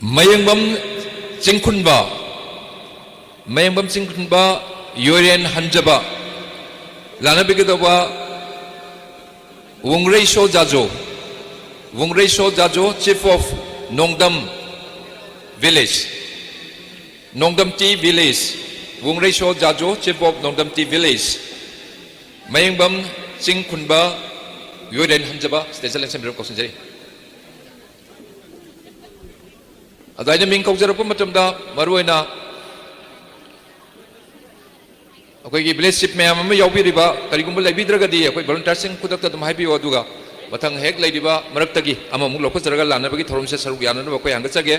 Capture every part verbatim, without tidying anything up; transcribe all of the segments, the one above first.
Mayengbam ꯆꯤꯡꯈꯨꯟꯕ, Mayengbam ꯆꯤꯡꯈꯨꯟꯕ, ꯌꯣꯏꯔꯦꯟ ꯍꯟꯖꯕ, ꯂꯥꯟꯅꯕꯤꯒꯗꯧꯕ ꯋꯨꯡꯔꯩꯁꯣ ꯖꯥꯖꯣ, ꯋꯨꯡꯔꯩꯁꯣ ꯖꯥꯖꯣ, Chief of ꯅꯣꯡꯗꯝ Village, ꯅꯣꯡꯗꯝꯇꯤ Village, ꯋꯨꯡꯔꯩꯁꯣ ꯖꯥꯖꯣ, Chief of ꯅꯣꯡꯗꯝꯇꯤ Village, Mayengbam ꯆꯤꯡꯈꯨꯟꯕ, ꯌꯣꯏꯔꯦꯟ ꯍꯟꯖꯕ, stage ꯂꯦꯡꯁꯤꯟꯕꯤꯔꯝ ꯀꯧꯁꯤꯟꯖꯔꯤ꯫ ꯑꯗꯣ ꯑꯩꯅ ꯃꯤꯡ ꯀꯧꯖꯔꯛꯄ ꯃꯇꯝꯗ ꯃꯔꯨꯑꯣꯏꯅ ꯑꯩꯈꯣꯏꯒꯤ village chief ꯃꯌꯥꯝ ꯑꯃ ꯌꯥꯎꯕꯤꯔꯤꯕ, ꯀꯔꯤꯒꯨꯝꯕ ꯂꯩꯕꯤꯗ꯭ꯔꯒꯗꯤ ꯑꯩꯈꯣꯏ volunteerꯁꯤꯡ ꯈꯨꯗꯛꯇ ꯑꯗꯨꯝ ꯍꯥꯏꯕꯤꯌꯨ, ꯑꯗꯨꯒ ꯃꯊꯪ ꯍꯦꯛ ꯂꯩꯔꯤꯕ ꯃꯔꯛꯇꯒꯤ ꯑꯃꯃꯨꯛ ꯂꯧꯈꯠꯆꯔꯒ ꯂꯥꯟꯅꯕꯒꯤ ꯊꯧꯔꯝꯁꯦ ꯁꯔꯨꯛ ꯌꯥꯅꯅꯕ ꯑꯩꯈꯣꯏ ꯍꯪꯒꯠꯆꯒꯦ꯫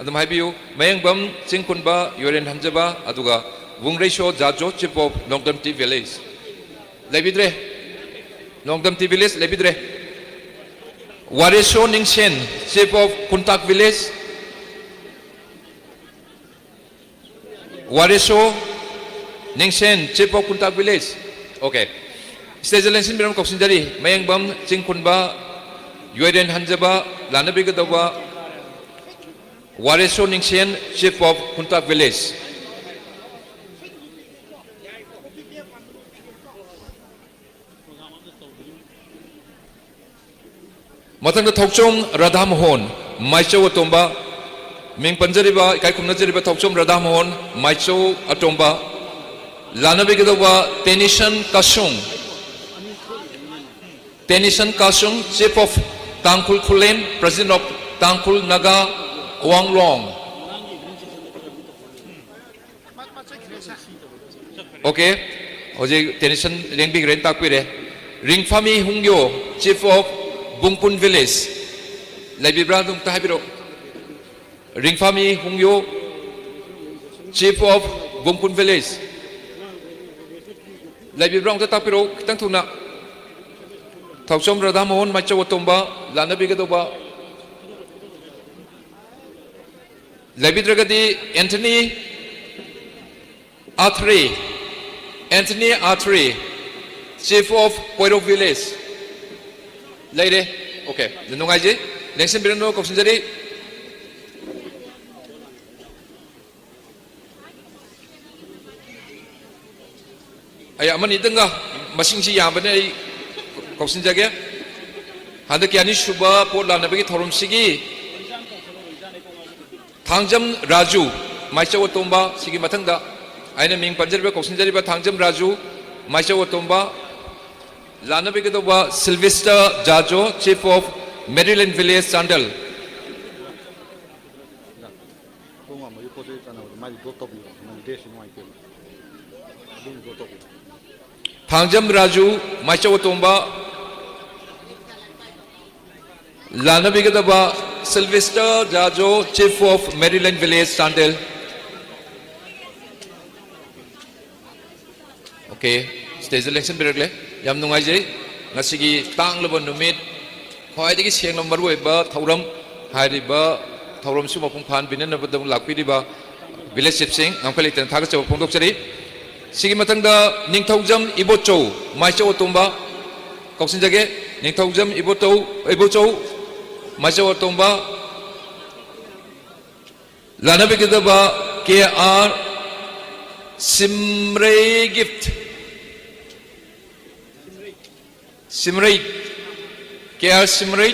ꯑꯗꯨꯝ ꯍꯥꯏꯕꯤꯌꯨ, ꯃꯌꯦꯡꯕꯝ ꯆꯤꯡꯈꯨꯟꯕ, ꯌꯣꯏꯔꯦꯟ ꯍꯟꯖꯕ, ꯑꯗꯨꯒ ꯋꯨꯡꯔꯩꯁꯣ ꯖꯥꯖꯣ, Chief of ꯅꯣꯡꯗꯝꯇꯤ Village꯫ ꯂꯩꯕꯤꯗ꯭ꯔꯦ꯫ ꯅꯣꯡꯗꯝꯇꯤ Village ꯂꯩꯕꯤꯗ꯭ꯔꯦ꯫ ꯋꯥꯔꯦꯁꯣ ꯅꯤꯡꯁꯦꯟ, Chief of ꯈꯨꯟꯇꯥꯛ Village꯫ ꯋꯥꯔꯦꯁꯣ ꯅꯤꯡꯁꯦꯟ, Chief of ꯈꯨꯟꯇꯥꯛ Village꯫ Okay꯫ Stage ꯂꯦꯡꯁꯤꯟꯕꯤꯔꯝ ꯀꯧꯁꯤꯟꯖꯔꯤ꯫ Mayengbam ꯆꯤꯡꯈꯨꯟꯕ, ꯌꯣꯏꯔꯦꯟ ꯍꯟꯖꯕ, ꯂꯥꯟꯅꯕꯤꯒꯗꯧꯕ ꯋꯥꯔꯦꯁꯣ ꯅꯤꯡꯁꯦꯟ, Chief of ꯈꯨꯟꯇꯥꯛ Village꯫ ꯃꯊꯪꯗ ꯊꯧꯆꯣꯝ ꯔꯥꯙꯥ ꯃꯣꯍꯟ, ꯃꯥꯏꯆꯧ ꯑꯇꯣꯝꯕ, ꯃꯤꯡ ꯄꯟꯖꯔꯤꯕ, ꯏꯀꯥꯏ ꯈꯨꯝꯅꯖꯔꯤꯕ ꯊꯧꯆꯣꯝ ꯔꯥꯙꯥ ꯃꯣꯍꯟ, ꯃꯥꯏꯆꯧ ꯑꯇꯣꯝꯕ, ꯂꯥꯟꯅꯕꯤꯒꯗꯧꯕ ꯇꯦꯅꯤꯁꯟ ꯀꯥꯁꯨꯡ, ꯇꯦꯅꯤꯁꯟ ꯀꯥꯁꯨꯡ, Chief of Tangkhul Khulen, President of Tangkhul Naga ꯑꯋꯥꯡꯂꯣꯡ꯫ Okay, ꯍꯧꯖꯤꯛ ꯇꯦꯅꯤꯁꯟ ꯂꯦꯡꯕꯤꯈ꯭ꯔꯦꯅ ꯇꯥꯛꯄꯤꯔꯦ꯫ ꯔꯤꯡꯐꯥꯃꯤ ꯍꯨꯡꯌꯣ, Chief of ꯕꯨꯡꯄꯨꯟ Village꯫ ꯂꯩꯕꯤꯕ꯭ꯔꯥ? ꯑꯗꯨꯝꯇ ꯍꯥꯏꯕꯤꯔꯛꯑꯣ꯫ ꯔꯤꯡꯐꯥꯃꯤ ꯍꯨꯡꯌꯣ, Chief of ꯕꯨꯡꯄꯨꯟ Village꯫ ꯂꯩꯕꯤꯕ꯭ꯔꯥ? ꯑꯃꯨꯛꯇ ꯇꯥꯛꯄꯤꯔꯛꯑꯣ ꯈꯤꯇꯪ ꯊꯨꯅ꯫ ꯊꯧꯆꯣꯝ ꯔꯥꯙꯥ ꯃꯣꯍꯟ, ꯃꯥꯏꯆꯧ ꯑꯇꯣꯝꯕ, ꯂꯥꯟꯅꯕꯤꯒꯗꯧꯕ꯫ ꯂꯩꯕꯤꯗ꯭ꯔꯒꯗꯤ ꯑꯦꯟꯊꯅꯤ ꯑꯥꯊ꯭ꯔꯦ, ꯑꯦꯟꯊꯅꯤ ꯑꯥꯊ꯭ꯔꯦ, Chief of ꯀꯣꯏꯔꯧ Village꯫ ꯂꯩꯔꯦ꯫ Okay, ꯅꯨꯡꯉꯥꯏꯖꯩ꯫ ꯂꯦꯡꯁꯤꯟꯕꯤꯔꯝꯅꯕ ꯀꯧꯁꯤꯟꯖꯔꯤ꯫ ꯑꯩ ꯑꯃꯅꯤꯗꯪꯒ, ꯃꯁꯤꯡꯁꯤ ꯌꯥꯝꯕꯅ ꯑꯩ ꯀꯧꯁꯤꯟꯖꯒꯦ꯫ ꯍꯟꯗꯛꯀꯤ ꯑꯅꯤꯁꯨꯕ ꯄꯣꯠ ꯂꯥꯟꯅꯕꯒꯤ ꯊꯧꯔꯝꯁꯤꯒꯤ ꯊꯥꯡꯖꯝ ꯔꯥꯖꯨ, ꯃꯥꯏꯆꯧ ꯑꯇꯣꯝꯕ, ꯁꯤꯒꯤ ꯃꯊꯪꯗ ꯑꯩꯅ ꯃꯤꯡ ꯄꯟꯖꯔꯤꯕ, ꯀꯧꯁꯤꯟꯖꯔꯤꯕ ꯊꯥꯡꯖꯝ ꯔꯥꯖꯨ, ꯃꯥꯏꯆꯧ ꯑꯇꯣꯝꯕ, ꯂꯥꯟꯅꯕꯤꯒꯗꯧꯕ ꯁꯤꯜꯚꯦꯁꯇꯔ Jajo, Chief of Maryland Village, Chandel. ꯈꯣꯡ ꯍꯥꯝꯕꯒꯤ ꯄꯣꯠ ꯆꯩ ꯆꯥꯅꯕꯗꯣ ꯃꯥꯏꯗꯤ ꯗꯣꯞ ꯇꯧꯕꯤꯌꯣ, ꯅꯪ ꯗ꯭ꯔꯦꯁꯁꯨ ꯅꯨꯡꯉꯥꯏꯇꯦꯕ, ꯑꯗꯨꯝ ꯗꯣꯞ ꯇꯧꯕꯤꯌꯣ꯫ ꯊꯥꯡꯖꯝ ꯔꯥꯖꯨ, ꯃꯥꯏꯆꯧ ꯑꯇꯣꯝꯕ, ꯂꯥꯟꯅꯕꯤꯒꯗꯕ Sylvester Jajo, Chief of Maryland Village, Chandel. Okay, ꯁ꯭ꯇꯦꯖꯇ ꯂꯦꯡꯁꯤꯟꯕꯤꯔꯛꯂꯦ꯫ ꯌꯥꯝ ꯅꯨꯡꯉꯥꯏꯖꯩ꯫ ꯉꯁꯤꯒꯤ ꯇꯥꯡꯂꯕ ꯅꯨꯃꯤꯠ, ꯈ꯭ꯋꯥꯏꯗꯒꯤ ꯁꯦꯡꯂꯕ ꯃꯔꯨꯑꯣꯏꯕ ꯊꯧꯔꯝ, ꯍꯥꯏꯔꯤꯕ ꯊꯧꯔꯝꯁꯨ ꯃꯄꯨꯡ ꯐꯥꯍꯟꯕꯤꯅꯅꯕꯗꯃꯛ ꯂꯥꯛꯄꯤꯔꯤꯕ ꯚꯤꯂꯦꯖ ꯆꯤꯐꯁꯤꯡ ꯉꯝꯈꯩ ꯂꯩꯇꯅ ꯊꯥꯒꯠꯆꯕ ꯐꯣꯡꯗꯣꯛꯆꯔꯤ꯫ ꯁꯤꯒꯤ ꯃꯊꯪꯗ ꯅꯤꯡꯊꯧꯖꯝ ꯏꯕꯣꯆꯧ, ꯃꯥꯏꯆꯧ ꯑꯇꯣꯝꯕ ꯀꯧꯁꯤꯟꯖꯒꯦ꯫ ꯅꯤꯡꯊꯧꯖꯝ ꯏꯕꯣꯇꯧ, ꯏꯕꯣꯆꯧ, ꯃꯥꯏꯆꯧ ꯑꯇꯣꯝꯕ, ꯂꯥꯟꯅꯕꯤꯒꯗꯕ ꯀꯦ ꯑꯥꯔ ꯁꯤꯝꯔꯩ ꯒꯤꯐ꯫ ꯁꯤꯝꯔꯩ, ꯀꯦ ꯑꯥꯔ ꯁꯤꯝꯔꯩ,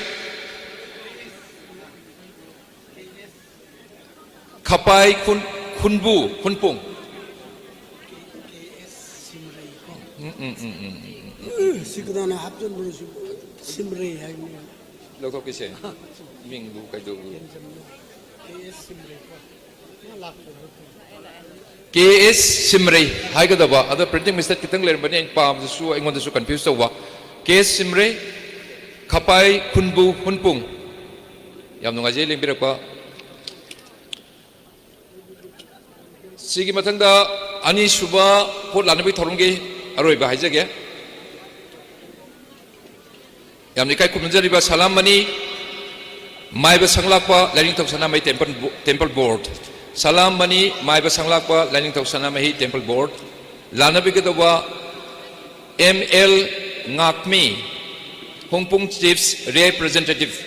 ꯈꯄꯥꯏ ꯈꯨꯟ-, ꯈꯨꯟꯕꯨ, ꯈꯨꯟꯄꯨꯡ꯫ ꯎꯝ, ꯎꯝ, ꯎꯝ, ꯎꯝ, ꯎꯝ, ꯎꯝ꯫ ꯁꯤ ꯀꯅꯥꯅ ꯍꯥꯞꯆꯤꯟꯕꯅꯣ ꯁꯤꯕꯨ? ꯁꯤꯝꯔꯩ ꯍꯥꯏꯕꯅꯤ꯫ ꯂꯧꯊꯣꯛꯀꯦꯁꯦ꯫ ꯃꯤꯡꯗꯨ ꯀꯩꯗꯧꯕ? ꯀꯦ ꯑꯦꯁ ꯁꯤꯝꯔꯩ꯫ ꯀꯦ ꯑꯦꯁ ꯁꯤꯝꯔꯩ ꯍꯥꯏꯒꯗꯕ, ꯑꯗ ꯄ꯭ꯔꯤꯟꯇꯤꯡ ꯃꯤꯁꯇꯦꯛ ꯈꯤꯇꯪ ꯂꯩꯔꯝꯕꯅꯤ, ꯑꯩꯅ ꯄꯥꯕꯗꯁꯨ ꯑꯩꯉꯣꯟꯗꯁꯨ ꯀꯟꯐ꯭ꯌꯨꯁ ꯇꯧꯕ꯫ ꯀꯦ ꯑꯦꯁ ꯁꯤꯝꯔꯩ, ꯈꯄꯥꯏ ꯈꯨꯟꯕꯨ ꯍꯨꯟꯄꯨꯡ꯫ ꯌꯥꯝ ꯅꯨꯡꯉꯥꯏꯖꯩ ꯂꯦꯡꯕꯤꯔꯛꯄ꯫ ꯁꯤꯒꯤ ꯃꯊꯪꯗ ꯑꯅꯤꯁꯨꯕ ꯄꯣꯠ ꯂꯥꯟꯅꯕꯒꯤ ꯊꯧꯔꯝꯒꯤ ꯑꯔꯣꯏꯕ ꯍꯥꯏꯖꯒꯦ꯫ ꯌꯥꯝꯅ ꯏꯀꯥꯏ ꯈꯨꯝꯅꯖꯔꯤꯕ ꯁꯂꯥꯝ ꯃꯅꯤ ꯃꯥꯏꯕ ꯁꯪꯂꯥꯛꯄ ꯂꯥꯏꯅꯤꯡꯊꯧ ꯁꯅꯥꯃꯍꯤ ꯇꯦꯝꯄꯜ ꯕꯣ-, ꯇꯦꯝꯄꯜ ꯕꯣꯔꯗ꯫ ꯁꯂꯥꯝ ꯃꯅꯤ ꯃꯥꯏꯕ ꯁꯪꯂꯥꯛꯄ ꯂꯥꯏꯅꯤꯡꯊꯧ ꯁꯅꯥꯃꯍꯤ ꯇꯦꯝꯄꯜ ꯕꯣꯔꯗ꯫ ꯂꯥꯟꯅꯕꯤꯒꯗꯧꯕ M L Ngakmi, Hongpung chiefs representative.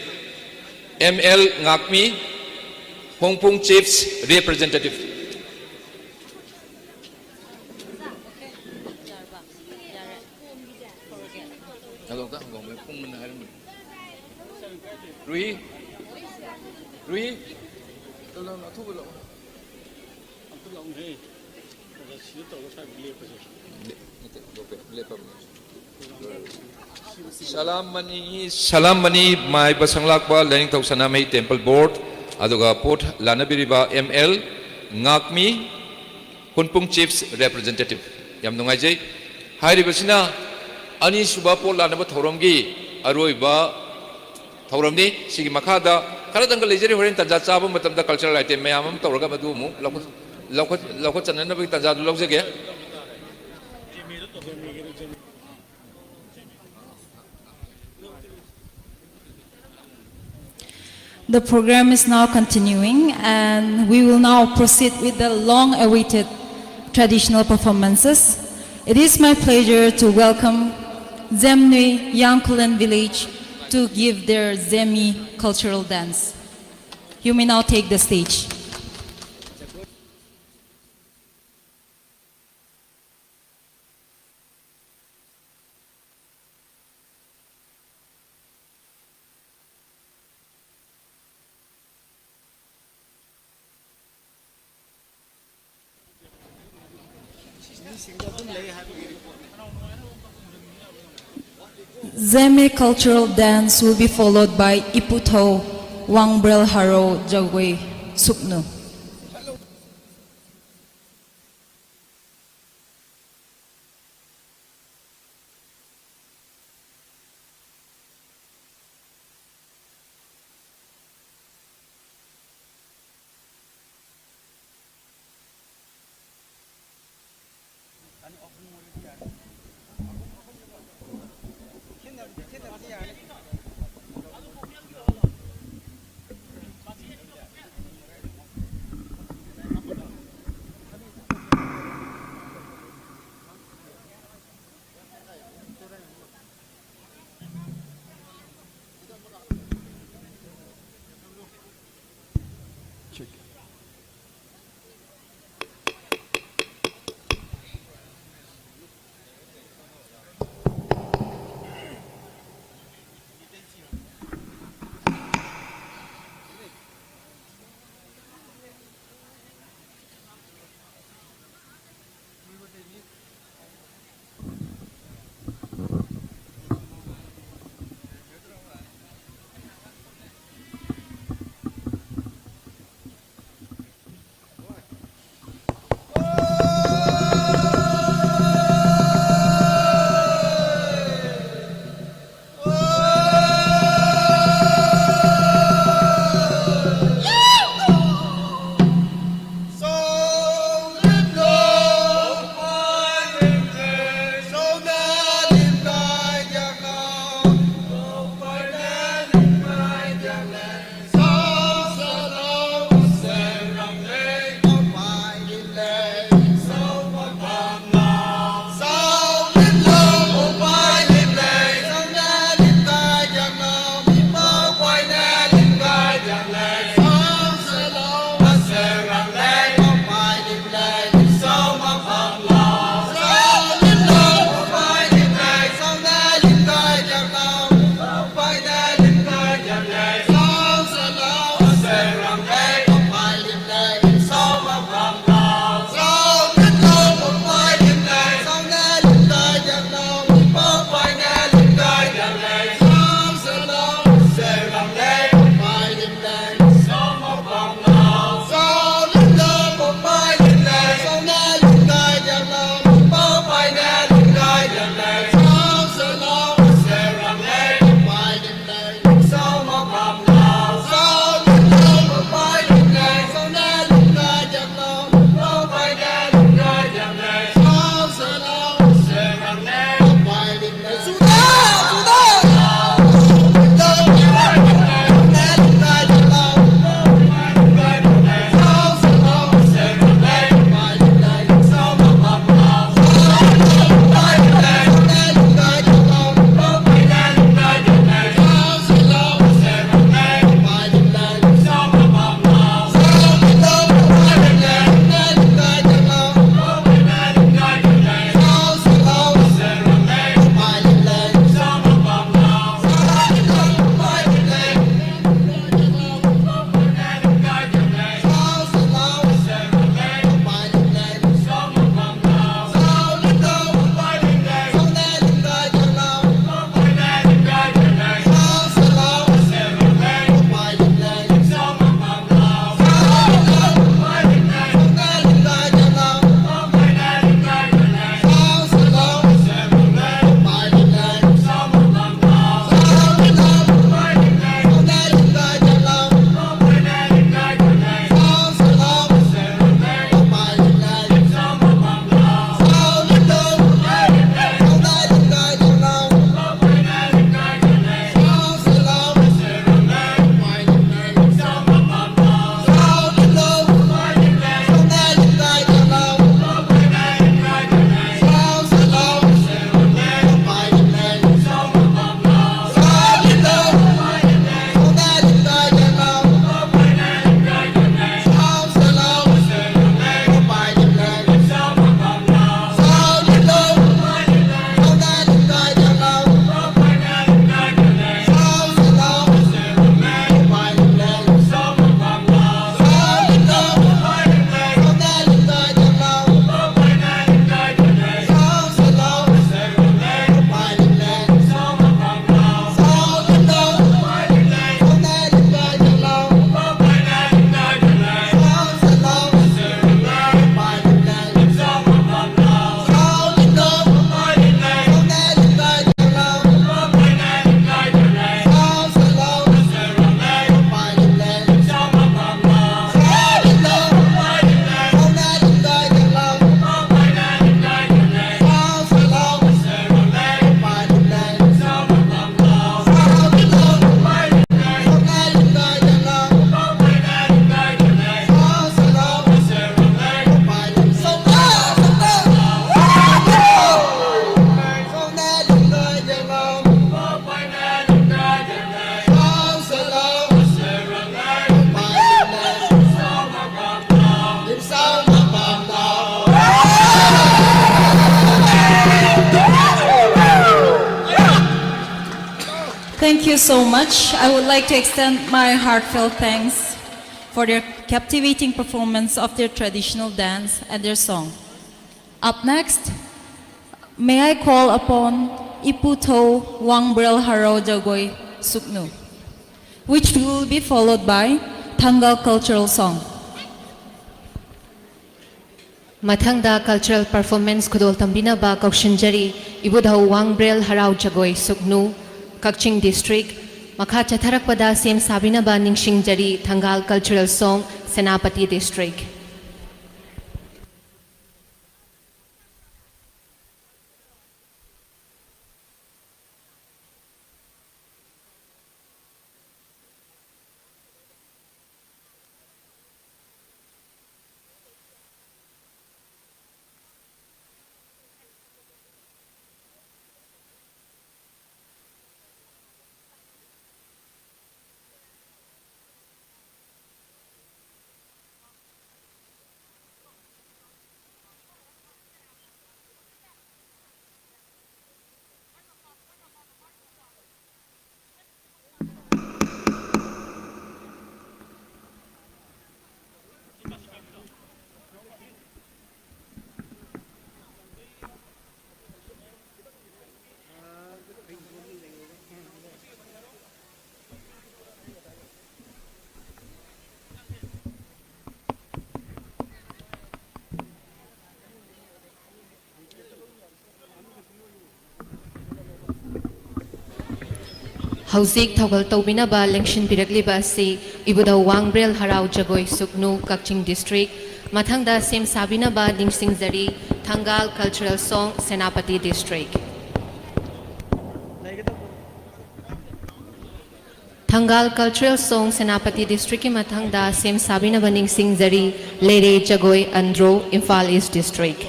M L Ngakmi, Hongpung chiefs representative. Hello, ꯑꯝꯇ ꯍꯪꯒꯣꯝꯕ ꯄꯨꯡ ꯃꯨꯟꯅ ꯍꯥꯏꯔꯝꯕꯅꯤ꯫ ꯔꯨꯍꯤ, ꯔꯨꯍꯤ, ꯂꯥꯛꯑꯣ, ꯂꯥꯛꯑꯣ, ꯑꯊꯨꯕ ꯂꯥꯛꯑꯣ꯫ ꯑꯝꯇ ꯂꯥꯛꯎꯅꯦꯍꯦ꯫ ꯑꯣꯖꯥ, ꯁꯤꯗ ꯇꯧꯔꯒ ꯁ꯭ꯋꯥꯏꯗ ꯂꯦꯞꯄꯁꯦ꯫ ꯂꯦꯞ-, ꯅꯠꯇꯦ, ꯂꯦꯞꯄ-, ꯂꯦꯞꯄꯝꯅꯦ꯫ ꯁꯂꯥꯝ ꯃꯅꯤ, ꯁꯂꯥꯝ ꯃꯅꯤ ꯃꯥꯏꯕ ꯁꯪꯂꯥꯛꯄ ꯂꯥꯏꯅꯤꯡꯊꯧ ꯁꯅꯥꯃꯍꯤ ꯇꯦꯝꯄꯜ ꯕꯣꯔꯗ, ꯑꯗꯨꯒ ꯄꯣꯠ ꯂꯥꯟꯅꯕꯤꯔꯤꯕ ꯑꯦꯝ ꯑꯦꯜ, ꯉꯥꯛꯃꯤ, ꯈꯨꯟꯄꯨꯡ ꯆꯤꯐꯁ ꯔꯦꯄ꯭ꯔꯖꯦꯟꯇꯦꯇꯤꯚ꯫ ꯌꯥꯝ ꯅꯨꯡꯉꯥꯏꯖꯩ꯫ ꯍꯥꯏꯔꯤꯕꯁꯤꯅ ꯑꯅꯤꯁꯨꯕ ꯄꯣꯠ ꯂꯥꯟꯅꯕ ꯊꯧꯔꯝꯒꯤ ꯑꯔꯣꯏꯕ ꯊꯧꯔꯝꯅꯤ꯫ ꯁꯤꯒꯤ ꯃꯈꯥꯗ ꯈꯔꯗꯪꯒ ꯂꯩꯖꯔꯤ, ꯍꯣꯔꯦꯟ ꯇꯥꯟꯖꯥ ꯆꯥꯕ ꯃꯇꯝꯗ ꯀꯜꯆꯔꯦꯜ ꯑꯥꯏꯇꯦꯝ ꯃꯌꯥꯝ ꯑꯃ ꯇꯧꯔꯒ ꯃꯗꯨ ꯑꯃꯨꯛ ꯂꯧꯈꯠ-, ꯂꯧꯈꯠ-, ꯂꯧꯈꯠꯆꯅꯅꯕꯒꯤ ꯇꯥꯟꯖꯥꯗꯨ ꯂꯧꯖꯒꯦ꯫ The program is now continuing, and we will now proceed with the long-awaited traditional performances. It is my pleasure to welcome Zemnui Yangkulen Village to give their Zemi cultural dance. You may now take the stage. Zeme cultural dance will be followed by Iputhou Wangbrel Haro Jagwe Suknu. Thank you so much. I would like to extend my heartfelt thanks for their captivating performance of their traditional dance and their song. Up next, may I call upon Ipu Tho Wangbrel Harau Jagoi Suknu, which will be followed by Thangal cultural song. ꯃꯊꯪꯗ cultural performance ꯈꯨꯗꯣꯜ ꯇꯝꯕꯤꯅꯕ ꯀꯧꯁꯤꯟꯖꯔꯤ ꯏꯕꯨꯙꯧ ꯋꯥꯡꯕ꯭ꯔꯦꯜ ꯍꯔꯥꯎ ꯖꯒꯣꯏ ꯁꯨꯛꯅꯨ, ꯀꯛꯆꯤꯡ district꯫ ꯃꯈꯥ ꯆꯠꯊꯔꯛꯄꯗ ꯁꯦꯝ ꯁꯥꯕꯤꯅꯕ ꯅꯤꯡꯁꯤꯡꯖꯔꯤ ꯊꯪꯒꯥꯜ cultural song, Senapati district꯫ ꯍꯧꯖꯤꯛ ꯊꯧꯒꯜ ꯇꯧꯕꯤꯅꯕ ꯂꯦꯡꯁꯤꯟꯕꯤꯔꯛꯂꯤꯕ ꯑꯁꯤ ꯏꯕꯨꯙꯧ ꯋꯥꯡꯕ꯭ꯔꯦꯜ ꯍꯔꯥꯎ ꯖꯒꯣꯏ ꯁꯨꯛꯅꯨ, ꯀꯛꯆꯤꯡ district꯫ ꯃꯊꯪꯗ ꯁꯦꯝ ꯁꯥꯕꯤꯅꯕ ꯅꯤꯡꯁꯤꯡꯖꯔꯤ ꯊꯪꯒꯥꯜ cultural song, ꯁꯦꯅꯥꯄꯇꯤ district꯫ ꯊꯪꯒꯥꯜ cultural song, ꯁꯦꯅꯥꯄꯇꯤ districtꯀꯤ ꯃꯊꯪꯗ ꯁꯦꯝ ꯁꯥꯕꯤꯅꯕ ꯅꯤꯡꯁꯤꯡꯖꯔꯤ ꯂꯩꯔꯦ ꯖꯒꯣꯏ, ꯑꯟꯗ꯭ꯔꯣ, ꯏꯝꯐꯥꯜ East district꯫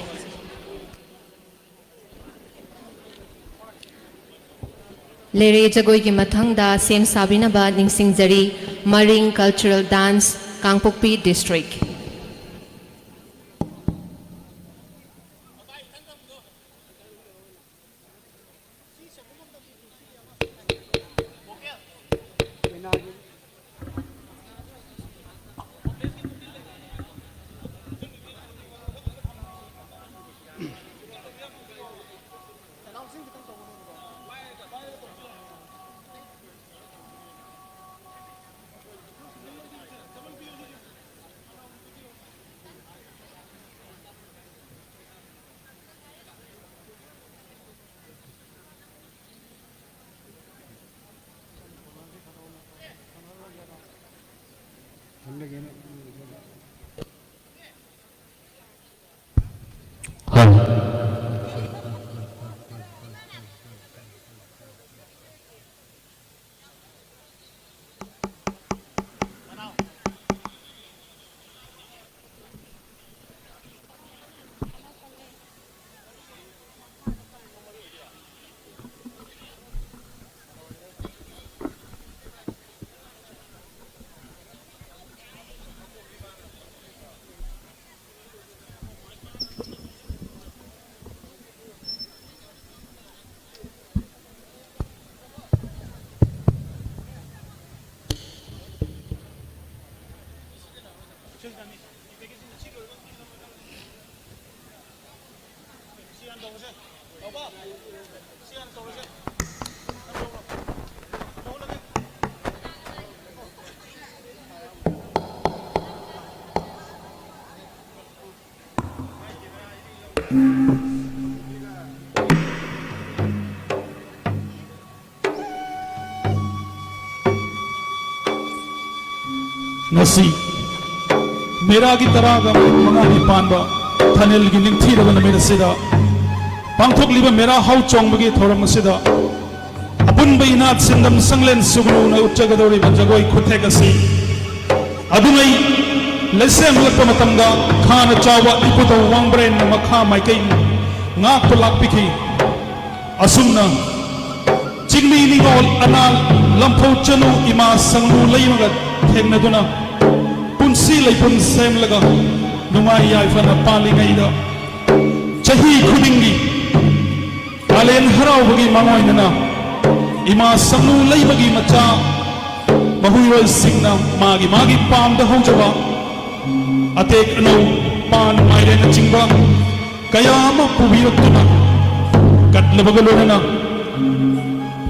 ꯂꯩꯔꯦ ꯖꯒꯣꯏꯒꯤ ꯃꯊꯪꯗ ꯁꯦꯝ ꯁꯥꯕꯤꯅꯕ ꯅꯤꯡꯁꯤꯡꯖꯔꯤ ꯃꯔꯤꯡ cultural dance, ꯀꯥꯡꯄꯣꯛꯄꯤ district꯫ ꯉꯁꯤ ꯃꯦꯔꯥꯒꯤ ꯇꯔꯥꯒ ꯃꯉꯥꯅꯤ ꯄꯥꯟꯕ ꯊꯥꯅꯦꯜꯒꯤ ꯅꯤꯡꯊꯤꯔꯕ ꯅꯨꯃꯤꯠ ꯑꯁꯤꯗ ꯄꯥꯡꯊꯣꯛꯂꯤꯕ ꯃꯦꯔꯥ ꯍꯥꯎ ꯆꯣꯡꯕꯒꯤ ꯊꯧꯔꯝ ꯑꯁꯤꯗ ꯑꯄꯨꯟꯕ ꯏꯅꯥꯠ ꯁꯤꯟꯗꯝ ꯁꯪꯂꯦꯟ ꯁꯨꯒꯅꯨꯅ ꯎꯠꯆꯒꯗꯧꯔꯤꯕ ꯖꯒꯣꯏ ꯈꯨꯠꯊꯦꯛ ꯑꯁꯤ ꯑꯗꯨꯉꯩ ꯂꯩꯁꯦꯝꯂꯛꯄ ꯃꯇꯝꯗ ꯈꯥꯅ ꯆꯥꯎꯕ ꯏꯄꯨꯙꯧ ꯋꯥꯡꯕ꯭ꯔꯦꯟꯅ ꯃꯈꯥ ꯃꯥꯏꯀꯩ ꯉꯥꯛꯄ ꯂꯥꯛꯄꯤꯈꯤ꯫ ꯑꯁꯨꯝꯅ ꯆꯤꯡꯃꯤ ꯅꯤꯉꯣꯜ ꯑꯅꯥꯜ ꯂꯝꯐꯧ ꯆꯅꯨ ꯏꯃꯥ ꯁꯪꯅꯨ ꯂꯩꯃꯒ ꯊꯦꯡꯅꯗꯨꯅ ꯄꯨꯟꯁꯤ ꯂꯩꯄꯨꯟ ꯁꯦꯝꯂꯒ ꯅꯨꯡꯉꯥꯏ ꯌꯥꯏꯐꯅ ꯄꯥꯜꯂꯤꯉꯩꯗ ꯆꯍꯤ ꯈꯨꯗꯤꯡꯒꯤ ꯀꯥꯂꯦꯟ ꯍꯔꯥꯎꯕꯒꯤ ꯃꯥꯡꯑꯣꯏꯅꯅ ꯏꯃꯥ ꯁꯪꯅꯨ ꯂꯩꯃꯒꯤ ꯃꯆꯥ ꯃꯍꯩꯔꯣꯏꯁꯤꯡꯅ ꯃꯥꯒꯤ ꯃꯥꯒꯤ ꯄꯥꯝꯗ ꯍꯧꯖꯕ ꯑꯇꯦꯛ ꯑꯅꯧ, ꯄꯥꯟ, ꯃꯥꯏꯔꯦꯟꯅꯆꯤꯡꯕ ꯀꯌꯥ ꯑꯃ ꯄꯨꯕꯤꯔꯛꯇꯨꯅ, ꯀꯠꯂꯕꯒ ꯂꯣꯏꯅꯅ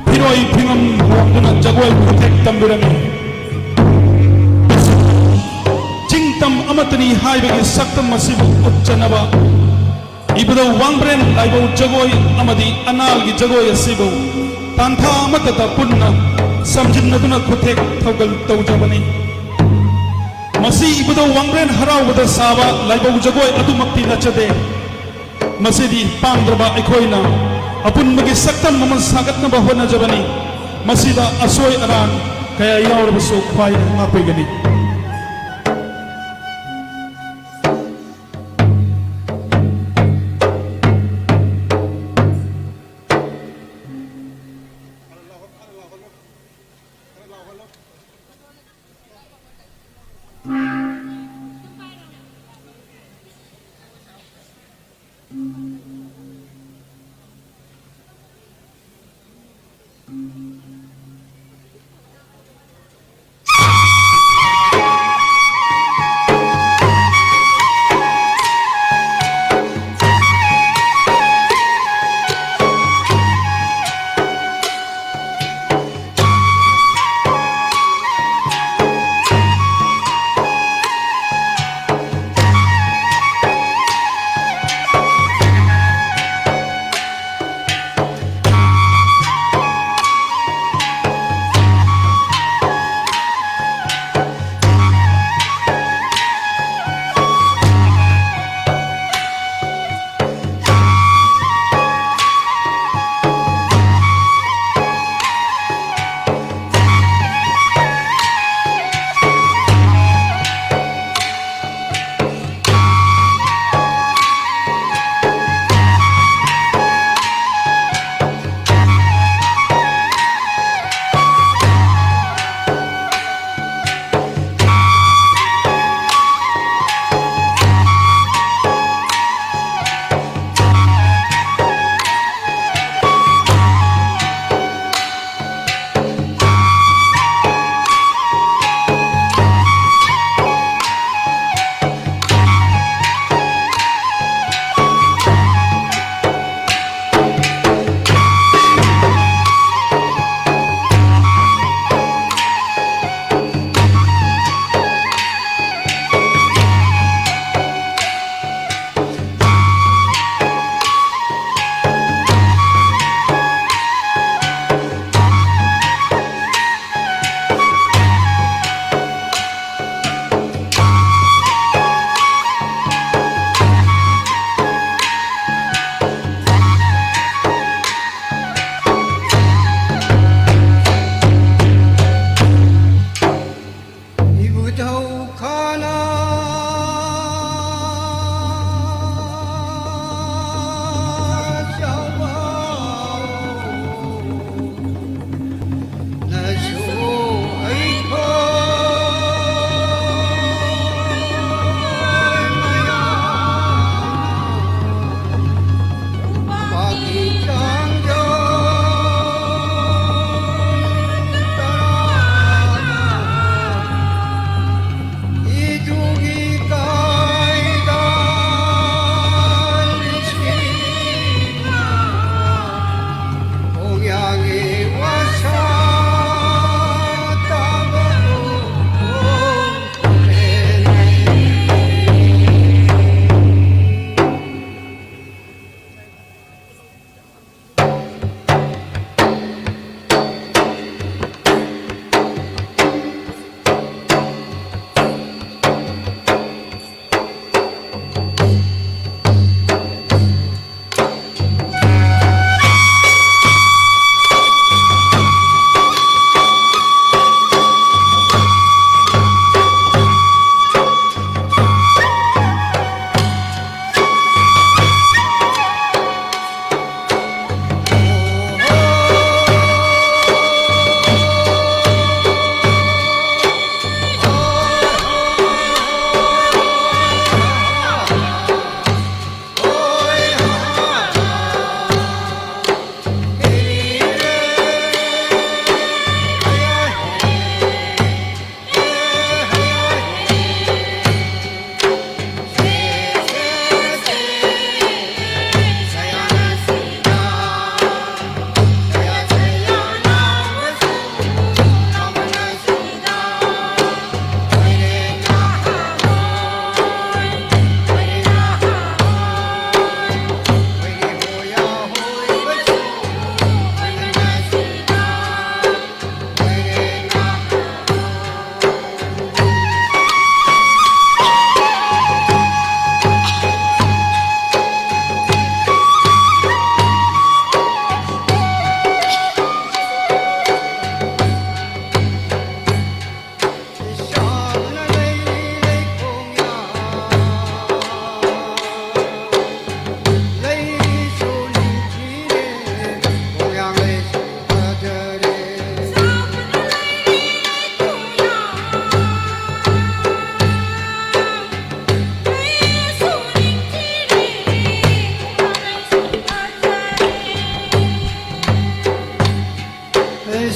ꯐꯤꯔꯣꯏ ꯐꯤꯉꯝ ꯍꯣꯡꯗꯨꯅ ꯖꯒꯣꯏ ꯈꯨꯊꯦꯛ ꯇꯝꯕꯤꯔꯝꯃꯤ꯫ ꯆꯤꯡ ꯇꯝ ꯑꯃꯠꯇꯅꯤ ꯍꯥꯏꯕꯒꯤ ꯁꯛꯇꯝ ꯑꯁꯤꯕꯨ ꯎꯠꯆꯅꯕ ꯏꯕꯨꯙꯧ ꯋꯥꯡꯕ꯭ꯔꯦꯟ ꯂꯥꯏꯕꯧ ꯖꯒꯣꯏ ꯑꯃꯗꯤ ꯑꯅꯥꯜꯒꯤ ꯖꯒꯣꯏ ꯑꯁꯤꯕꯨ ꯇꯥꯟꯊꯥ ꯑꯃꯠꯇꯗ ꯄꯨꯟꯅ ꯁꯝꯖꯤꯟꯅꯗꯨꯅ ꯈꯨꯊꯦꯛ ꯊꯧꯒꯜ ꯇꯧꯖꯕꯅꯤ꯫ ꯃꯁꯤ ꯏꯕꯨꯙꯧ ꯋꯥꯡꯕ꯭ꯔꯦꯟ ꯍꯔꯥꯎꯕꯗ ꯁꯥꯕ ꯂꯥꯏꯕꯧ ꯖꯒꯣꯏ ꯑꯗꯨꯃꯛꯇꯤ ꯅꯠꯆꯗꯦ꯫ ꯃꯁꯤꯗꯤ ꯄꯥꯡꯗ꯭ꯔꯕ ꯑꯩꯈꯣꯏꯅ ꯑꯄꯨꯟꯕꯒꯤ ꯁꯛꯇꯝ ꯑꯃ ꯁꯥꯒꯠꯅꯕ ꯍꯣꯠꯅꯖꯕꯅꯤ꯫ ꯃꯁꯤꯗ ꯑꯁꯣꯏ ꯑꯔꯥꯟ ꯀꯌꯥ ꯌꯥꯎꯔꯕꯁꯨ ꯈ꯭ꯋꯥꯏ ꯉꯥꯛꯄꯤꯒꯅꯤ꯫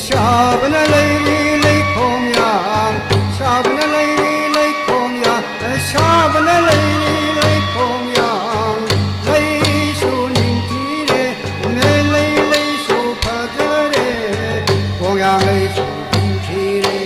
ꯁꯥꯕꯅ ꯂꯩꯔꯤ ꯂꯩꯈꯣꯡ ꯌꯥꯝ, ꯁꯥꯕꯅ ꯂꯩꯔꯤ ꯂꯩꯈꯣꯡ ꯌꯥꯝ, ꯁꯥꯕꯅ ꯂꯩꯔꯤ ꯂꯩꯈꯣꯡ ꯌꯥꯝ꯫ ꯂꯩꯁꯨ ꯅꯤꯡꯊꯤꯔꯦ, ꯃꯦ ꯂꯩ ꯂꯩꯁꯨ ꯐꯖꯔꯦ, ꯈꯣꯡꯌꯥꯝ ꯂꯩꯁꯨ ꯅꯤꯡꯊꯤꯔꯦ꯫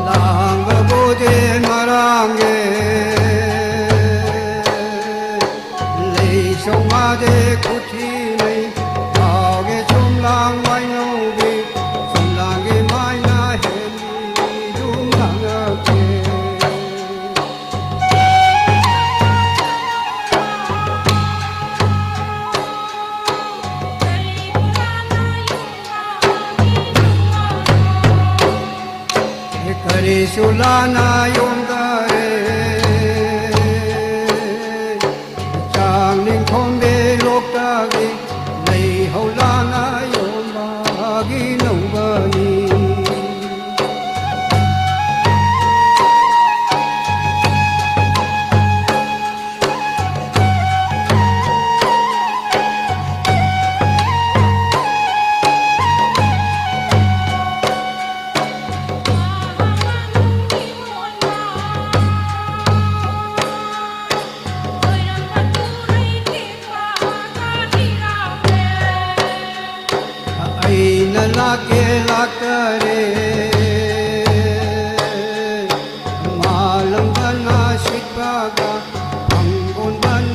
ꯂꯥꯡꯕꯕꯨꯗꯤ ꯃꯔꯥꯡꯒꯦ, ꯂꯩ ꯁꯣꯃꯥꯗꯦ ꯈꯨꯊꯤ ꯂꯩ, ꯃꯥꯒꯤ ꯁꯨꯝꯂꯥꯡ ꯋꯥꯏꯅꯧꯕꯤ, ꯁꯨꯝꯂꯥꯡꯒꯤ ꯃꯥꯏꯅ ꯍꯦꯜꯂꯤ ꯌꯨꯝ ꯂꯥꯡꯉꯛꯀꯦ꯫ ꯀꯔꯤꯁꯨ ꯂꯥꯟꯅ ꯌꯣꯝꯗꯔꯦ꯫ ꯆꯥꯡ ꯅꯤꯡꯈꯣꯝꯕꯤ ꯂꯣꯛꯇꯒꯤ ꯂꯩꯍꯧ ꯂꯥꯟꯅ ꯌꯣꯝꯕꯒꯤ ꯅꯧꯕꯅꯤ꯫ ꯑꯩꯅ ꯂꯥꯛꯀꯦ ꯂꯥꯛꯀꯔꯦ, ꯃꯥꯂꯪꯕꯅ ꯁꯤꯠꯄꯒ ꯐꯪꯒꯣꯟꯕꯅ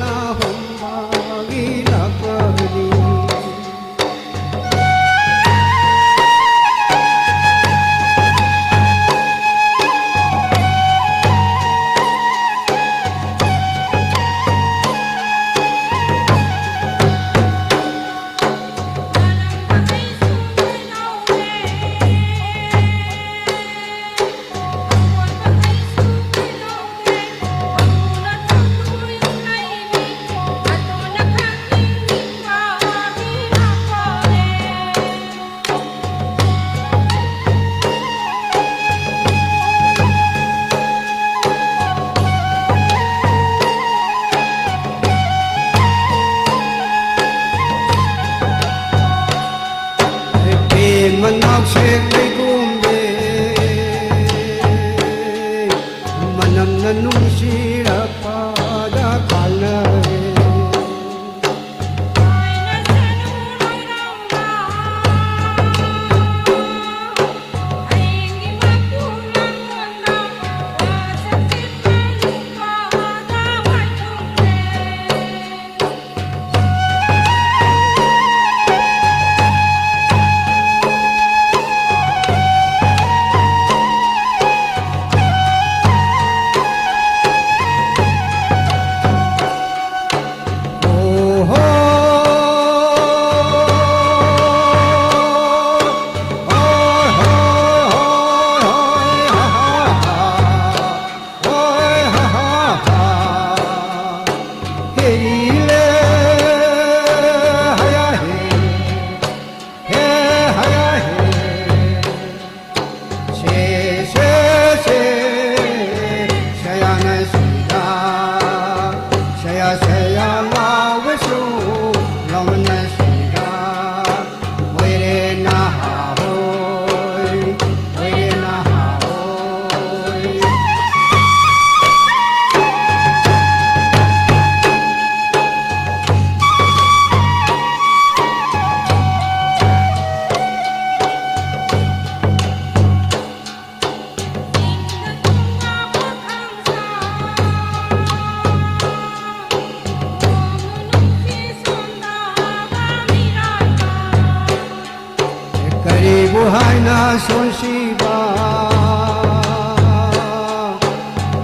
ꯀꯔꯤꯕꯨ ꯍꯥꯏꯅ ꯁꯣꯟꯁꯤꯕ?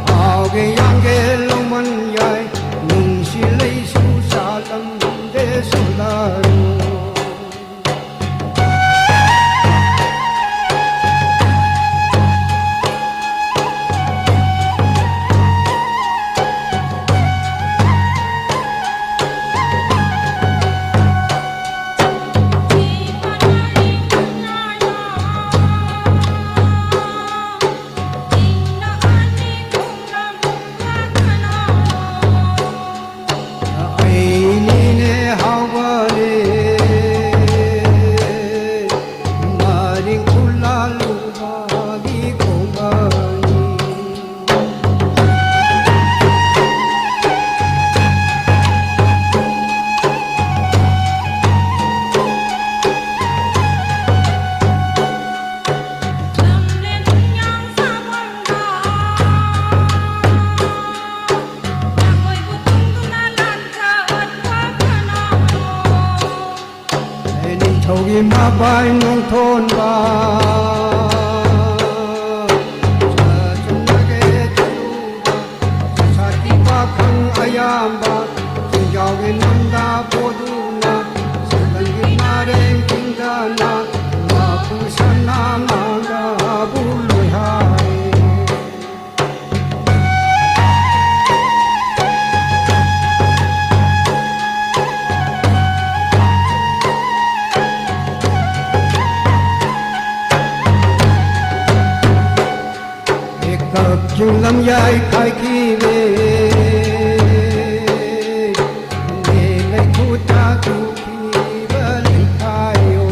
ꯍꯥꯎꯒꯦ ꯌꯥꯡꯒꯦ ꯂꯧꯃꯟ ꯌꯥꯏ, ꯅꯨꯡꯁꯤ ꯂꯩꯁꯨ ꯆꯥꯂꯝꯗꯦ ꯁꯣꯟꯗꯔꯣ꯫ ꯏꯃꯥꯕꯥꯏ ꯅꯣꯡꯊꯣꯟꯕ, ꯆꯠꯆꯨꯝꯅꯒꯦ ꯆꯠꯂꯨꯕ, ꯁꯥꯊꯤ ꯄꯥꯈꯪ ꯑꯌꯥꯝꯕ, ꯆꯤꯡꯖꯥꯎꯒꯤ ꯅꯝꯗ ꯄꯣꯗꯨꯅ, ꯁꯤꯗꯪꯒꯤ ꯅꯥꯔꯦꯡ ꯆꯤꯡꯗꯅ, ꯃꯥꯄꯨ ꯁꯅꯥ ꯃꯥꯡꯗꯕꯨ ꯂꯣꯏꯍꯥꯏ꯫ ꯀꯛꯆꯤꯡ ꯂꯝꯌꯥꯏ ꯈꯥꯏꯈꯤꯕꯦ, ꯂꯩꯈꯨ ꯆꯥꯊꯣꯛꯈꯤꯕ ꯂꯩꯈꯥꯏꯌꯣ꯫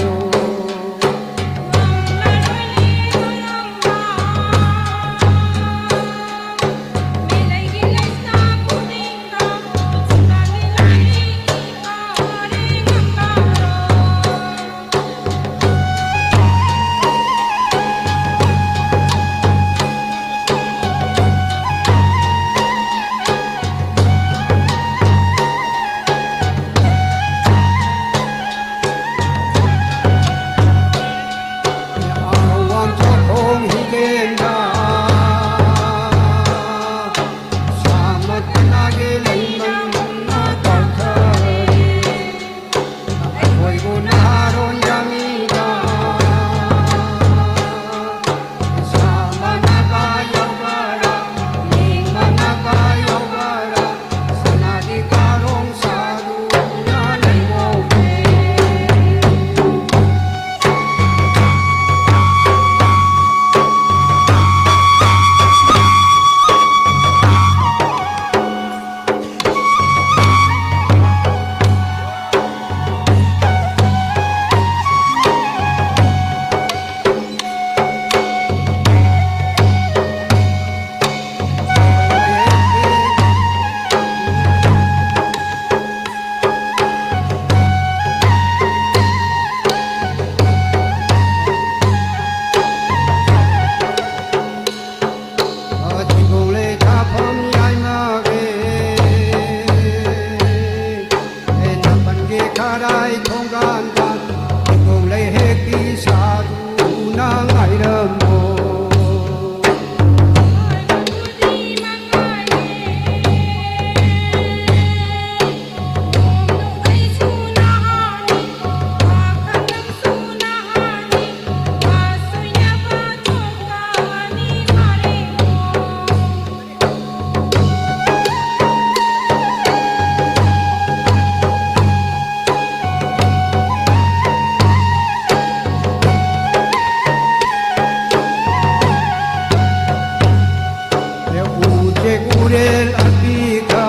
ꯆꯠꯄꯤꯈ꯭ꯔ꯫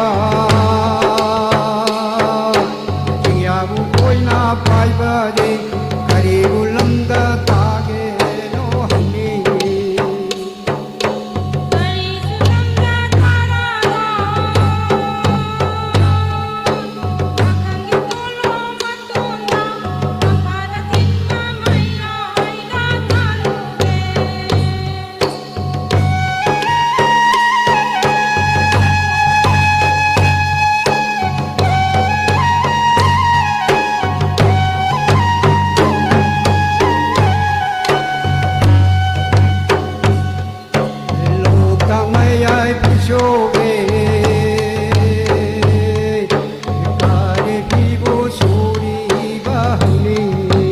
ꯆꯤꯡꯌꯥꯕꯨ ꯀꯣꯏꯅ ꯄꯥꯏꯕꯗꯤ ꯀꯔꯤꯕꯨ ꯂꯝꯗ ꯇꯥꯒꯦꯅꯣ ꯍꯪꯅꯤꯡꯏ꯫ ꯂꯣꯛꯇꯥꯛ ꯃꯌꯥꯏ ꯄꯤꯁꯣꯛꯑꯦ, ꯀꯥꯔꯦ ꯐꯤꯕꯨ ꯁꯨꯔꯤꯕ ꯍꯪꯅꯤꯡꯏ꯫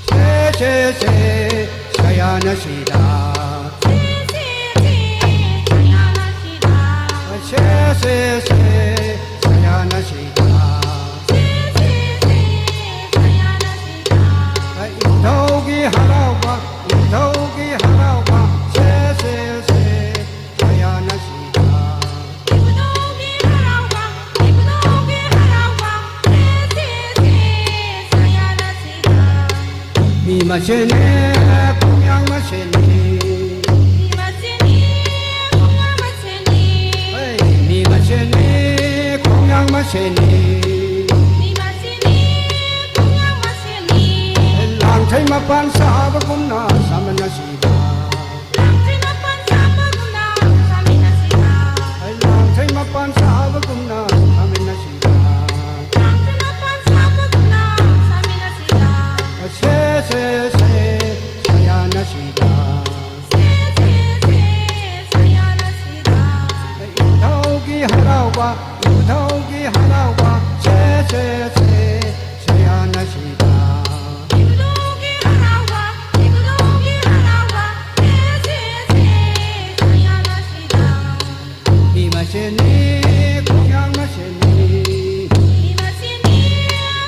ꯁꯦ, ꯁꯦ, ꯁꯦ, ꯁꯌꯥꯅꯁꯤꯗ꯫ ꯁꯦ, ꯁꯦ, ꯁꯦ, ꯁꯌꯥꯅꯁꯤꯗ꯫ ꯁꯦ, ꯁꯦ, ꯁꯦ, ꯁꯌꯥꯅꯁꯤꯗ꯫ ꯁꯦ, ꯁꯦ, ꯁꯦ, ꯁꯌꯥꯅꯁꯤꯗ꯫ ꯏꯙꯧꯒꯤ ꯍꯔꯥꯎꯕ, ꯏꯙꯧꯒꯤ ꯍꯔꯥꯎꯕ꯫ ꯁꯦ, ꯁꯦ, ꯁꯦ, ꯁꯌꯥꯅꯁꯤꯗ꯫ ꯏꯕꯨꯙꯧꯒꯤ ꯍꯔꯥꯎꯕ, ꯏꯕꯨꯙꯧꯒꯤ ꯍꯔꯥꯎꯕ꯫ ꯁꯦ, ꯁꯦ, ꯁꯦ, ꯁꯌꯥꯅꯁꯤꯗ꯫ ꯃꯤ ꯃꯁꯦꯟꯅꯤ, ꯈꯣꯡꯌꯥꯡ ꯃꯁꯦꯟꯅꯤ꯫ ꯃꯤ ꯃꯁꯦꯟꯅꯤ, ꯈꯣꯡꯌꯥꯡ ꯃꯁꯦꯟꯅꯤ꯫ ꯍꯩ, ꯃꯤ ꯃꯁꯦꯟꯅꯤ, ꯈꯣꯡꯌꯥꯡ ꯃꯁꯦꯟꯅꯤ꯫ ꯃꯤ ꯃꯁꯦꯟꯅꯤ, ꯈꯣꯡꯌꯥꯡ ꯃꯁꯦꯟꯅꯤ꯫ ꯂꯥꯡꯊꯩ ꯃꯄꯥꯟ ꯁꯥꯕꯒꯨꯝꯅ ꯁꯥꯃꯤꯟꯅꯁꯤꯗ꯫ ꯂꯥꯡꯊꯩ ꯃꯄꯥꯟ ꯁꯥꯕꯒꯨꯝꯅ ꯁꯥꯃꯤꯟꯅꯁꯤꯗ꯫ ꯍꯔꯥꯎꯕ, ꯏꯕꯨꯙꯧꯒꯤ ꯍꯔꯥꯎꯕ, ꯁꯦ, ꯁꯦ, ꯁꯦ, ꯁꯌꯥꯅ ꯁꯤꯗ꯫ ꯏꯕꯨꯙꯧꯒꯤ ꯍꯔꯥꯎꯕ, ꯏꯕꯨꯙꯧꯒꯤ ꯍꯔꯥꯎꯕ, ꯁꯦ, ꯁꯦ, ꯁꯦ, ꯁꯌꯥꯅ ꯁꯤꯗ꯫ ꯃꯤ ꯃꯁꯦꯟꯅꯤ, ꯈꯣꯡꯌꯥꯝ ꯃꯁꯦꯟꯅꯤ꯫ ꯃꯤ ꯃꯁꯦꯟꯅꯤ,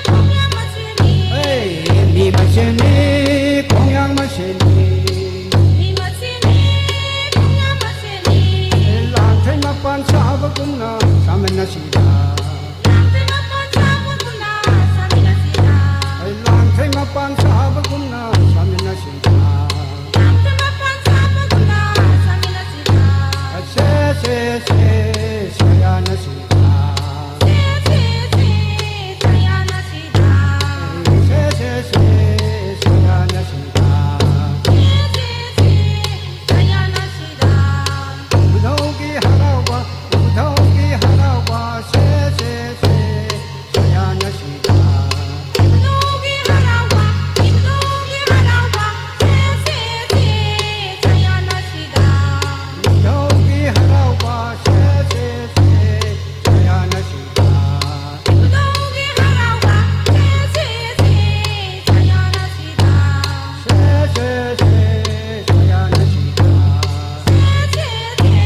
ꯈꯣꯡꯌꯥꯝ ꯃꯁꯦꯟꯅꯤ꯫ ꯍꯦ, ꯃꯤ ꯃꯁꯦꯟꯅꯤ, ꯈꯣꯡꯌꯥꯝ ꯃꯁꯦꯟꯅꯤ꯫ ꯃꯤ ꯃꯁꯦꯟꯅꯤ, ꯈꯣꯡꯌꯥꯝ ꯃꯁꯦꯟꯅꯤ꯫ ꯂꯥꯡꯊ꯭ꯔꯩ ꯃꯄꯥꯟ ꯁꯥꯕꯒꯨꯝꯅ ꯁꯥꯃꯤꯟꯅꯁꯤꯗ꯫ ꯂꯥꯡꯊ꯭ꯔꯩ ꯃꯄꯥꯟ ꯁꯥꯕꯒꯨꯝꯅ ꯁꯥꯃꯤꯟꯅꯁꯤꯗ꯫ ꯂꯥꯡꯊ꯭ꯔꯩ ꯃꯄꯥꯟ ꯁꯥꯕꯒꯨꯝꯅ ꯁꯥꯃꯤꯟꯅꯁꯤꯗ꯫ ꯂꯥꯡꯊ꯭ꯔꯩ ꯃꯄꯥꯟ ꯁꯥꯕꯒꯨꯝꯅ ꯁꯥꯃꯤꯟꯅꯁꯤꯗ꯫ ꯁꯦ, ꯁꯦ, ꯁꯦ, ꯁꯌꯥꯅꯁꯤꯗ꯫ ꯁꯦ, ꯁꯦ, ꯁꯦ, ꯁꯌꯥꯅꯁꯤꯗ꯫ ꯁꯦ, ꯁꯦ, ꯁꯦ, ꯁꯌꯥꯅꯁꯤꯗ꯫ ꯁꯦ, ꯁꯦ, ꯁꯦ, ꯁꯌꯥꯅꯁꯤꯗ꯫ ꯏꯕꯨꯙꯧꯒꯤ ꯍꯔꯥꯎꯕ, ꯏꯕꯨꯙꯧꯒꯤ ꯍꯔꯥꯎꯕ, ꯁꯦ, ꯁꯦ, ꯁꯦ, ꯁꯌꯥꯅꯁꯤꯗ꯫ ꯏꯕꯨꯙꯧꯒꯤ ꯍꯔꯥꯎꯕ, ꯏꯕꯨꯙꯧꯒꯤ ꯍꯔꯥꯎꯕ, ꯁꯦ, ꯁꯦ, ꯁꯦ, ꯁꯌꯥꯅꯁꯤꯗ꯫ ꯏꯕꯨꯙꯧꯒꯤ ꯍꯔꯥꯎꯕ, ꯁꯦ, ꯁꯦ, ꯁꯦ, ꯁꯌꯥꯅꯁꯤꯗ꯫ ꯏꯕꯨꯙꯧꯒꯤ ꯍꯔꯥꯎꯕ, ꯁꯦ, ꯁꯦ, ꯁꯦ, ꯁꯌꯥꯅꯁꯤꯗ꯫ ꯁꯦ, ꯁꯦ, ꯁꯦ, ꯁꯌꯥꯅꯁꯤꯗ꯫ ꯁꯦ, ꯁꯦ, ꯁꯦ,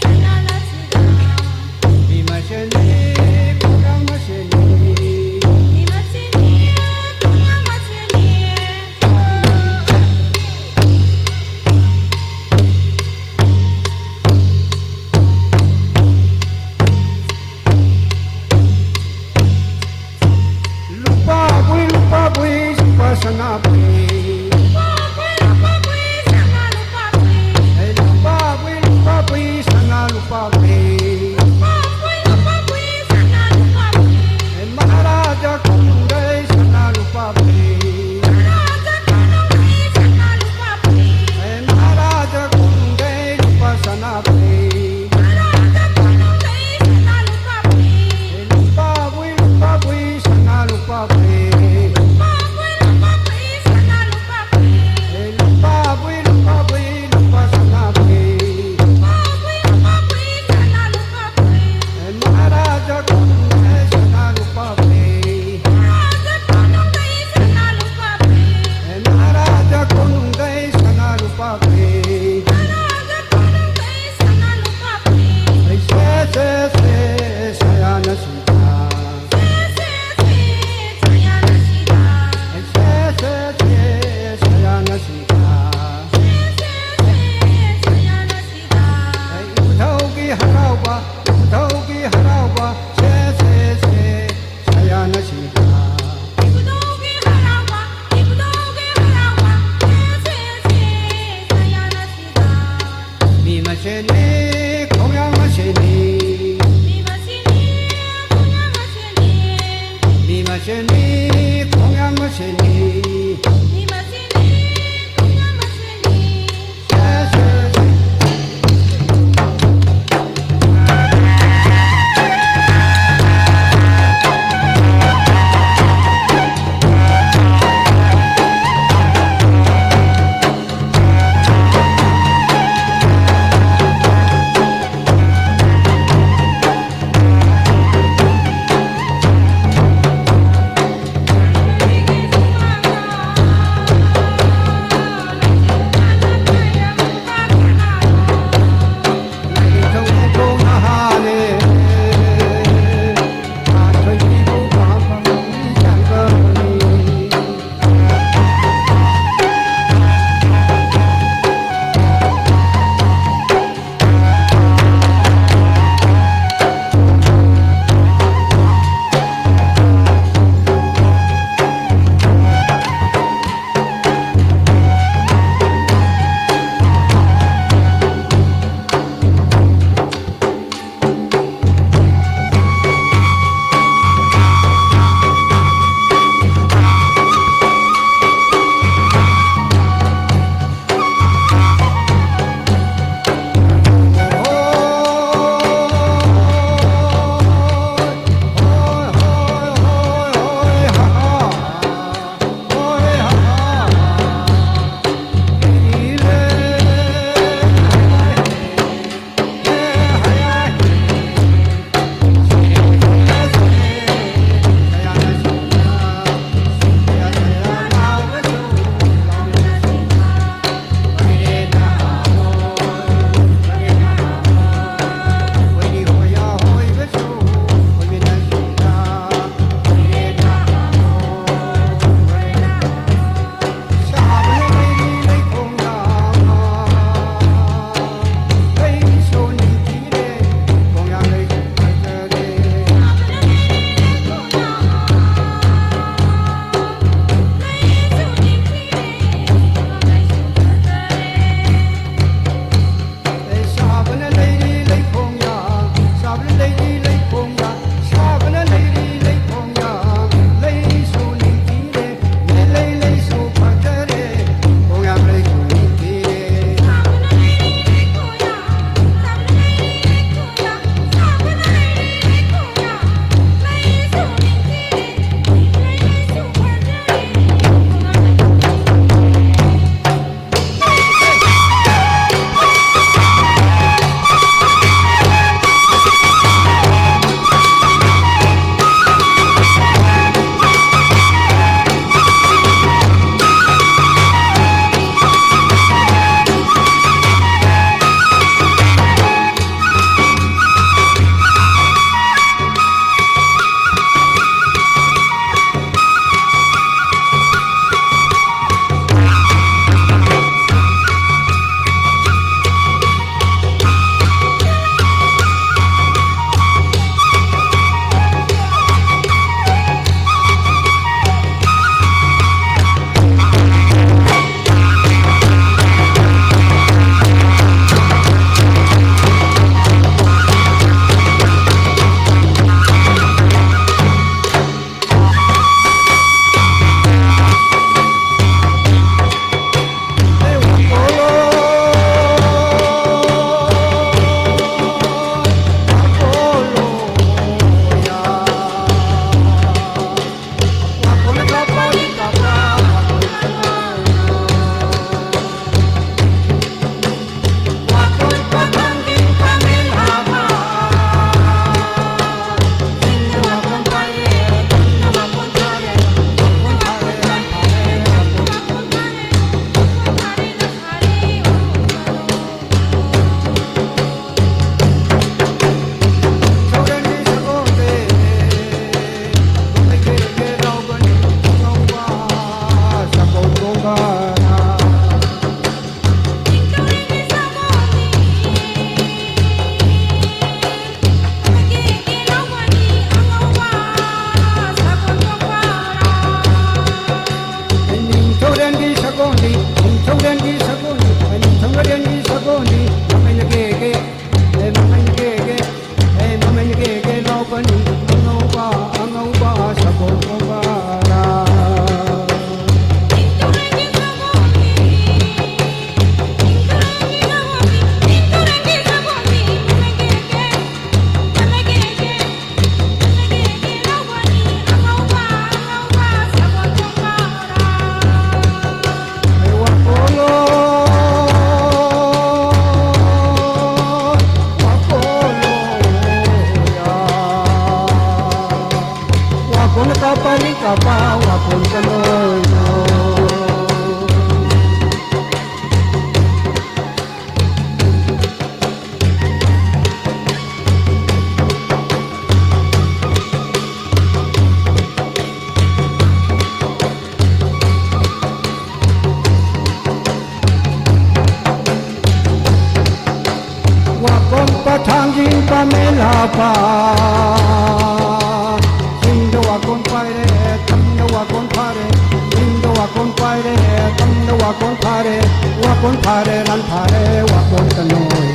ꯁꯌꯥꯅꯁꯤꯗ꯫ ꯃꯤ ꯃꯁꯦꯟꯅꯤ, ꯈꯣꯡꯌꯥꯝ ꯃꯁꯦꯟꯅꯤ꯫ ꯃꯤ ꯃꯁꯦꯟꯅꯤ, ꯈꯣꯡꯌꯥꯝ ꯃꯁꯦꯟꯅꯤ꯫ ꯂꯨꯄꯥꯕꯨꯏ, ꯂꯨꯄꯥꯕꯨꯏ, ꯂꯨꯄꯥ ꯁꯅꯥꯕꯨꯏ꯫ ꯂꯨꯄꯥꯕꯨꯏ, ꯂꯨꯄꯥꯕꯨꯏ, ꯁꯅꯥ ꯂꯨꯄꯥꯕꯨꯏ꯫ ꯍꯦ, ꯂꯨꯄꯥꯕꯨꯏ, ꯂꯨꯄꯥꯕꯨꯏ, ꯁꯅꯥ ꯂꯨꯄꯥꯕꯨꯏ꯫ ꯂꯨꯄꯥꯕꯨꯏ, ꯂꯨꯄꯥꯕꯨꯏ, ꯁꯅꯥ ꯂꯨꯄꯥꯕꯨꯏ꯫ ꯍꯦ, ꯃꯍꯥꯔꯥꯖꯥ ꯀꯣꯅꯨꯡꯗꯩ ꯁꯅꯥ ꯂꯨꯄꯥꯕꯨꯏ꯫ ꯃꯍꯥꯔꯥꯖꯥ ꯀꯣꯅꯨꯡꯗꯩ ꯁꯅꯥ ꯂꯨꯄꯥꯕꯨꯏ꯫ ꯍꯦ, ꯃꯍꯥꯔꯥꯖꯥ ꯀꯣꯅꯨꯡꯗꯩ ꯂꯨꯄꯥ ꯁꯅꯥꯕꯨꯏ꯫ ꯃꯍꯥꯔꯥꯖꯥ ꯀꯣꯅꯨꯡꯗꯩ ꯁꯅꯥ ꯂꯨꯄꯥꯕꯨꯏ꯫ ꯍꯦ, ꯂꯨꯄꯥꯕꯨꯏ, ꯂꯨꯄꯥꯕꯨꯏ, ꯁꯅꯥ ꯂꯨꯄꯥꯕꯨꯏ꯫ ꯂꯨꯄꯥꯕꯨꯏ, ꯂꯨꯄꯥꯕꯨꯏ, ꯁꯅꯥ ꯂꯨꯄꯥꯕꯨꯏ꯫ ꯍꯦ, ꯂꯨꯄꯥꯕꯨꯏ, ꯂꯨꯄꯥꯕꯨꯏ, ꯂꯨꯄꯥ ꯁꯅꯥꯕꯨꯏ꯫ ꯂꯨꯄꯥꯕꯨꯏ, ꯂꯨꯄꯥꯕꯨꯏ, ꯁꯅꯥ Pari kapa wa pon kano. Wakon pathang jing pamela pa. Sing do wakon paire, tam do wakon pare. Sing do wakon paire, tam do wakon pare. Wakon pare, ran pare, wakon tanoi.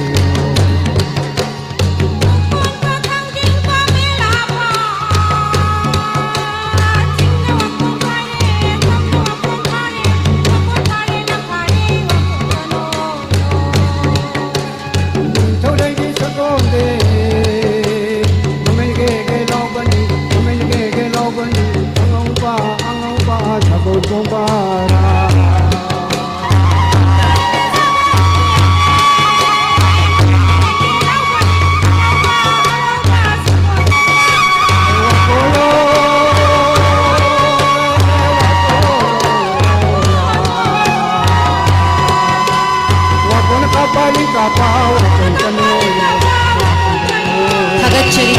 ꯊꯥꯒꯠꯆꯔꯤ꯫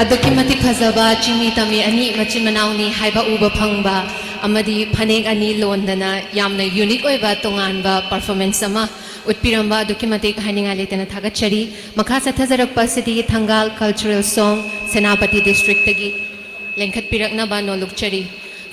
ꯑꯗꯨꯛꯀꯤ ꯃꯇꯤꯛ ꯐꯖꯕ ꯆꯤꯡꯃꯤ ꯇꯝꯃꯤ ꯑꯅꯤ ꯃꯆꯤꯟ ꯃꯅꯥꯎꯅꯤ ꯍꯥꯏꯕ ꯎꯕ ꯐꯪꯕ ꯑꯃꯗꯤ ꯐꯅꯦꯛ ꯑꯅꯤ ꯂꯣꯟꯗꯅ ꯌꯥꯝꯅ ꯌꯨꯅꯤꯛ ꯑꯣꯏꯕ ꯇꯣꯉꯥꯟꯕ ꯄꯔꯐꯣꯔꯃꯦꯟꯁ ꯑꯃ ꯎꯠꯄꯤꯔꯝꯕ ꯑꯗꯨꯛꯀꯤ ꯃꯇꯤꯛ ꯍꯥꯏꯅꯤꯡꯉꯥꯏ ꯂꯩꯇꯅ ꯊꯥꯒꯠꯆꯔꯤ꯫ ꯃꯈꯥ ꯆꯠꯊꯖꯔꯛꯄ ꯑꯁꯤꯗꯤ ꯊꯪꯒꯥꯜ ꯀꯜꯆꯔꯦꯜ ꯁꯣꯡ ꯁꯦꯅꯥꯄꯇꯤ ꯗꯤꯁꯇ꯭ꯔꯤꯛꯇꯒꯤ ꯂꯦꯡꯈꯠꯄꯤꯔꯛꯅꯕ ꯅꯣꯜꯂꯨꯛꯆꯔꯤ꯫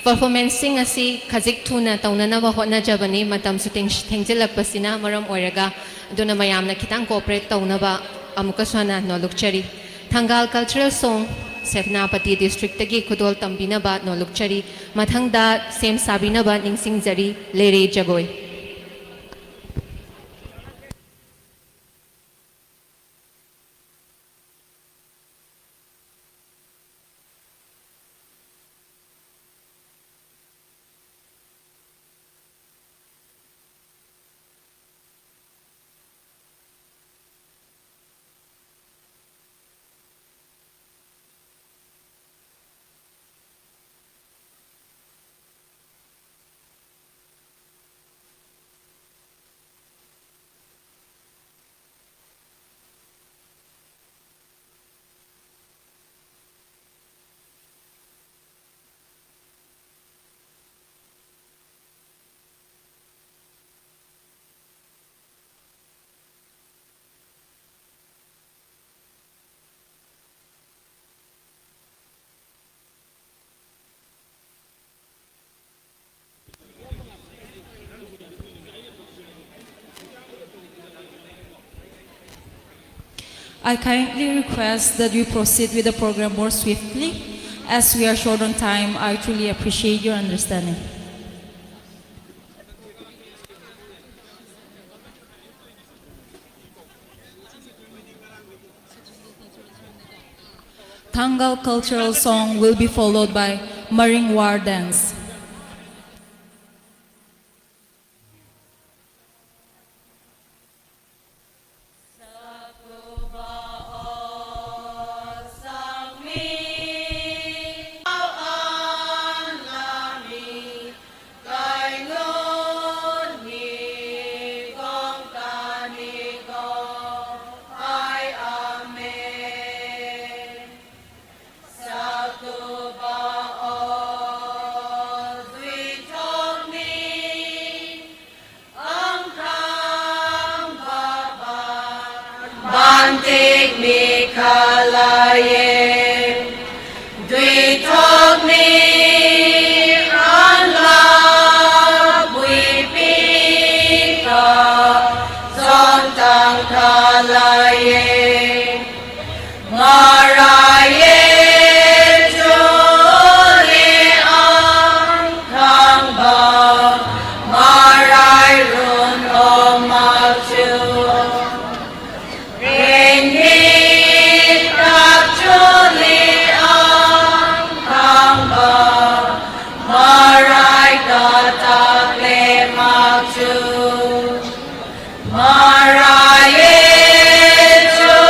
ꯄꯔꯐꯣꯔꯃꯦꯟꯁꯁꯤꯡ ꯑꯁꯤ ꯈꯖꯤꯛ ꯊꯨꯅ ꯇꯧꯅꯅꯕ ꯍꯣꯠꯅꯖꯕꯅꯤ, ꯃꯇꯝꯁꯨ ꯊꯦꯡ-, ꯊꯦꯡꯖꯤꯜꯂꯛꯄꯁꯤꯅ ꯃꯔꯝ ꯑꯣꯏꯔꯒ, ꯑꯗꯨꯅ ꯃꯌꯥꯝꯅ ꯈꯤꯇꯪ ꯀꯣꯑꯣꯄꯔꯦꯠ ꯇꯧꯅꯕ ꯑꯃꯨꯛꯀꯁꯨ ꯍꯟꯅ ꯅꯣꯜꯂꯨꯛꯆꯔꯤ꯫ ꯊꯪꯒꯥꯜ ꯀꯜꯆꯔꯦꯜ ꯁꯣꯡ ꯁꯦꯅꯥꯄꯇꯤ ꯗꯤꯁꯇ꯭ꯔꯤꯛꯇꯒꯤ ꯈꯨꯗꯣꯜ ꯇꯝꯕꯤꯅꯕ ꯅꯣꯜꯂꯨꯛꯆꯔꯤ꯫ ꯃꯊꯪꯗ ꯁꯦꯝ ꯁꯥꯕꯤꯅꯕ ꯅꯤꯡꯁꯤꯡꯖꯔꯤ, ꯂꯦꯔꯦ ꯖꯒꯣꯏ꯫ I kindly request that we proceed with the program more swiftly. As we are short on time, I truly appreciate your understanding. Thangal cultural song will be followed by Maring War dance. Bantik mi khalaye, dui thok mi an la bui pi ka, zon tang khalaye. Maraye chuli ang kang ba, marai run o ma chu. Ring ni tak chuli ang kang ba, marai ka tak le ma chu. Maraye chu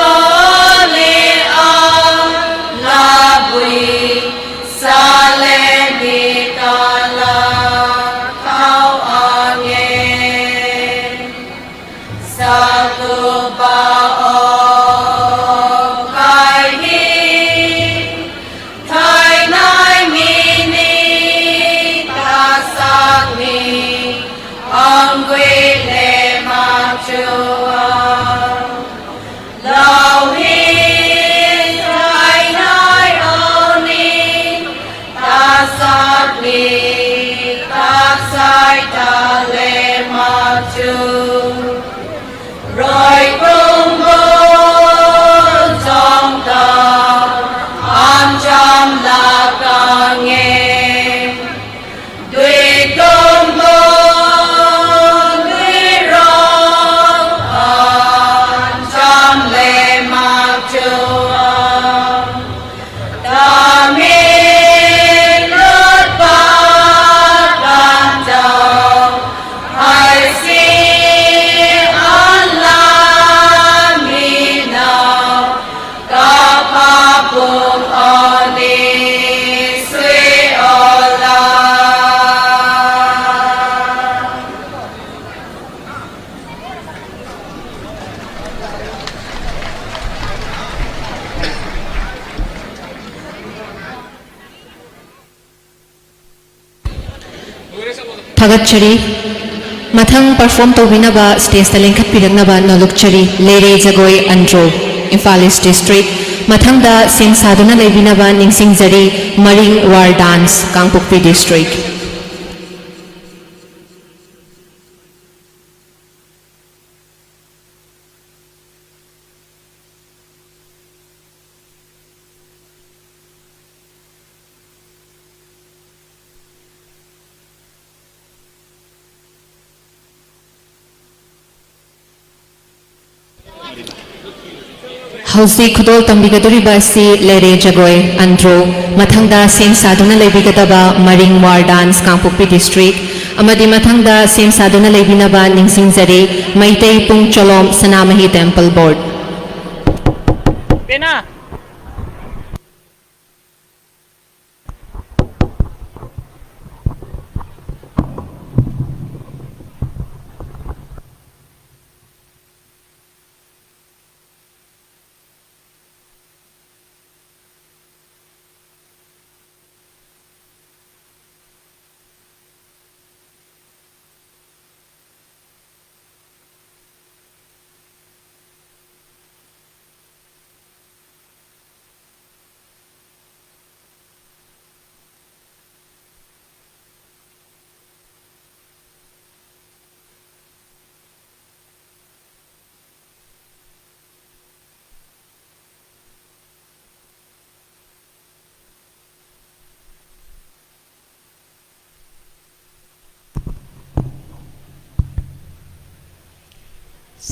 ꯊꯥꯒꯠꯆꯔꯤ꯫ ꯃꯊꯪ perform ꯇꯧꯕꯤꯅꯕ stageꯇ ꯂꯦꯡꯈꯠꯄꯤꯔꯛꯅꯕ ꯅꯣꯂꯨꯛꯆꯔꯤ꯫ ꯂꯩꯔꯦ ꯖꯒꯣꯏ Andro, Imphal East District꯫ ꯃꯊꯪꯗ ꯁꯦꯝ ꯁꯥꯗꯨꯅ ꯂꯩꯕꯤꯅꯕ ꯅꯤꯡꯁꯤꯡꯖꯔꯤ, ꯃꯔꯤꯡ War Dance, ꯀꯥꯡꯄꯣꯛꯄꯤ District꯫ ꯍꯧꯖꯤꯛ ꯈꯨꯗꯣꯜ ꯇꯝꯕꯤꯒꯗꯧꯔꯤꯕ ꯑꯁꯤ ꯂꯩꯔꯦ ꯖꯒꯣꯏ ꯑꯟꯗ꯭ꯔꯣ, ꯃꯊꯪꯗ ꯁꯦꯝ ꯁꯥꯗꯨꯅ ꯂꯩꯕꯤꯒꯗꯕ ꯃꯔꯤꯡ War Dance, ꯀꯥꯡꯄꯣꯛꯄꯤ District, ꯑꯃꯗꯤ ꯃꯊꯪꯗ ꯁꯦꯝ ꯁꯥꯗꯨꯅ ꯂꯩꯕꯤꯅꯕ ꯅꯤꯡꯁꯤꯡꯖꯔꯤ, ꯃꯩꯇꯩ ꯄꯨꯡ ꯆꯣꯂꯣꯝ, ꯁꯅꯥꯃꯍꯤ Temple Board꯫ ꯄꯦꯅꯥ꯫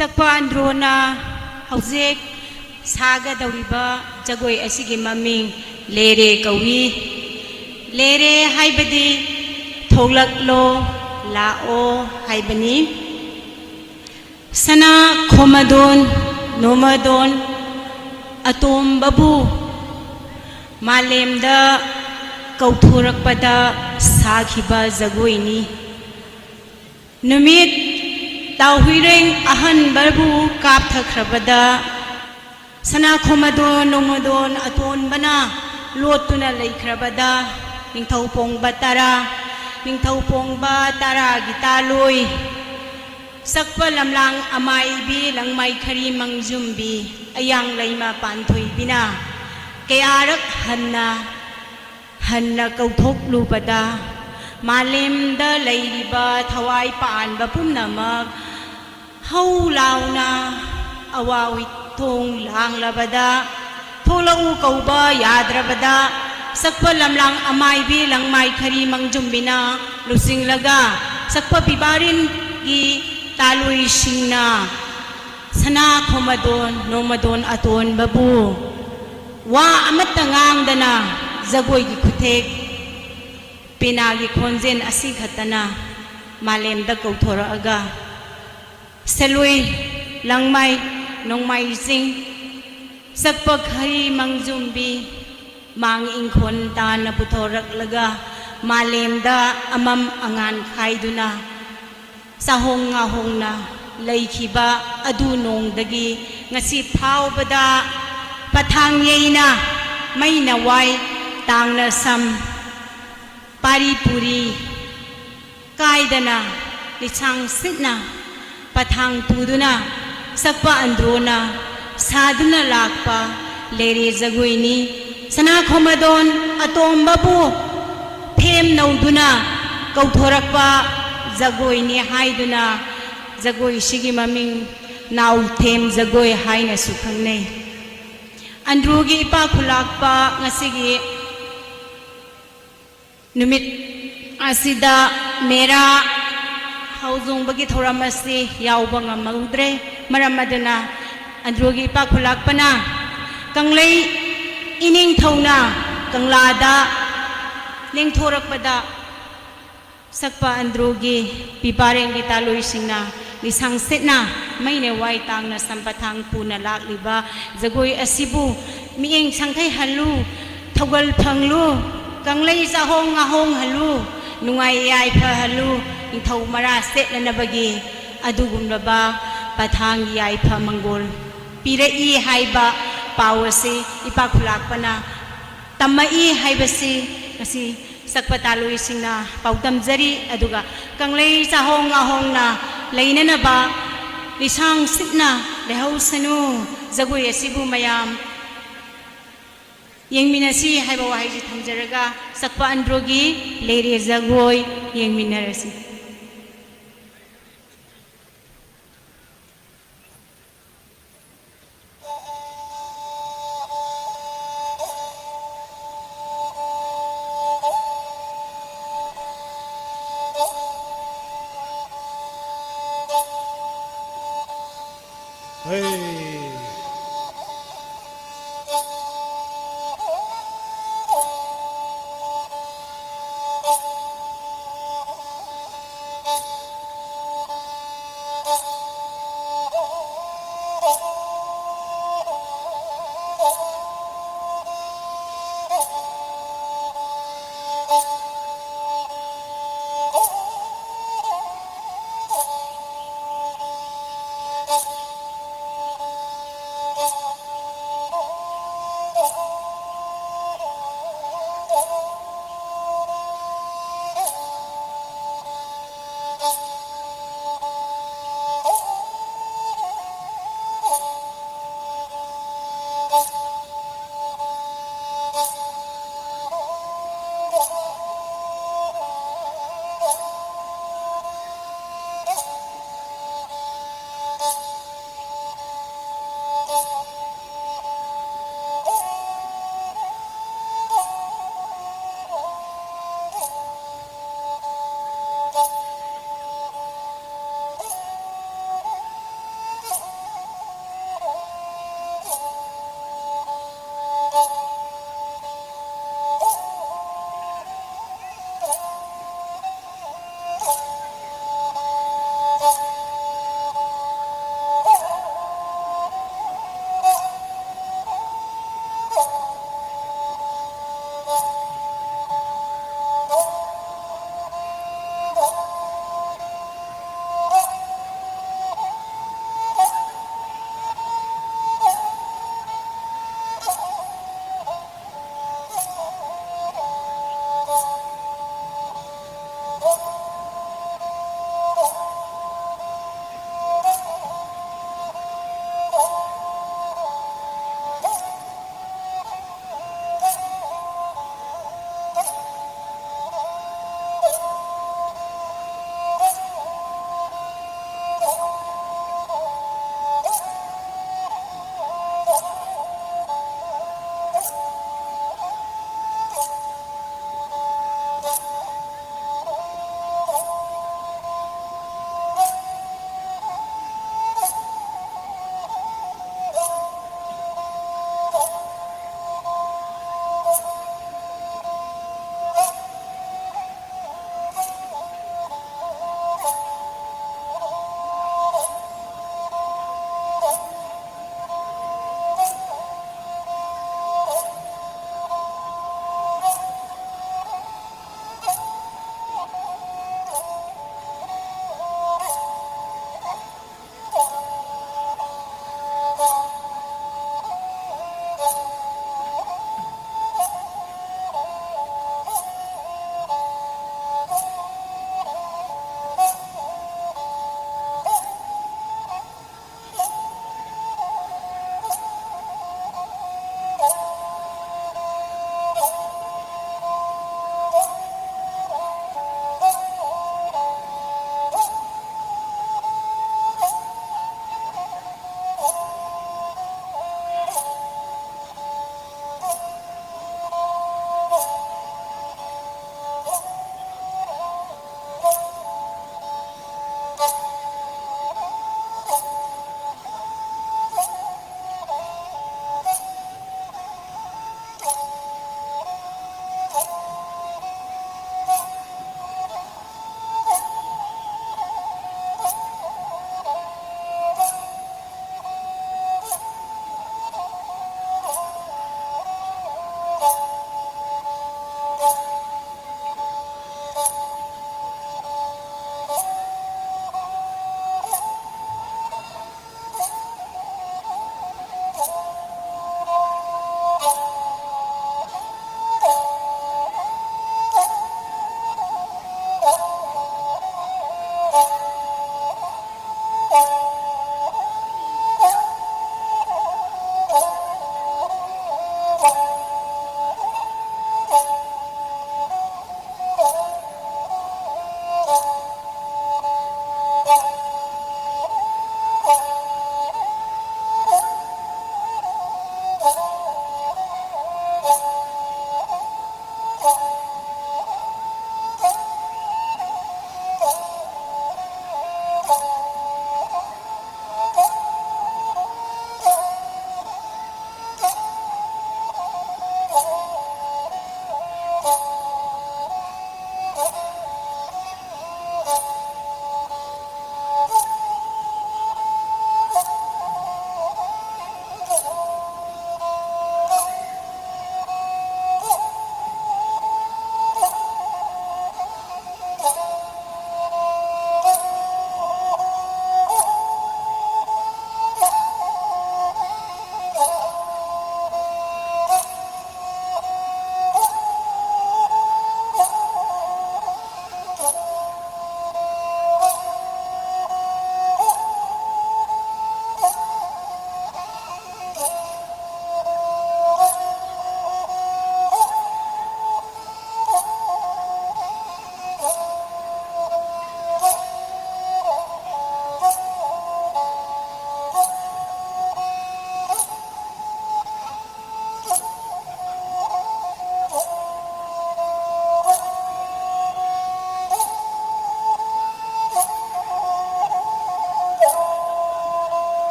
ꯆꯛꯄ ꯑꯟꯗ꯭ꯔꯣꯅ ꯍꯧꯖꯤꯛ ꯁꯥꯒꯗꯧꯔꯤꯕ ꯖꯒꯣꯏ ꯑꯁꯤꯒꯤ ꯃꯃꯤꯡ ꯂꯦꯔꯦ ꯀꯧꯏ꯫ ꯂꯦꯔꯦ ꯍꯥꯏꯕꯗꯤ ꯊꯣꯛꯂꯛꯂꯣ, ꯂꯥꯛꯑꯣ ꯍꯥꯏꯕꯅꯤ꯫ ꯁꯅꯥ ꯈꯣꯃꯗꯣꯟ, ꯅꯣꯃꯗꯣꯟ ꯑꯇꯣꯝꯕꯕꯨ ꯃꯥꯂꯦꯝꯗ ꯀꯧꯊꯣꯔꯛꯄꯗ ꯁꯥꯈꯤꯕ ꯖꯒꯣꯏꯅꯤ꯫ ꯅꯨꯃꯤꯠ ꯇꯥꯎꯍꯨꯏꯔꯦꯡ ꯑꯍꯟꯕꯕꯨ ꯀꯥꯞꯊꯈ꯭ꯔꯕꯗ, ꯁꯅꯥ ꯈꯣꯃꯗꯣꯟ ꯅꯣꯡꯃꯗꯣꯟ ꯑꯇꯣꯟꯕꯅ ꯂꯣꯠꯇꯨꯅ ꯂꯩꯈ꯭ꯔꯕꯗ, ꯅꯤꯡꯊꯧ ꯄꯣꯡꯕ ꯇꯔꯥ ꯅꯤꯡꯊꯧ ꯄꯣꯡꯕ ꯇꯔꯥꯒꯤ ꯇꯥꯂꯣꯏ, ꯁꯛꯄ ꯂꯝꯂꯥꯡ ꯑꯃꯥꯏꯕꯤ ꯂꯪꯃꯥꯏ ꯈꯔꯤ ꯃꯪꯖꯨꯝꯕꯤ, ꯑꯌꯥꯡ ꯂꯩꯃ ꯄꯥꯟꯊꯣꯏꯕꯤꯅ ꯀꯌꯥꯔꯛ ꯍꯟꯅ ꯍꯟꯅ ꯀꯧꯊꯣꯛꯂꯨꯕꯗ, ꯃꯥꯂꯦꯝꯗ ꯂꯩꯔꯤꯕ ꯊꯋꯥꯏ ꯄꯥꯟꯕ ꯄꯨꯝꯅꯃꯛ ꯍꯧ ꯂꯥꯎꯅ ꯑꯋꯥ ꯊꯣꯡ ꯂꯥꯡꯂꯕꯗ, ꯊꯣꯛꯂꯛꯎ ꯀꯧꯕ ꯌꯥꯗ꯭ꯔꯕꯗ, ꯁꯛꯄ ꯂꯝꯂꯥꯡ ꯑꯃꯥꯏꯕꯤ ꯂꯪꯃꯥꯏ ꯈꯔꯤ ꯃꯪꯖꯨꯝꯕꯤꯅ ꯂꯨꯆꯤꯡꯂꯒ, ꯁꯛꯄ ꯄꯤꯕꯥꯔꯤꯟꯒꯤ ꯇꯥꯂꯣꯏꯁꯤꯡꯅ ꯁꯅꯥ ꯈꯣꯃꯗꯣꯟ ꯅꯣꯡꯃꯗꯣꯟ ꯑꯇꯣꯟꯕꯕꯨ ꯋꯥ ꯑꯃꯠꯇ ꯉꯥꯡꯗꯅ, ꯖꯒꯣꯏꯒꯤ ꯈꯨꯊꯦꯛ, ꯄꯦꯅꯥꯒꯤ ꯈꯣꯟꯖꯦꯜ ꯑꯁꯤ ꯈꯛꯇꯅ ꯃꯥꯂꯦꯝꯗ ꯀꯧꯊꯣꯔꯛꯑꯒ, ꯁꯦꯂꯨꯏ, ꯂꯪꯃꯥꯏ, ꯅꯣꯡꯃꯥꯏ ꯆꯤꯡ, ꯁꯛꯄ ꯈꯔꯤ ꯃꯪꯖꯨꯝꯕꯤ, ꯃꯥꯡ ꯏꯪꯈꯣꯜ ꯇꯥꯅ ꯄꯨꯊꯣꯔꯛꯂꯒ, ꯃꯥꯂꯦꯝꯗ ꯑꯃꯝ ꯑꯉꯥꯟ ꯈꯥꯏꯗꯨꯅ ꯆꯥꯍꯣꯡ ꯉꯥꯍꯣꯡꯅ ꯂꯩꯈꯤꯕ ꯑꯗꯨ ꯅꯣꯡꯗꯒꯤ ꯉꯁꯤ ꯐꯥꯎꯕꯗ ꯄꯊꯥꯡ ꯌꯩꯅ, ꯃꯩꯅ ꯋꯥꯏ, ꯇꯥꯡꯅ ꯁꯝ, ꯄꯥꯔꯤ ꯄꯨꯔꯤ ꯀꯥꯏꯗꯅ, ꯂꯤꯁꯥꯡ ꯁꯤꯠꯅ ꯄꯊꯥꯡ ꯄꯨꯗꯨꯅ ꯁꯛꯄ ꯑꯟꯗ꯭ꯔꯣꯅ ꯁꯥꯗꯨꯅ ꯂꯥꯛꯄ ꯂꯩꯔꯦ ꯖꯒꯣꯏꯅꯤ꯫ ꯁꯅꯥ ꯈꯣꯃꯗꯣꯟ ꯑꯇꯣꯝꯕꯕꯨ ꯊꯦꯝ ꯅꯧꯗꯨꯅ ꯀꯧꯊꯣꯔꯛꯄ ꯖꯒꯣꯏꯅꯤ ꯍꯥꯏꯗꯨꯅ, ꯖꯒꯣꯏꯁꯤꯒꯤ ꯃꯃꯤꯡ ꯅꯥꯎꯊꯦꯝ ꯖꯒꯣꯏ ꯍꯥꯏꯅꯁꯨ ꯈꯪꯅꯩ꯫ ꯑꯟꯗ꯭ꯔꯣꯒꯤ ꯏꯄꯥ ꯈꯨꯂꯥꯛꯄ ꯉꯁꯤꯒꯤ ꯅꯨꯃꯤꯠ ꯑꯁꯤꯗ ꯃꯦꯔꯥ ꯍꯧꯖꯣꯡꯕꯒꯤ ꯊꯧꯔꯝ ꯑꯁꯤ ꯌꯥꯎꯕ ꯉꯝꯍꯧꯗ꯭ꯔꯦ꯫ ꯃꯔꯝ ꯑꯗꯨꯅ ꯑꯟꯗ꯭ꯔꯣꯒꯤ ꯏꯄꯥ ꯈꯨꯂꯥꯛꯄꯅ ꯀꯪꯂꯩ ꯏꯅꯤꯡꯊꯧꯅ ꯀꯪꯂꯥꯗ ꯂꯦꯡꯊꯣꯔꯛꯄꯗ, ꯁꯛꯄ ꯑꯟꯗ꯭ꯔꯣꯒꯤ ꯄꯤꯄꯥꯔꯦꯡꯒꯤ ꯇꯥꯂꯣꯏꯁꯤꯡꯅ ꯂꯤꯁꯥꯡ ꯁꯤꯠꯅ ꯃꯩꯅ ꯋꯥꯏ ꯇꯥꯡꯅ ꯁꯝꯄꯊꯥꯡ ꯄꯨꯅ ꯂꯥꯛꯂꯤꯕ ꯖꯒꯣꯏ ꯑꯁꯤꯕꯨ ꯃꯤꯠꯌꯦꯡ ꯁꯪꯊꯩꯍꯜꯂꯨ, ꯊꯧꯒꯜ ꯐꯪꯂꯨ, ꯀꯪꯂꯩ ꯆꯥꯍꯣꯡ ꯉꯥꯍꯣꯡꯍꯜꯂꯨ, ꯅꯨꯡꯉꯥꯏ ꯌꯥꯏꯐꯍꯜꯂꯨ, ꯅꯤꯡꯊꯧ ꯃꯔꯥ ꯁꯦꯠꯅꯅꯕꯒꯤ ꯑꯗꯨꯒꯨꯝꯂꯕ ꯄꯊꯥꯡꯒꯤ ꯌꯥꯏꯐ ꯃꯪꯒꯣꯜ ꯄꯤꯔꯛꯏ ꯍꯥꯏꯕ ꯄꯥꯎ ꯑꯁꯤ ꯏꯄꯥ ꯈꯨꯂꯥꯛꯄꯅ ꯇꯝꯃꯛꯏ ꯍꯥꯏꯕꯁꯤ ꯉꯁꯤ ꯁꯛꯄ ꯇꯥꯂꯣꯏꯁꯤꯡꯅ ꯄꯥꯎꯗꯝꯖꯔꯤ꯫ ꯑꯗꯨꯒ ꯀꯪꯂꯩ ꯆꯥꯍꯣꯡ ꯉꯥꯍꯣꯡꯅ ꯂꯩꯅꯅꯕ ꯂꯤꯁꯥꯡ ꯁꯤꯠꯅ ꯂꯩꯍꯧꯁꯅꯨ꯫ ꯖꯒꯣꯏ ꯑꯁꯤꯕꯨ ꯃꯌꯥꯝ ꯌꯦꯡꯃꯤꯟꯅꯁꯤ ꯍꯥꯏꯕ ꯋꯥꯍꯩꯁꯤ ꯊꯝꯖꯔꯒ, ꯁꯛꯄ ꯑꯟꯗ꯭ꯔꯣꯒꯤ ꯂꯩꯔꯦ ꯖꯒꯣꯏ ꯌꯦꯡꯃꯤꯟꯅꯔꯁꯤ꯫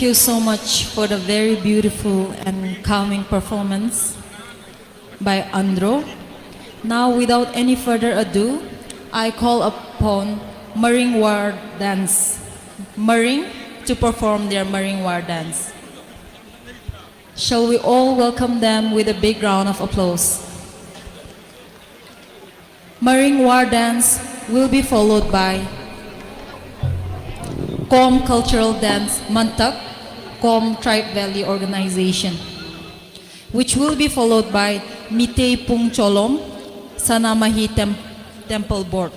Thank you so much for the very beautiful and calming performance by Andro. Now, without any further ado, I call upon Maring War Dance, Maring, to perform their Maring War Dance. Shall we all welcome them with a big round of applause? Maring War Dance will be followed by Kom Cultural Dance Mantak, Kom Tribe Valley Organization, which will be followed by Mitei Pung Cholom, Sanamahi Tem- Temple Board.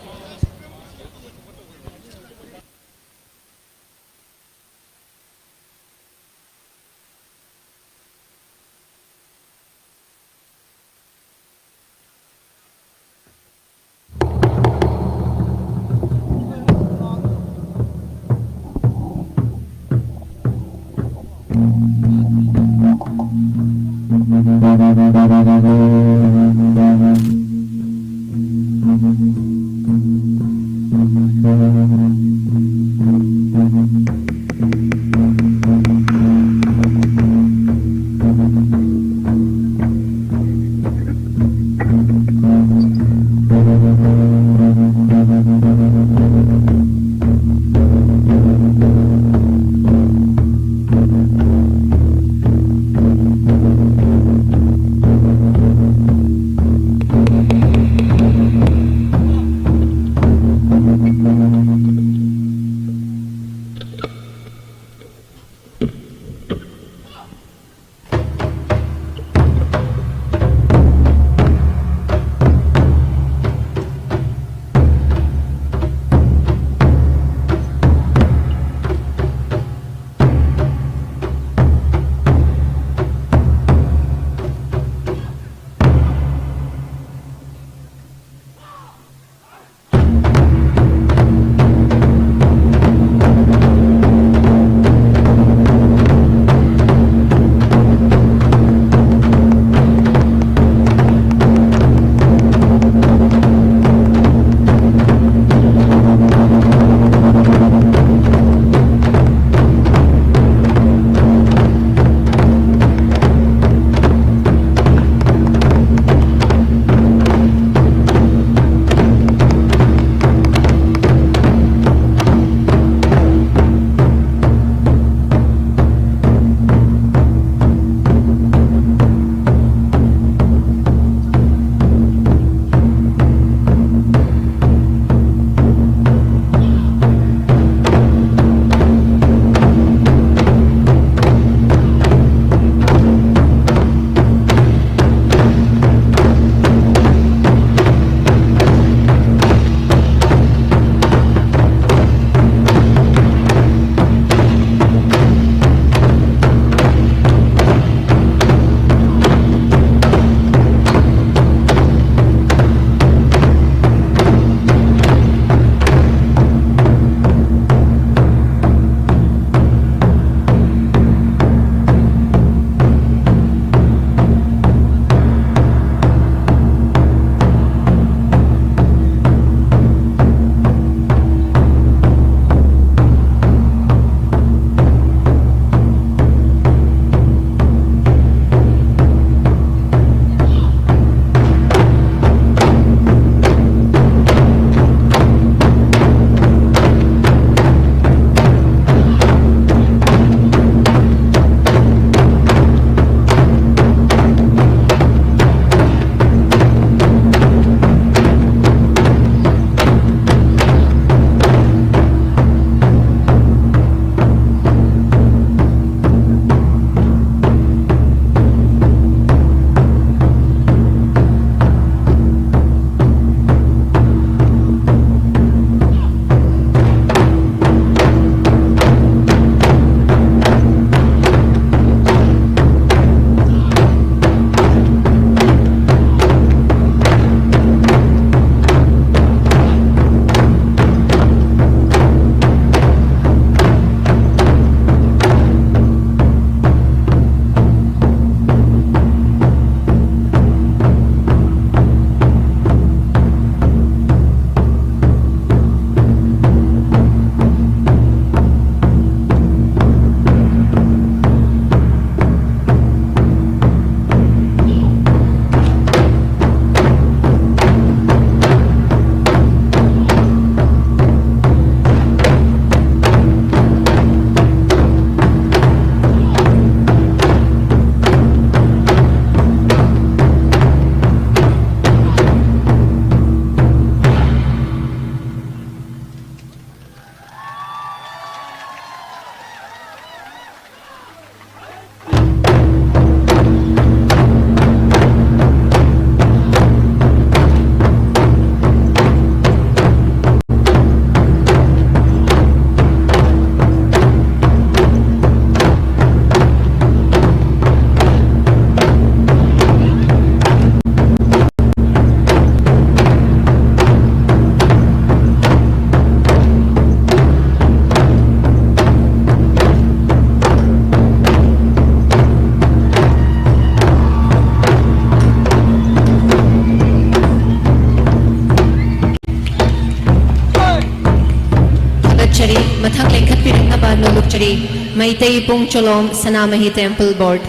Meitei ꯄꯨꯡ ꯆꯣꯂꯣꯝ ꯁꯅꯥꯃꯍꯤ Temple Board꯫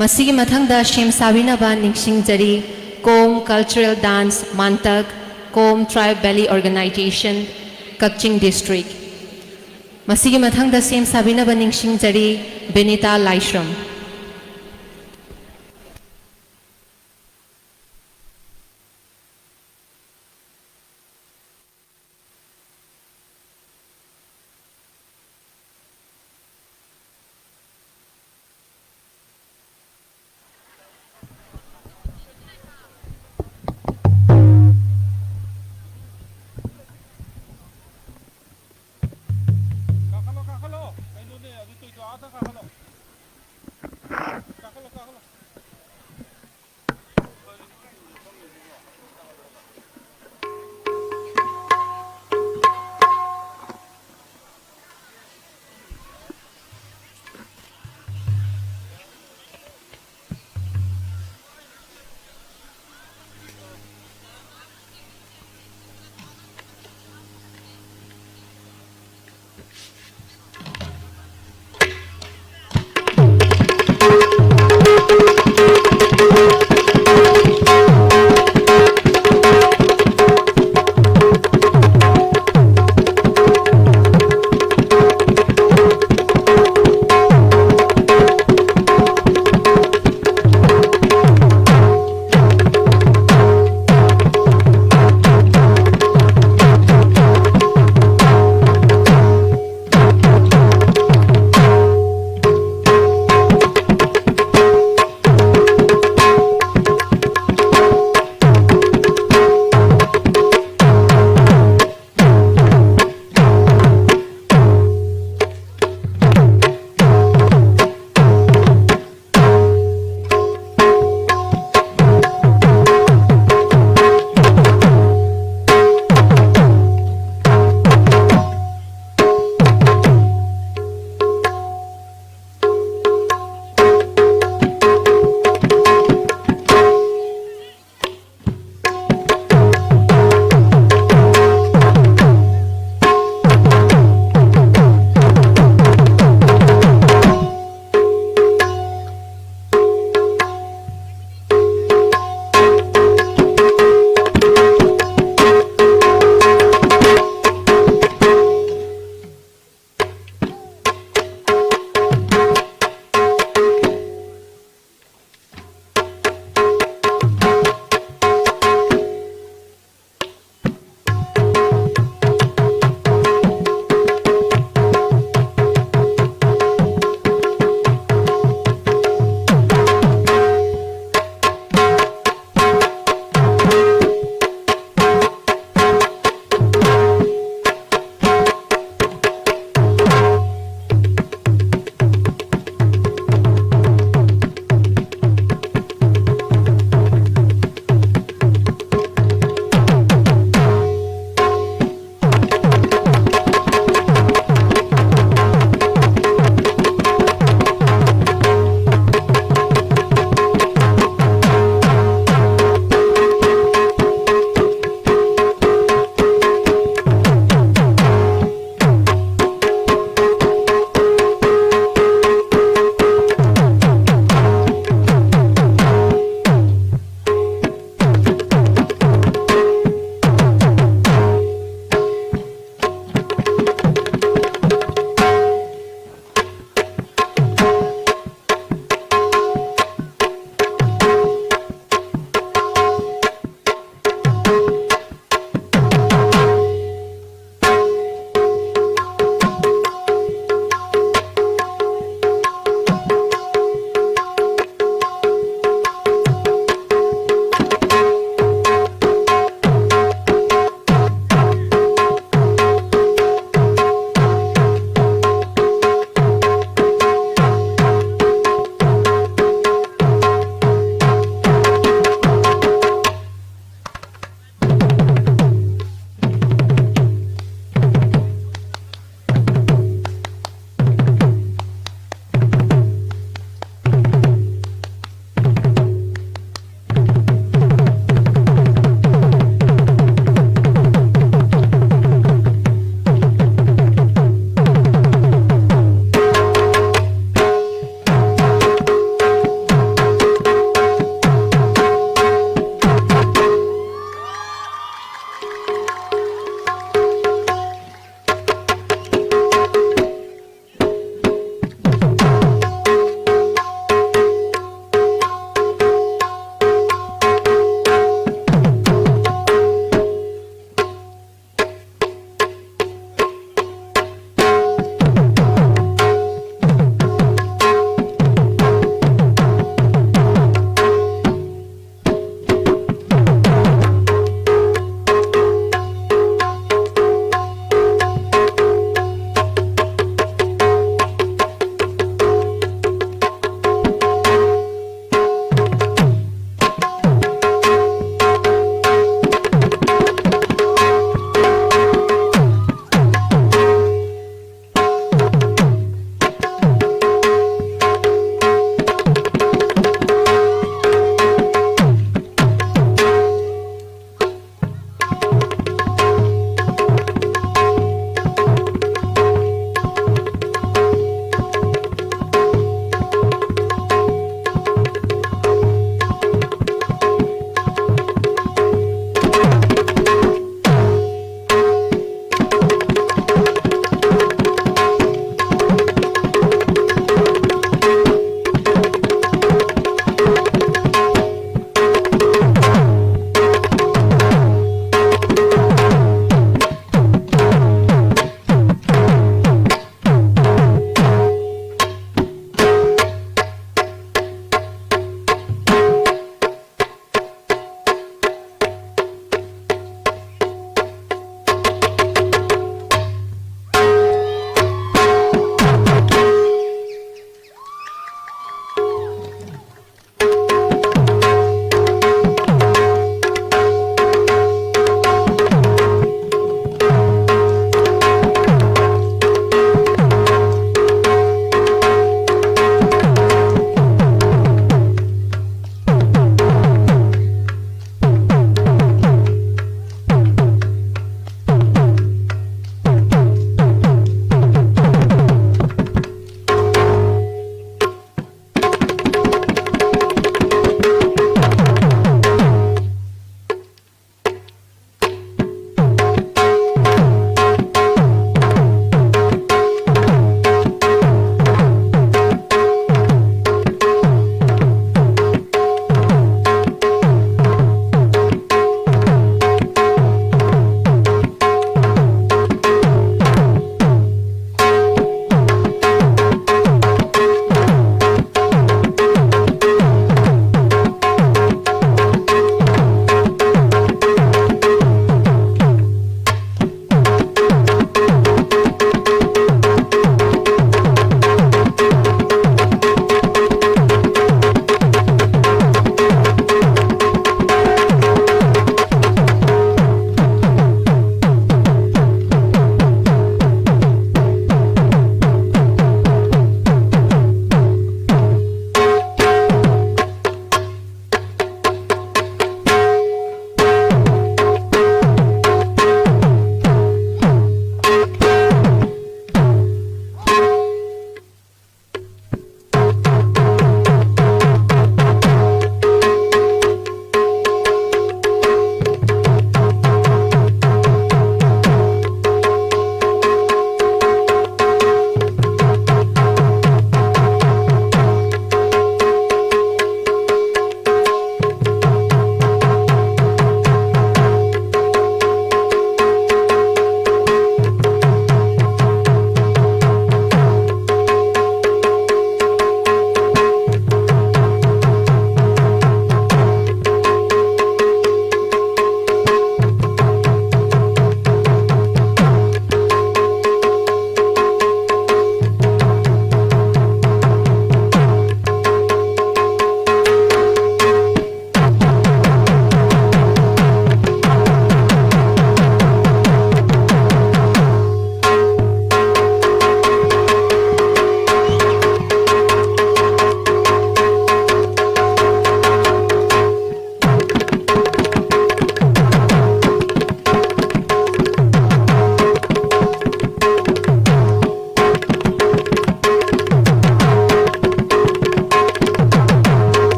ꯃꯁꯤꯒꯤ ꯃꯊꯪꯗ ꯁꯦꯝ ꯁꯥꯕꯤꯅꯕ ꯅꯤꯡꯁꯤꯡꯖꯔꯤ ꯀꯣꯝ Cultural Dance ꯃꯥꯟꯇꯛ, ꯀꯣꯝ Tribe Valley Organization, ꯀꯛꯆꯤꯡ District꯫ ꯃꯁꯤꯒꯤ ꯃꯊꯪꯗ ꯁꯦꯝ ꯁꯥꯕꯤꯅꯕ ꯅꯤꯡꯁꯤꯡꯖꯔꯤ ꯕꯤꯅꯤꯇꯥ ꯂꯥꯏꯁ꯭ꯔꯝ꯫ ꯀꯥꯈꯠꯂꯣ, ꯀꯥꯈꯠꯂꯣ꯫ ꯀꯩꯅꯣꯅꯦ, ꯑꯗꯨ ꯇꯧꯏꯗꯣ, ꯑꯥꯗ ꯀꯥꯈꯠꯂꯣ꯫ ꯀꯥꯈꯠꯂꯣ, ꯀꯥꯈꯠꯂꯣ꯫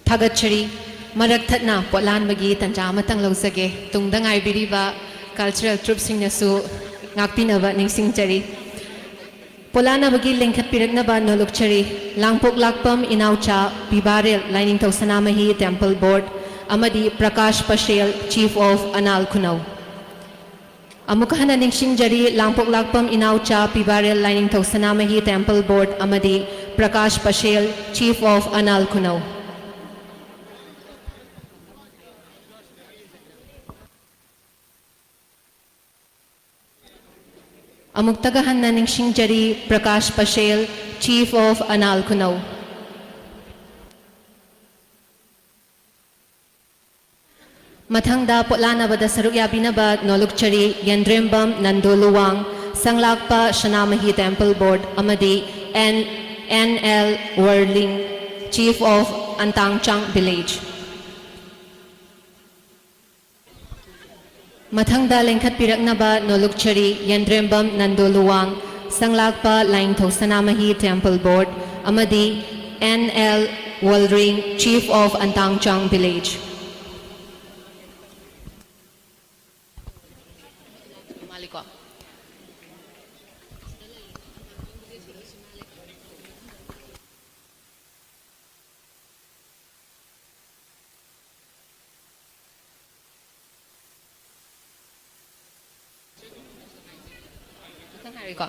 ꯊꯥꯒꯠꯆꯔꯤ꯫ ꯃꯔꯛ ꯊꯠꯅ ꯄꯣꯠꯂꯥꯟꯕꯒꯤ ꯇꯟꯖꯥ ꯑꯃꯇꯪ ꯂꯧꯖꯒꯦ꯫ ꯇꯨꯡꯗ ꯉꯥꯏꯕꯤꯔꯤꯕ cultural troupeꯁꯤꯡꯅꯁꯨ ꯉꯥꯛꯄꯤꯅꯕ ꯅꯤꯡꯁꯤꯡꯖꯔꯤ꯫ ꯄꯣꯂꯥꯅꯕꯒꯤ ꯂꯦꯡꯈꯠꯄꯤꯔꯛꯅꯕ ꯅꯣꯂꯨꯛꯆꯔꯤ꯫ ꯂꯥꯡꯄꯣꯛ ꯂꯥꯛꯄꯝ ꯏꯅꯥꯎꯆꯥ ꯄꯤꯕꯥꯔꯦꯜ ꯂꯥꯏꯅꯤꯡꯊꯧ ꯁꯅꯥꯃꯍꯤ Temple Board ꯑꯃꯗꯤ ꯄ꯭ꯔꯀꯥꯁ ꯄꯁꯦꯜ Chief of ꯑꯅꯥꯜ ꯈꯨꯅꯧ꯫ ꯑꯃꯨꯛ ꯍꯟꯅ ꯅꯤꯡꯁꯤꯡꯖꯔꯤ, ꯂꯥꯡꯄꯣꯛ ꯂꯥꯛꯄꯝ ꯏꯅꯥꯎꯆꯥ ꯄꯤꯕꯥꯔꯦꯜ ꯂꯥꯏꯅꯤꯡꯊꯧ ꯁꯅꯥꯃꯍꯤ Temple Board ꯑꯃꯗꯤ ꯄ꯭ꯔꯀꯥꯁ ꯄꯁꯦꯜ Chief of ꯑꯅꯥꯜ ꯈꯨꯅꯧ꯫ ꯑꯃꯨꯛꯇꯒ ꯍꯟꯅ ꯅꯤꯡꯁꯤꯡꯖꯔꯤ, ꯄ꯭ꯔꯀꯥꯁ ꯄꯁꯦꯜ, Chief of ꯑꯅꯥꯜ ꯈꯨꯅꯧ꯫ ꯃꯊꯪꯗ ꯄꯣꯠꯂꯥꯟꯅꯕꯗ ꯁꯔꯨꯛ ꯌꯥꯕꯤꯅꯕ ꯅꯣꯂꯨꯛꯆꯔꯤ, ꯌꯦꯟꯗ꯭ꯔꯦꯝꯕꯝ ꯅꯟꯗꯣ ꯂꯨꯋꯥꯡ, ꯁꯪꯂꯥꯛꯄ ꯁꯅꯥꯃꯍꯤ Temple Board ꯑꯃꯗꯤ N N L Warling, Chief of Antangchang Village꯫ ꯃꯊꯪꯗ ꯂꯦꯡꯈꯠꯄꯤꯔꯛꯅꯕ ꯅꯣꯂꯨꯛꯆꯔꯤ, ꯌꯦꯟꯗ꯭ꯔꯦꯝꯕꯝ ꯅꯟꯗꯣ ꯂꯨꯋꯥꯡ, ꯁꯪꯂꯥꯛꯄ ꯂꯥꯏꯅꯤꯡꯊꯧ ꯁꯅꯥꯃꯍꯤ Temple Board ꯑꯃꯗꯤ N L Wolring, Chief of Antangchang Village꯫ ꯃꯥꯜꯂꯤꯀꯣ? ꯃꯊꯪ ꯍꯥꯏꯔꯒꯦꯀꯣ꯫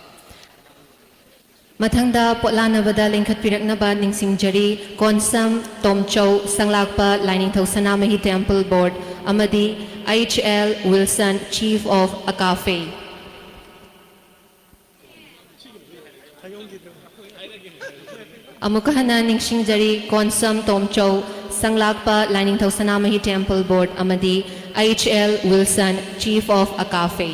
ꯃꯊꯪꯗ ꯄꯣꯠꯂꯥꯟꯅꯕꯗ ꯂꯤꯡꯈꯠꯄꯤꯔꯛꯅꯕ ꯅꯤꯡꯁꯤꯡꯖꯔꯤ, ꯀꯣꯟꯁꯝ ꯇꯣꯝꯆꯧ, ꯁꯪꯂꯥꯛꯄ ꯂꯥꯏꯅꯤꯡꯊꯧ ꯁꯅꯥꯃꯍꯤ Temple Board, ꯑꯃꯗꯤ H L Wilson, Chief of Akaphe. ꯑꯃꯨꯛꯀ ꯍꯟꯅ ꯅꯤꯡꯁꯤꯡꯖꯔꯤ, ꯀꯣꯟꯁꯝ ꯇꯣꯝꯆꯧ, ꯁꯪꯂꯥꯛꯄ ꯂꯥꯏꯅꯤꯡꯊꯧ ꯁꯅꯥꯃꯍꯤ Temple Board, ꯑꯃꯗꯤ H L Wilson, Chief of Akaphe.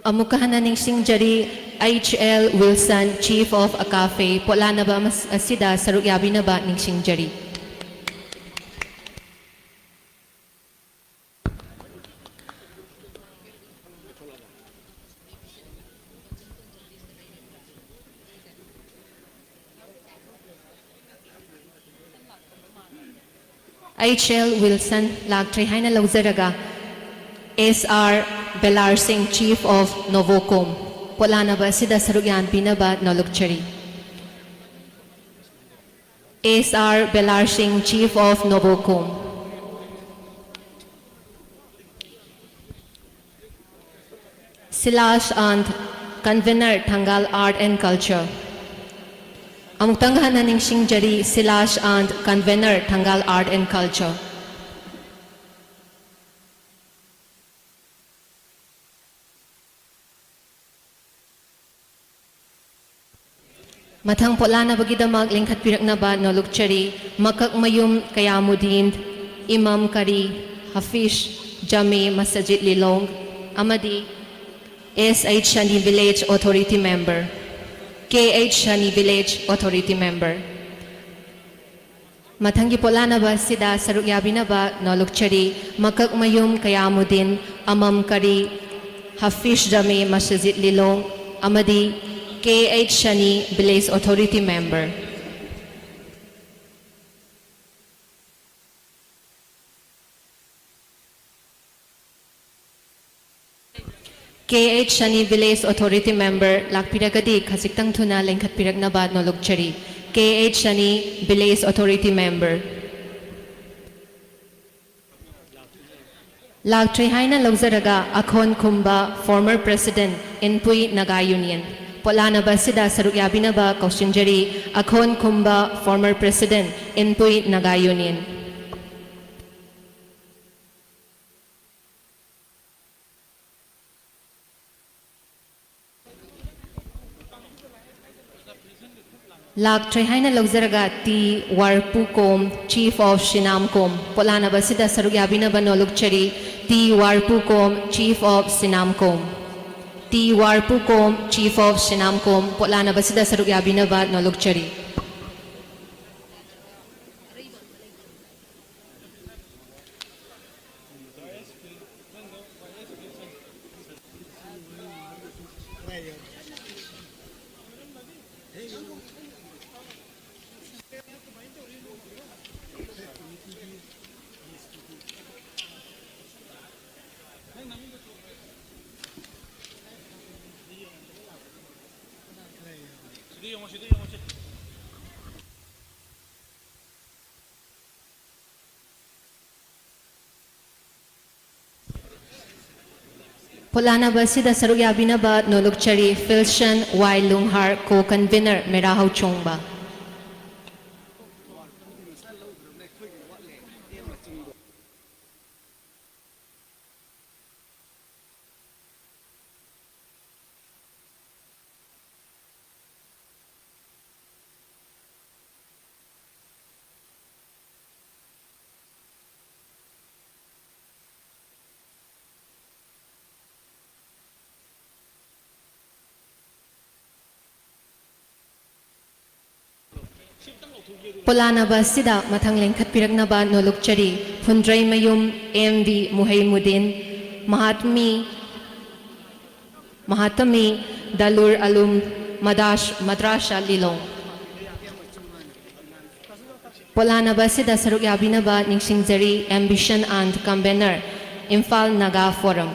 ꯑꯃꯨꯛꯀ ꯍꯟꯅ ꯅꯤꯡꯁꯤꯡꯖꯔꯤ, H L Wilson, Chief of ACAFE, ꯄꯣꯠꯂꯥꯟꯅꯕ ꯑꯃ-, ꯑꯁꯤꯗ ꯁꯔꯨꯛ ꯌꯥꯕꯤꯅꯕ ꯅꯤꯡꯁꯤꯡꯖꯔꯤ꯫ H L Wilson ꯂꯥꯛꯇ꯭ꯔꯦ ꯍꯥꯏꯅ ꯂꯧꯖꯔꯒ, S R Belar Singh, Chief of NOVOCOM, ꯄꯣꯠꯂꯥꯟꯅꯕ ꯑꯁꯤꯗ ꯁꯔꯨꯛ ꯌꯥꯟꯕꯤꯅꯕ ꯅꯣꯜꯂꯨꯛꯆꯔꯤ꯫ S R Belar Singh, Chief of NOVOCOM. Silas Ant, Convener, Thangal Art and Culture. ꯑꯃꯨꯛꯇꯪ ꯍꯟꯅ ꯅꯤꯡꯁꯤꯡꯖꯔꯤ, Silas Ant, Convener, Thangal Art and Culture. ꯃꯊꯪ ꯄꯣꯠꯂꯥꯟꯅꯕꯒꯤꯗꯃꯛ ꯂꯤꯡꯈꯠꯄꯤꯔꯛꯅꯕ ꯅꯣꯜꯂꯨꯛꯆꯔꯤ, ꯃꯀꯛꯃꯌꯨꯝ ꯀꯌꯥꯃꯨꯗꯤꯟ, ꯏꯃꯥꯝ ꯀꯔꯤ, ꯍꯥꯐꯤꯖ ꯖꯥꯃꯦ ꯃꯁꯖꯤꯗ ꯂꯤꯂꯣꯡ, ꯑꯃꯗꯤ S H Shani Village Authority Member, K H Shani Village Authority Member. ꯃꯊꯪꯒꯤ ꯄꯣꯠꯂꯥꯟꯅꯕ ꯑꯁꯤꯗ ꯁꯔꯨꯛ ꯌꯥꯕꯤꯅꯕ ꯅꯣꯜꯂꯨꯛꯆꯔꯤ, ꯃꯀꯛꯃꯌꯨꯝ ꯀꯌꯥꯃꯨꯗꯤꯟ, ꯑꯃꯝ ꯀꯔꯤ, ꯍꯥꯐꯤꯖ ꯖꯥꯃꯦ ꯃꯁꯖꯤꯗ ꯂꯤꯂꯣꯡ, ꯑꯃꯗꯤ K H Shani Village Authority Member. K H Shani Village Authority Member ꯂꯥꯛꯄꯤꯔꯒꯗꯤ ꯈꯖꯤꯛꯇꯪ ꯊꯨꯅ ꯂꯦꯡꯈꯠꯄꯤꯔꯛꯅꯕ ꯅꯣꯜꯂꯨꯛꯆꯔꯤ꯫ K H Shani Village Authority Member. ꯂꯥꯛꯇ꯭ꯔꯦ ꯍꯥꯏꯅ ꯂꯧꯖꯔꯒ, ꯑꯈꯣꯟ ꯈꯨꯝꯕ, former President, Inpui Naga Union, ꯄꯣꯠꯂꯥꯟꯅꯕ ꯑꯁꯤꯗ ꯁꯔꯨꯛ ꯌꯥꯕꯤꯅꯕ ꯀꯧꯁꯤꯟꯖꯔꯤ꯫ ꯑꯈꯣꯟ ꯈꯨꯝꯕ, former President, Inpui Naga Union. ꯂꯥꯛꯇ꯭ꯔꯦ ꯍꯥꯏꯅ ꯂꯧꯖꯔꯒ, T Warpukom, Chief of Sinamkom, ꯄꯣꯠꯂꯥꯟꯅꯕ ꯑꯁꯤꯗ ꯁꯔꯨꯛ ꯌꯥꯕꯤꯅꯕ ꯅꯣꯜꯂꯨꯛꯆꯔꯤ꯫ T Warpukom, Chief of Sinamkom. T Warpukom, Chief of Sinamkom, ꯄꯣꯠꯂꯥꯟꯅꯕꯁꯤꯗ ꯁꯔꯨꯛ ꯌꯥꯕꯤꯅꯕ ꯅꯣꯜꯂꯨꯛꯆꯔꯤ꯫ ꯄꯣꯠꯂꯥꯟꯅꯕ ꯑꯁꯤꯗ ꯁꯔꯨꯛ ꯌꯥꯕꯤꯅꯕ ꯅꯣꯜꯂꯨꯛꯆꯔꯤ ꯐꯤꯜꯁꯟ ꯋꯥꯏ ꯂꯨꯡꯍꯥꯔ, Co-Convener ꯃꯦꯔꯥ ꯍꯧꯆꯣꯡꯕ꯫ ꯄꯣꯂꯥꯅꯕ ꯑꯁꯤꯗ ꯃꯊꯪ ꯂꯦꯡꯈꯠꯄꯤꯔꯛꯅꯕ ꯅꯣꯜꯂꯨꯛꯆꯔꯤ ꯐꯨꯟꯗ꯭ꯔꯩꯃꯌꯨꯝ ꯑꯦꯝ ꯚꯤ ꯃꯨꯍꯩꯃꯨꯗꯤꯟ, ꯃꯍꯥꯠꯃꯤ, ꯃꯍꯥꯇꯃꯤ ꯗꯂꯨꯔ ꯑꯂꯨꯝ ꯃꯗꯥꯁ ꯃꯗ꯭ꯔꯥꯁꯥ ꯂꯤꯂꯣꯡ꯫ ꯄꯣꯂꯥꯅꯕ ꯑꯁꯤꯗ ꯁꯔꯨꯛ ꯌꯥꯕꯤꯅꯕ ꯅꯤꯡꯁꯤꯡꯖꯔꯤ Ambition and Convener, Imphal Naga Forum꯫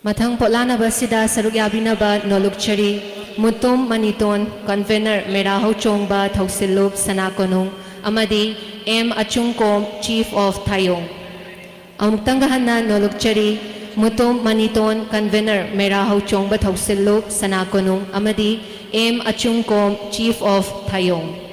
ꯃꯊꯪ ꯄꯣꯠꯂꯥꯟꯅꯕ ꯑꯁꯤꯗ ꯁꯔꯨꯛ ꯌꯥꯕꯤꯅꯕ ꯅꯣꯜꯂꯨꯛꯆꯔꯤ ꯃꯨꯇꯨꯝ ꯃꯅꯤꯇꯣꯟ, Convener ꯃꯦꯔꯥ ꯍꯧꯆꯣꯡꯕ ꯊꯧꯁꯤꯜꯂꯨꯞ ꯁꯅꯥ ꯀꯣꯅꯨꯡ, ꯑꯃꯗꯤ ꯑꯦꯝ ꯑꯆꯨꯡꯀꯣꯝ, Chief of ꯊꯥꯌꯣꯡ꯫ ꯑꯃꯨꯛꯇꯪꯒ ꯍꯟꯅ ꯅꯣꯜꯂꯨꯛꯆꯔꯤ ꯃꯨꯇꯨꯝ ꯃꯅꯤꯇꯣꯟ, Convener ꯃꯦꯔꯥ ꯍꯧꯆꯣꯡꯕ ꯊꯧꯁꯤꯜꯂꯨꯞ ꯁꯅꯥ ꯀꯣꯅꯨꯡ, ꯑꯃꯗꯤ ꯑꯦꯝ ꯑꯆꯨꯡꯀꯣꯝ, Chief of ꯊꯥꯌꯣꯡ꯫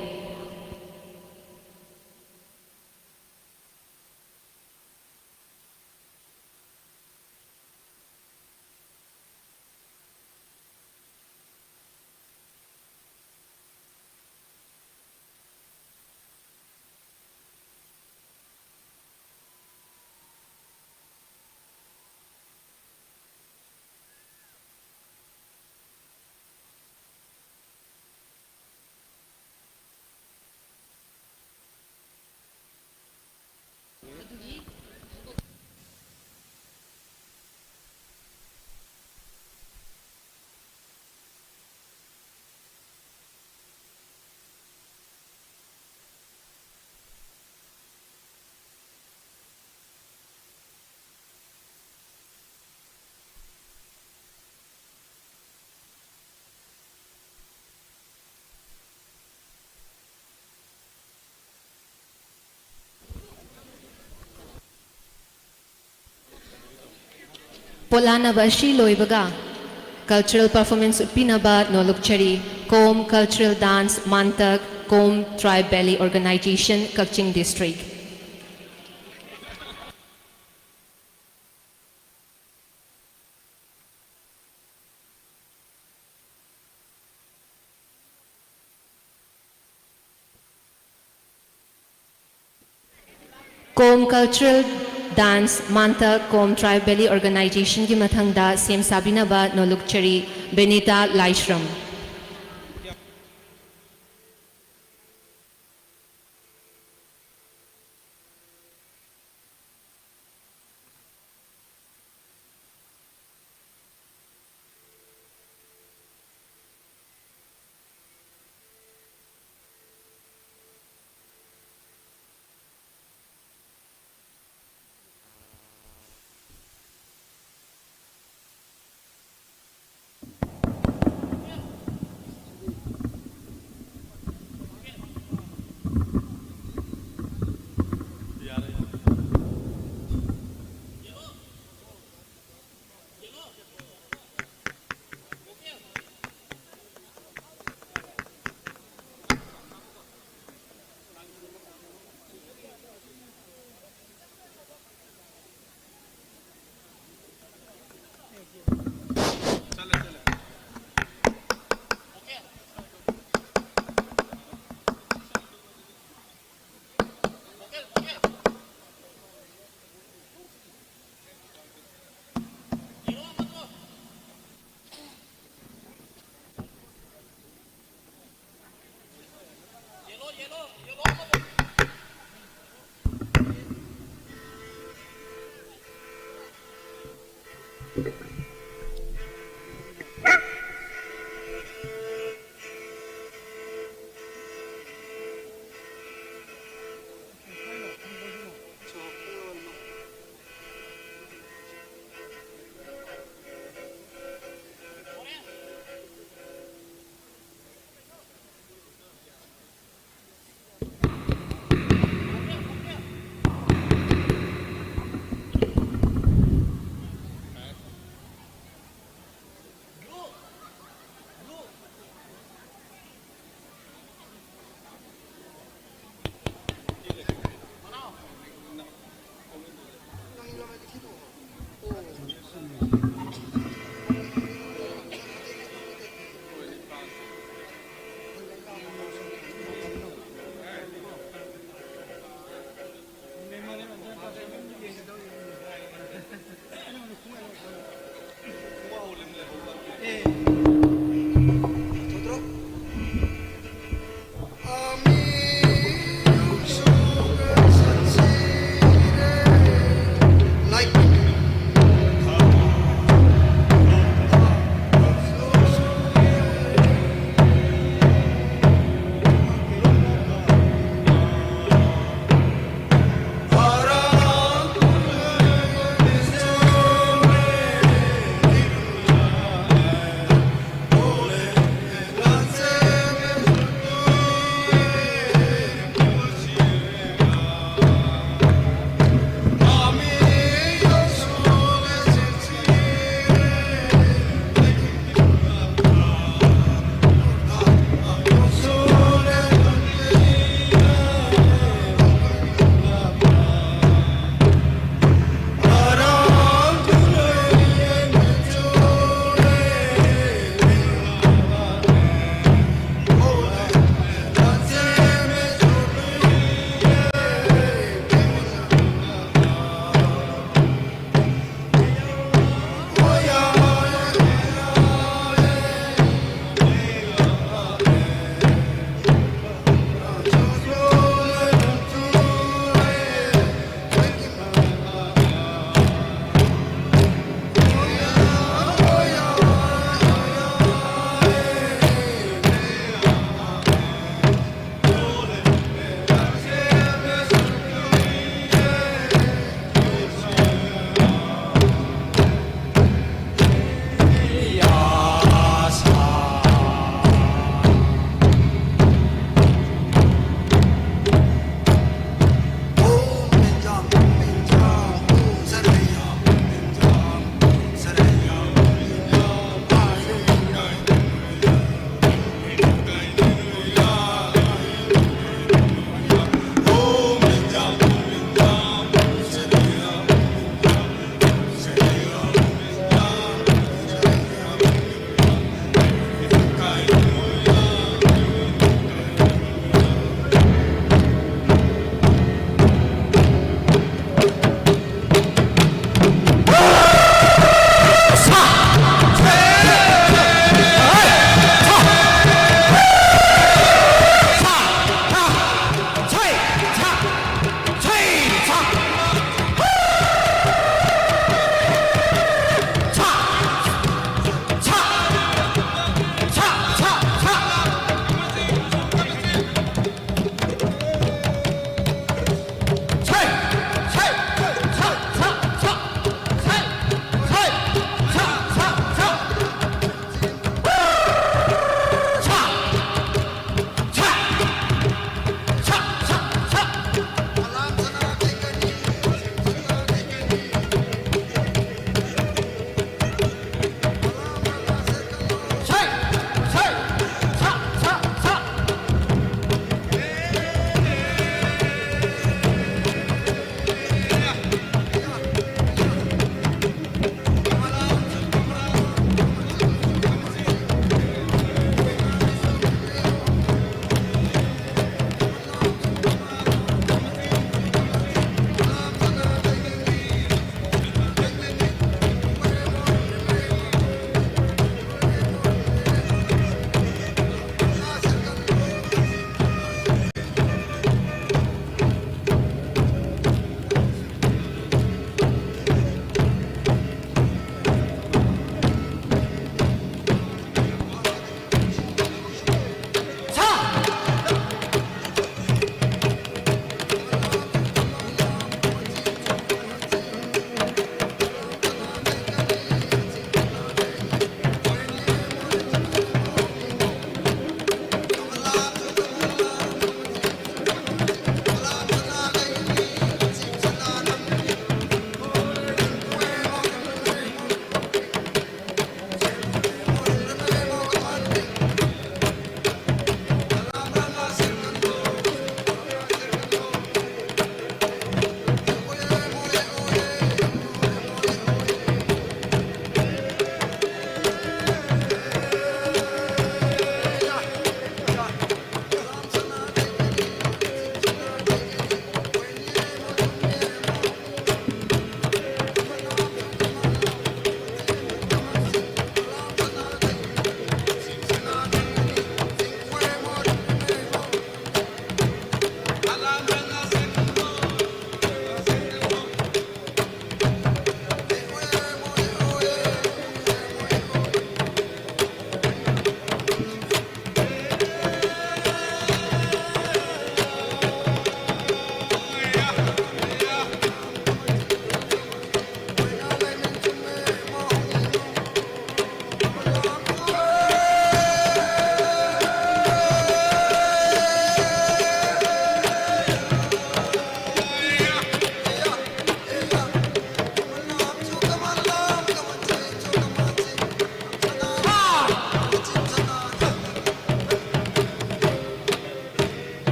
ꯄꯣꯠꯂꯥꯟꯅꯕ ꯑꯁꯤ ꯂꯣꯏꯕꯒ cultural performance ꯎꯠꯄꯤꯅꯕ ꯅꯣꯂꯨꯛꯆꯔꯤ꯫ Kom Cultural Dance, Mantak, Kom Tribe Valley Organization, Kakching District꯫ Kom Cultural Dance, Mantak, Kom Tribe Valley Organization ꯒꯤ ꯃꯊꯪꯗ ꯁꯦꯝ ꯁꯥꯕꯤꯅꯕ ꯅꯣꯂꯨꯛꯆꯔꯤ꯫ Benita Laishram꯫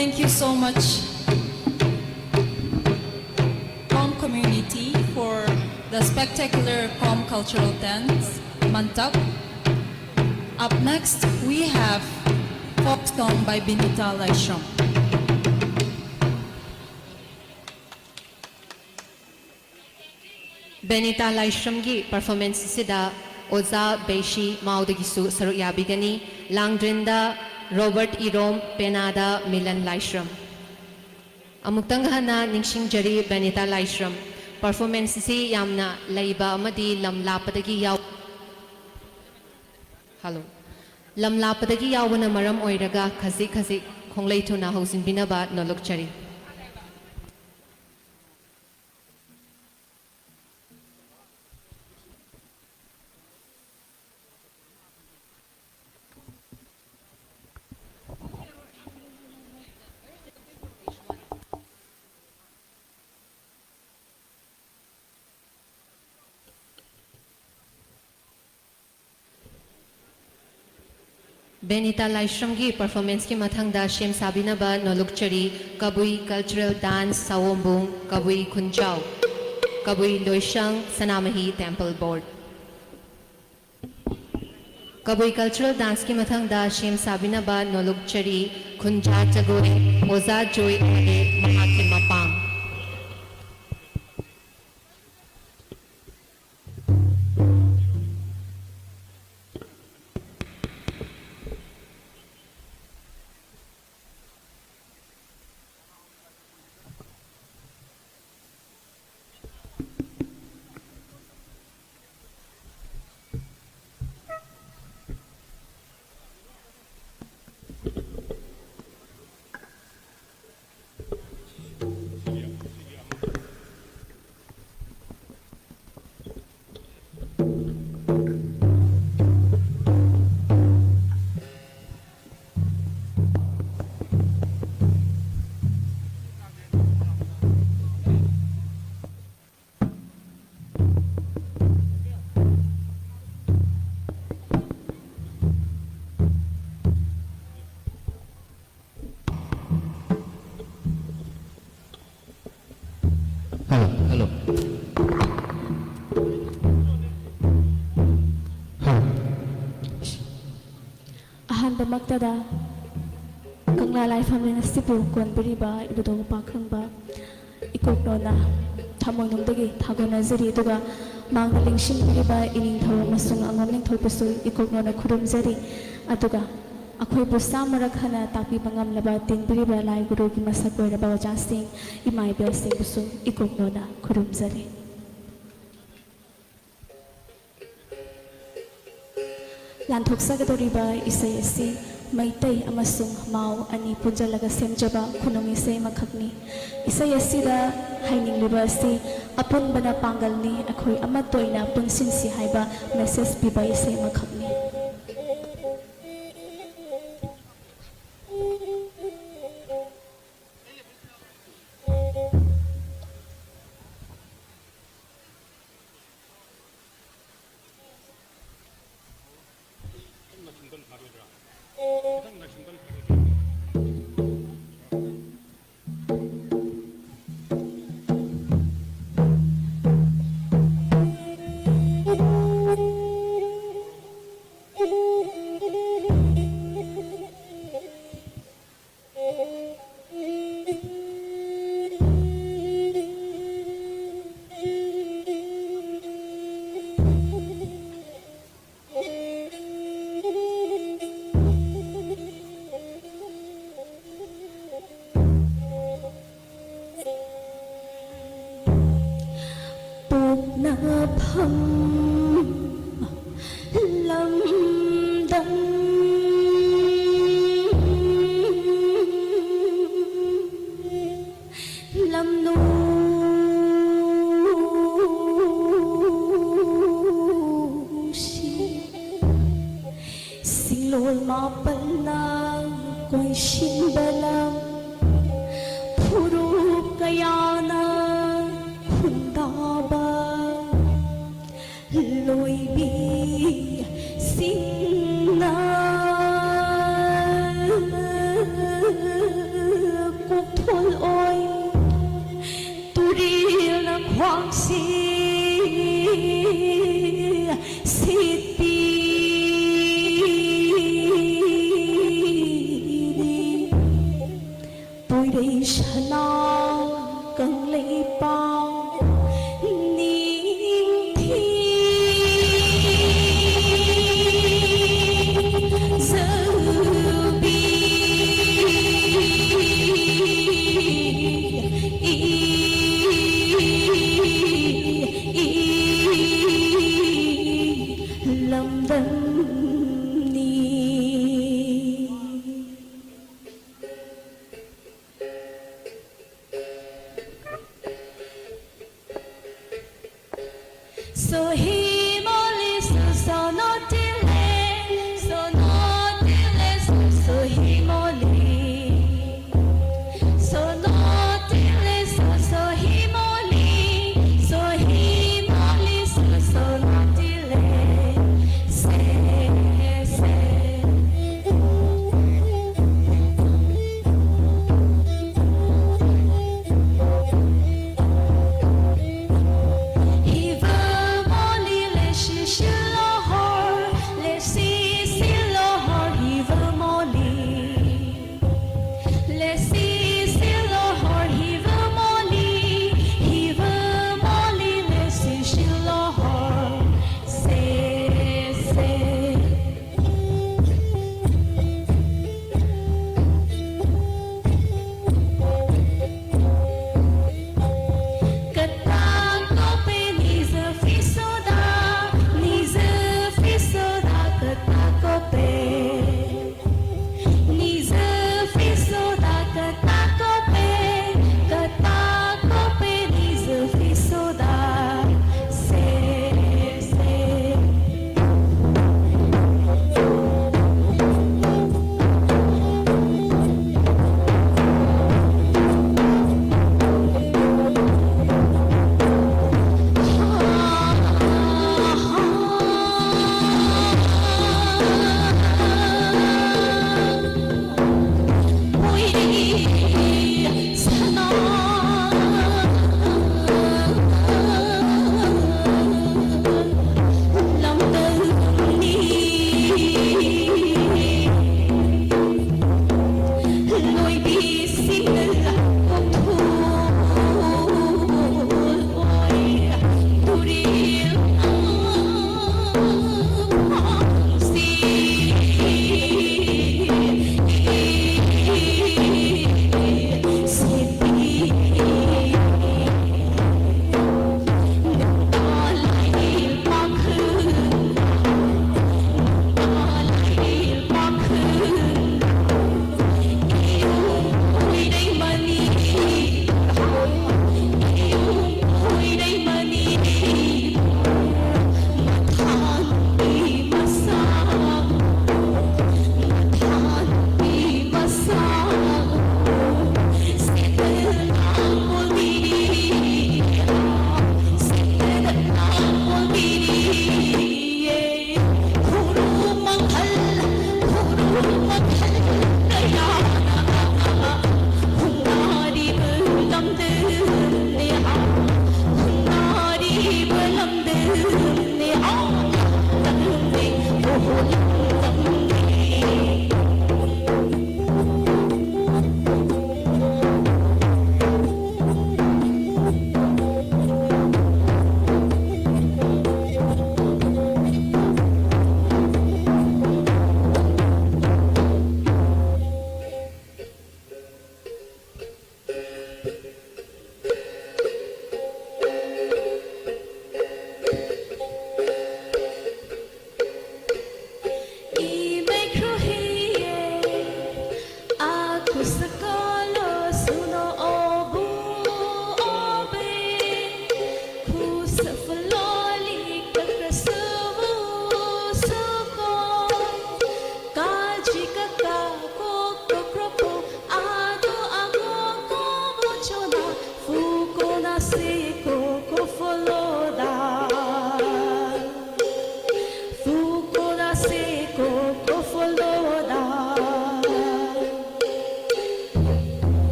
Thank you so much, Kom community, for the spectacular Kom cultural dance, Mantap. Up next, we have folk song by Benita Laishram. Benita Laishramꯒꯤ performance ꯑꯁꯤꯗ ꯑꯣꯖꯥ ꯕꯦꯁꯤ ꯃꯥꯎꯗꯒꯤꯁꯨ ꯁꯔꯨꯛ ꯌꯥꯕꯤꯒꯅꯤ꯫ ꯂꯥꯡꯗ꯭ꯔꯤꯟꯗ Robert ꯏꯔꯣꯝ, ꯄꯦꯅꯥꯗ Milan ꯂꯥꯏꯁ꯭ꯔꯝ꯫ ꯑꯃꯨꯛꯇꯪ ꯍꯟꯅ ꯅꯤꯡꯁꯤꯡꯖꯔꯤ, ꯕꯦꯅꯤꯇꯥ ꯂꯥꯏꯁ꯭ꯔꯝ꯫ Performance ꯑꯁꯤ ꯌꯥꯝꯅ ꯂꯩꯕ ꯑꯃꯗꯤ ꯂꯝ ꯂꯥꯞꯄꯗꯒꯤ ꯌꯥꯎ-, hello꯫ ꯂꯝ ꯂꯥꯞꯄꯗꯒꯤ ꯌꯥꯎꯕꯅ ꯃꯔꯝ ꯑꯣꯏꯔꯒ ꯈꯖꯤꯛ ꯈꯖꯤꯛ ꯈꯣꯡꯂꯩ ꯊꯨꯅ ꯍꯧꯖꯤꯟꯕꯤꯅꯕ ꯅꯣꯜꯂꯨꯛꯆꯔꯤ꯫ ꯕꯦꯅꯤꯇꯥ ꯂꯥꯏꯁ꯭ꯔꯝꯒꯤ performanceꯀꯤ ꯃꯊꯪꯗ ꯁꯦꯝ ꯁꯥꯕꯤꯅꯕ ꯅꯣꯜꯂꯨꯛꯆꯔꯤ ꯀꯕꯨꯏ Cultural Dance ꯁꯥꯋꯣꯝꯕꯨꯡ, ꯀꯕꯨꯏ ꯈꯨꯟꯖꯥꯎ, ꯀꯕꯨꯏ ꯂꯣꯏꯁꯪ, ꯁꯅꯥꯃꯍꯤ Temple Board꯫ ꯀꯕꯨꯏ Cultural Danceꯀꯤ ꯃꯊꯪꯗ ꯁꯦꯝ ꯁꯥꯕꯤꯅꯕ ꯅꯣꯜꯂꯨꯛꯆꯔꯤ ꯈꯨꯟꯖꯥ ꯖꯒꯣꯏ, ꯑꯣꯖꯥ ꯖꯣꯏ ꯑꯃꯗꯤ ꯃꯍꯥꯛꯀꯤ ꯃꯄꯥꯡ꯫ ꯃꯛꯇꯗ ꯀꯪꯂꯥ ꯂꯥꯏꯐꯝꯂꯦꯟ ꯑꯁꯤꯕꯨ ꯀꯣꯟꯕꯤꯔꯤꯕ ꯏꯕꯨꯙꯧ ꯄꯥꯈꯪꯕ ꯏꯀꯣꯛꯅꯣꯅ ꯊꯃꯣꯏꯅꯨꯡꯗꯒꯤ ꯊꯥꯒꯣꯟꯅꯖꯔꯤ, ꯑꯗꯨꯒ ꯃꯥꯡꯗ ꯂꯦꯡꯁꯤꯟꯕꯤꯔꯤꯕ ꯏꯅꯤꯡꯊꯧ ꯑꯃꯁꯨꯡ ꯑꯉꯣꯝ ꯅꯤꯡꯊꯧꯕꯨꯁꯨ ꯏꯀꯣꯛꯅꯣꯅ ꯈꯨꯔꯨꯝꯖꯔꯤ, ꯑꯗꯨꯒ ꯑꯩꯈꯣꯏꯕꯨ ꯁꯥꯃꯔꯛ ꯍꯟꯅ ꯇꯥꯛꯄꯤꯕ ꯉꯝꯂꯕ ꯇꯤꯟꯕꯤꯔꯤꯕ ꯂꯥꯏ ꯒꯨꯔꯨꯒꯤ ꯃꯁꯛ ꯑꯣꯏꯔꯕ ꯑꯣꯖꯥꯁꯤꯡ, ꯏꯃꯥ ꯏꯕꯦꯜꯁꯤꯡꯕꯨꯁꯨ ꯏꯀꯣꯛꯅꯣꯅ ꯈꯨꯔꯨꯝꯖꯔꯤ꯫ ꯂꯥꯟꯊꯣꯛꯆꯒꯗꯧꯔꯤꯕ ꯏꯁꯩ ꯑꯁꯤ ꯃꯩꯇꯩ ꯑꯃꯁꯨꯡ ꯃꯥꯎ ꯑꯅꯤ ꯄꯨꯟꯖꯜꯂꯒ ꯁꯦꯝꯖꯕ ꯈꯨꯅꯨꯡ ꯏꯁꯩ ꯑꯃꯈꯛꯅꯤ꯫ ꯏꯁꯩ ꯑꯁꯤꯗ ꯍꯥꯏꯅꯤꯡꯂꯤꯕ ꯑꯁꯤ ꯑꯄꯨꯟꯕꯅ ꯄꯥꯡꯒꯜꯅꯤ, ꯑꯩꯈꯣꯏ ꯑꯃꯠꯇ ꯑꯣꯏꯅ ꯄꯨꯟꯁꯤꯟꯁꯤ ꯍꯥꯏꯕ ꯃꯦꯁꯦꯖ ꯄꯤꯕ ꯏꯁꯩ ꯑꯃꯈꯛꯅꯤ꯫ ꯄꯣꯛꯅꯐꯝ ꯂꯝꯗꯝ ꯂꯝꯂꯣꯡꯁꯤ ꯁꯤꯡꯂꯣꯜ ꯃꯥꯄꯟꯅ ꯀꯣꯏꯁꯤꯟꯕ ꯂꯝ, ꯐꯨꯔꯨꯞ ꯀꯌꯥꯅ ꯈꯨꯟꯗꯥꯕ ꯂꯣꯏꯕꯤꯁꯤꯡꯅ ꯀꯣꯛꯊꯣꯜ ꯑꯣꯏ ꯇꯨꯔꯦꯜꯅ ꯈ꯭ꯋꯥꯡꯁꯤ ꯁꯤꯠꯄꯤ꯫ ꯁꯅꯥ ꯀꯪꯂꯩꯄꯥꯛ ꯅꯤꯡꯊꯤ ꯖꯧꯕꯤ ꯏ ꯏ ꯂꯝꯗꯝꯅꯤ꯫ Sohimoli, sohimoli, sohimoli, sohimoli, sohimoli, sohimoli, sohimoli.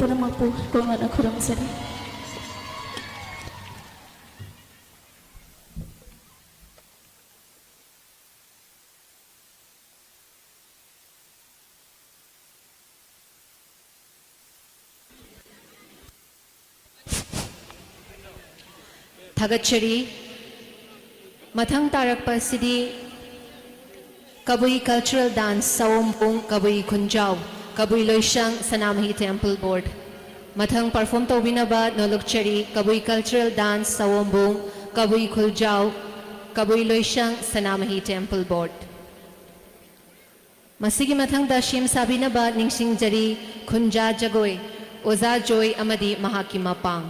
ꯄꯨꯝꯅꯃꯛꯄꯨ ꯏꯀꯣꯛꯅꯅ ꯈꯨꯔꯨꯝꯖꯔꯤ꯫ ꯊꯥꯒꯠꯆꯔꯤ꯫ ꯃꯊꯪ ꯇꯥꯔꯛꯄ ꯑꯁꯤꯗꯤ ꯀꯕꯨꯏ Cultural Dance ꯁꯑꯣꯝꯕꯨꯡ, ꯀꯕꯨꯏ ꯈꯨꯟꯖꯥꯎ, ꯀꯕꯨꯏ ꯂꯣꯏꯁꯪ, ꯁꯅꯥꯃꯍꯤ Temple Board꯫ ꯃꯊꯪ perform ꯇꯧꯕꯤꯅꯕ ꯅꯣꯂꯨꯛꯆꯔꯤ ꯀꯕꯨꯏ Cultural Dance ꯁꯑꯣꯝꯕꯨꯡ, ꯀꯕꯨꯏ ꯈꯨꯟꯖꯥꯎ, ꯀꯕꯨꯏ ꯂꯣꯏꯁꯪ, ꯁꯅꯥꯃꯍꯤ Temple Board꯫ ꯃꯁꯤꯒꯤ ꯃꯊꯪꯗ ꯁꯦꯝ ꯁꯥꯕꯤꯅꯕ ꯅꯤꯡꯁꯤꯡꯖꯔꯤ ꯈꯨꯟꯖꯥ ꯖꯒꯣꯏ, ꯑꯣꯖꯥ ꯖꯣꯏ ꯑꯃꯗꯤ ꯃꯍꯥꯛꯀꯤ ꯃꯄꯥꯡ꯫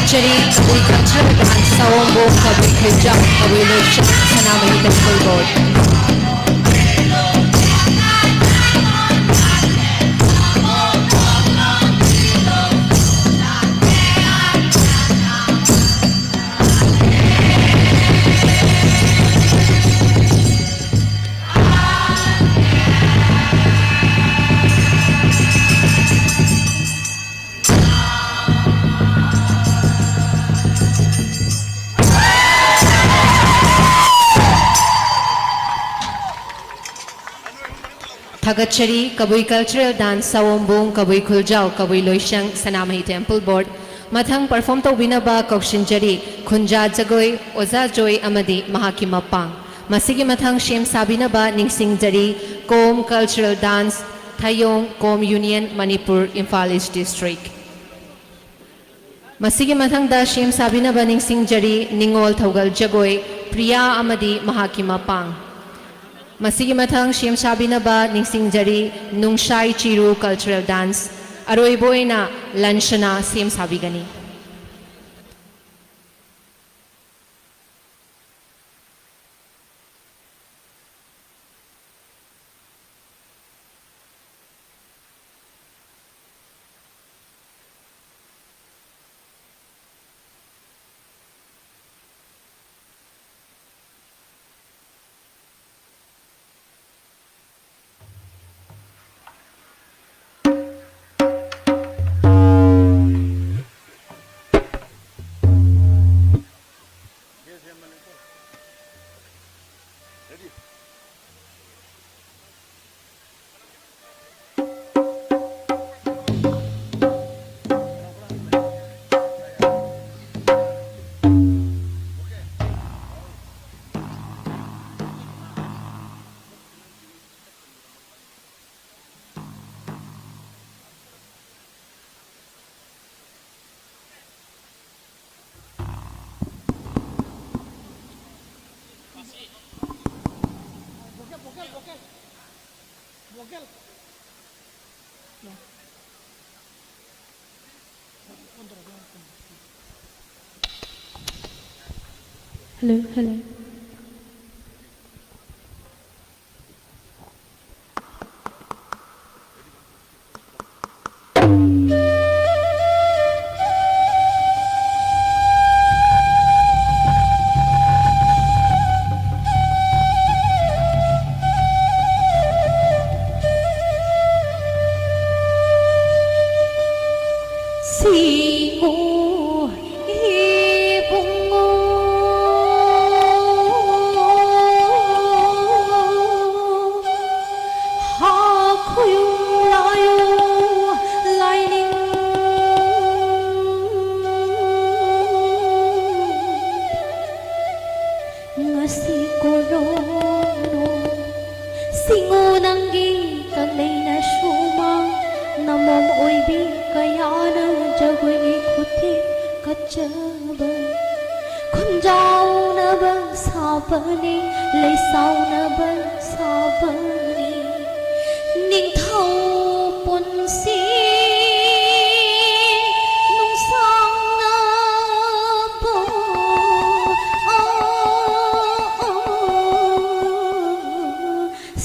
ꯆꯔꯤ ꯀꯕꯨꯏ ꯀꯜꯆꯔꯦꯜ ꯗꯥꯟꯁ ꯁꯑꯣꯝꯕꯣꯡ ꯀꯕꯨꯏ ꯈꯨꯜꯖꯥꯎ ꯀꯕꯨꯏ ꯂꯣꯏꯁꯪ ꯁꯅꯥꯃꯍꯤ ꯇꯦꯝꯄꯜ ꯕꯣꯔꯗ꯫ ꯊꯥꯒꯠꯆꯔꯤ꯫ ꯀꯕꯨꯏ ꯀꯜꯆꯔꯦꯜ ꯗꯥꯟꯁ ꯁꯑꯣꯝꯕꯨꯡ, ꯀꯕꯨꯏ ꯈꯨꯜꯖꯥꯎ, ꯀꯕꯨꯏ ꯂꯣꯏꯁꯪ, ꯁꯅꯥꯃꯍꯤ ꯇꯦꯝꯄꯜ ꯕꯣꯔꯗ꯫ ꯃꯊꯪ ꯄꯔꯐꯣꯔꯝ ꯇꯧꯕꯤꯅꯕ ꯀꯧꯁꯤꯟꯖꯔꯤ ꯈꯨꯟꯖꯥ ꯖꯒꯣꯏ, ꯑꯣꯖꯥ ꯖꯣꯏ ꯑꯃꯗꯤ ꯃꯍꯥꯛꯀꯤ ꯃꯄꯥꯡ꯫ ꯃꯁꯤꯒꯤ ꯃꯊꯪ ꯁꯦꯝ ꯁꯥꯕꯤꯅꯕ ꯅꯤꯡꯁꯤꯡꯖꯔꯤ ꯀꯣꯝ ꯀꯜꯆꯔꯦꯜ ꯗꯥꯟꯁ, ꯊꯌꯣꯡ, ꯀꯣꯝ ꯌꯨꯅꯤꯌꯟ, ꯃꯅꯤꯄꯨꯔ, ꯏꯝꯐꯥꯜ ꯏꯁ ꯗꯤꯁꯇ꯭ꯔꯤꯛ꯫ ꯃꯁꯤꯒꯤ ꯃꯊꯪꯗ ꯁꯦꯝ ꯁꯥꯕꯤꯅꯕ ꯅꯤꯡꯁꯤꯡꯖꯔꯤ ꯅꯤꯉꯣꯜ ꯊꯧꯒꯜ ꯖꯒꯣꯏ, ꯄ꯭ꯔꯤꯌꯥ ꯑꯃꯗꯤ ꯃꯍꯥꯛꯀꯤ ꯃꯄꯥꯡ꯫ ꯃꯁꯤꯒꯤ ꯃꯊꯪ ꯁꯦꯝ ꯁꯥꯕꯤꯅꯕ ꯅꯤꯡꯁꯤꯡꯖꯔꯤ ꯅꯨꯡꯁꯥꯏ ꯆꯤꯔꯨ ꯀꯜꯆꯔꯦꯜ ꯗꯥꯟꯁ꯫ ꯑꯔꯣꯏꯕ ꯑꯣꯏꯅ ꯂꯟꯁꯅꯥ ꯁꯦꯝ ꯁꯥꯕꯤꯒꯅꯤ꯫ Hello, hello. ꯁꯤꯡꯉꯨ ꯏꯕꯨꯡꯉꯣ, ꯍꯥ ꯈꯨꯌꯨꯝ ꯂꯥꯏꯌꯨ ꯂꯥꯏꯅꯤꯡ꯫ ꯉꯁꯤ ꯀꯣꯔꯣꯅꯣ ꯁꯤꯡꯉꯨ ꯅꯪꯒꯤ ꯀꯪꯂꯩꯅ ꯁꯨꯃꯥꯡ ꯅꯃꯣꯝ ꯑꯣꯏꯕꯤ ꯀꯌꯥꯅ ꯖꯒꯣꯏꯒꯤ ꯈꯨꯊꯦꯛ ꯀꯠꯆꯕ꯫ ꯈꯨꯟꯖꯥꯎꯅꯕ ꯁꯥꯕꯅꯤ, ꯂꯩꯁꯥꯎꯅꯕ ꯁꯥꯕꯅꯤ꯫ ꯅꯤꯡꯊꯧ ꯄꯨꯟꯁꯤ ꯅꯨꯡꯁꯥꯡꯅꯕ, ꯑ, ꯑ,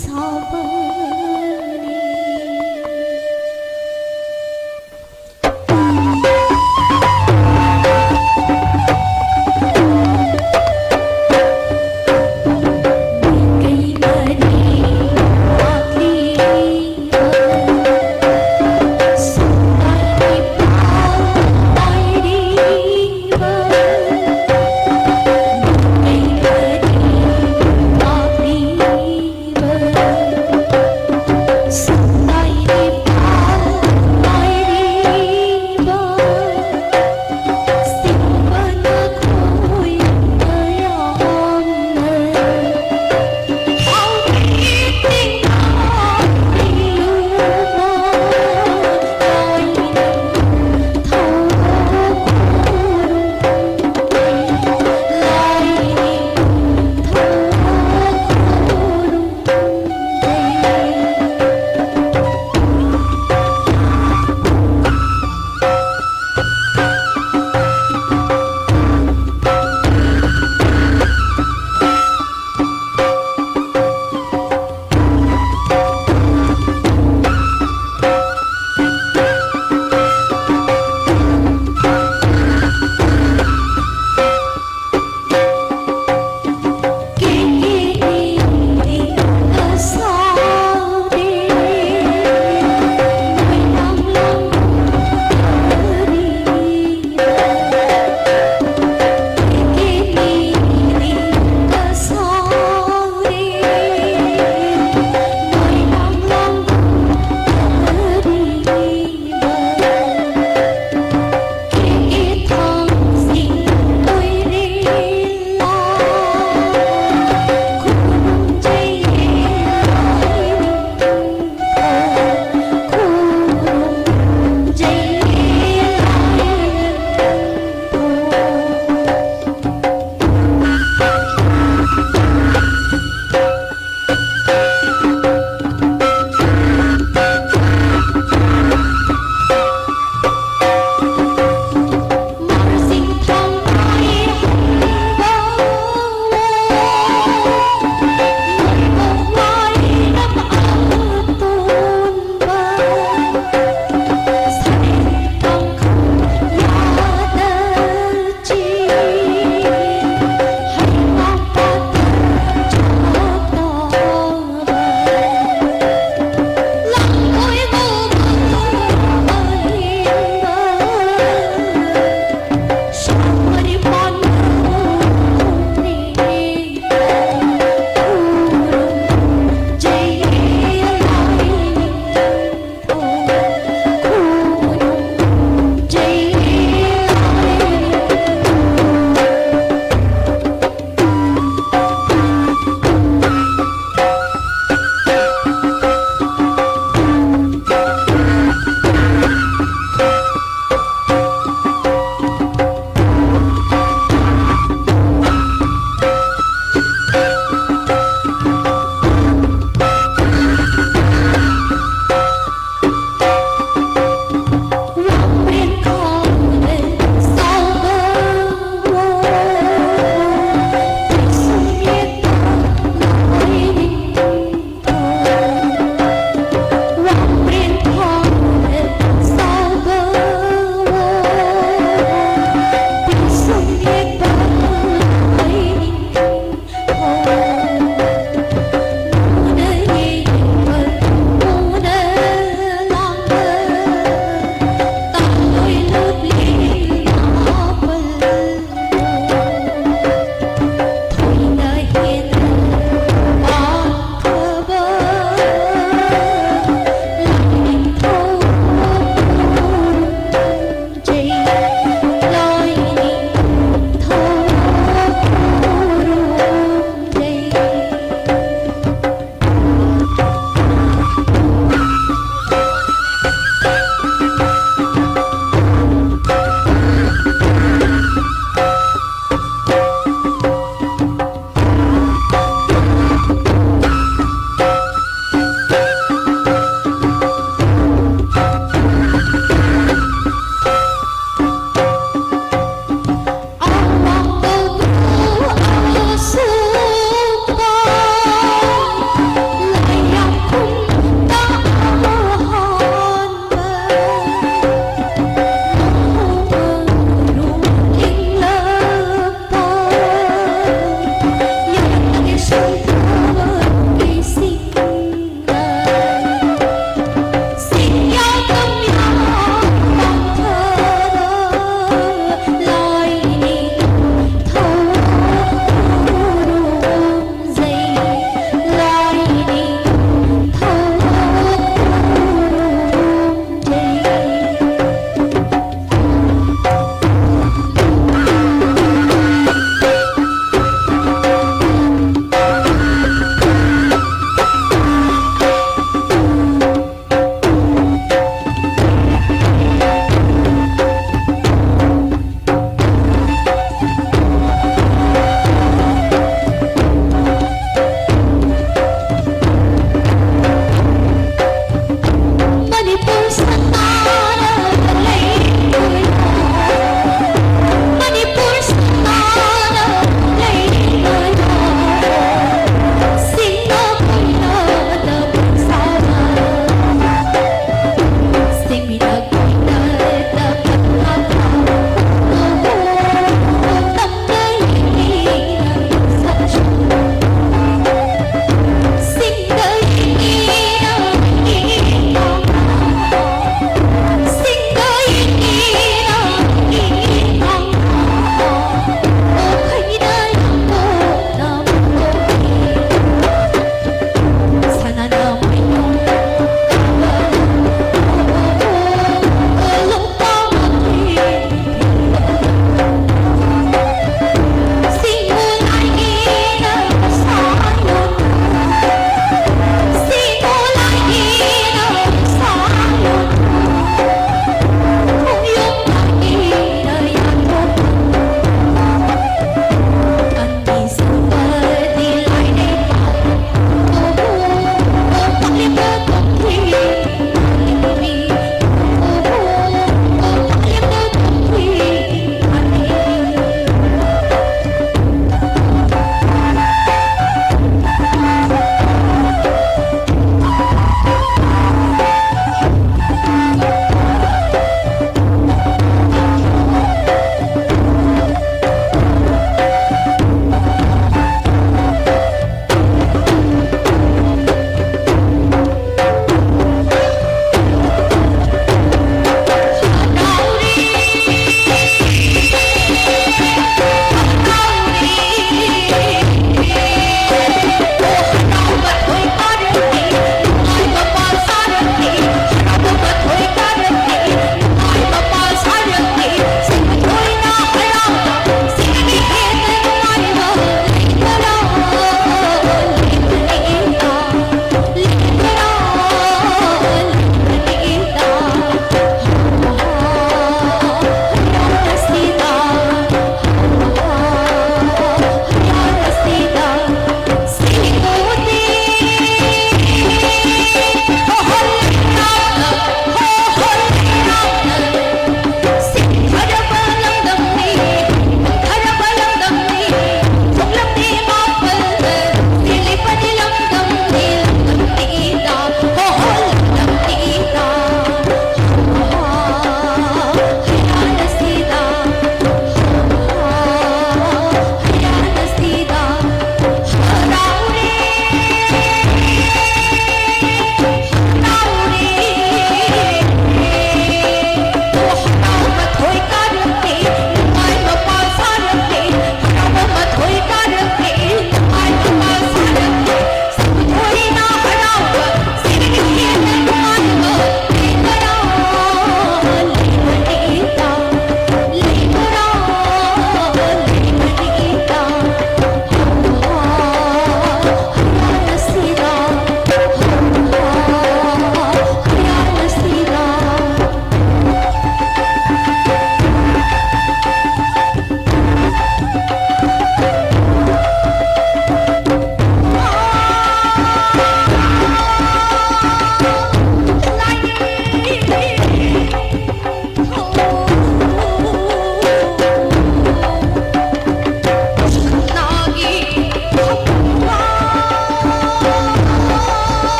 ꯁꯥꯕꯅꯤ꯫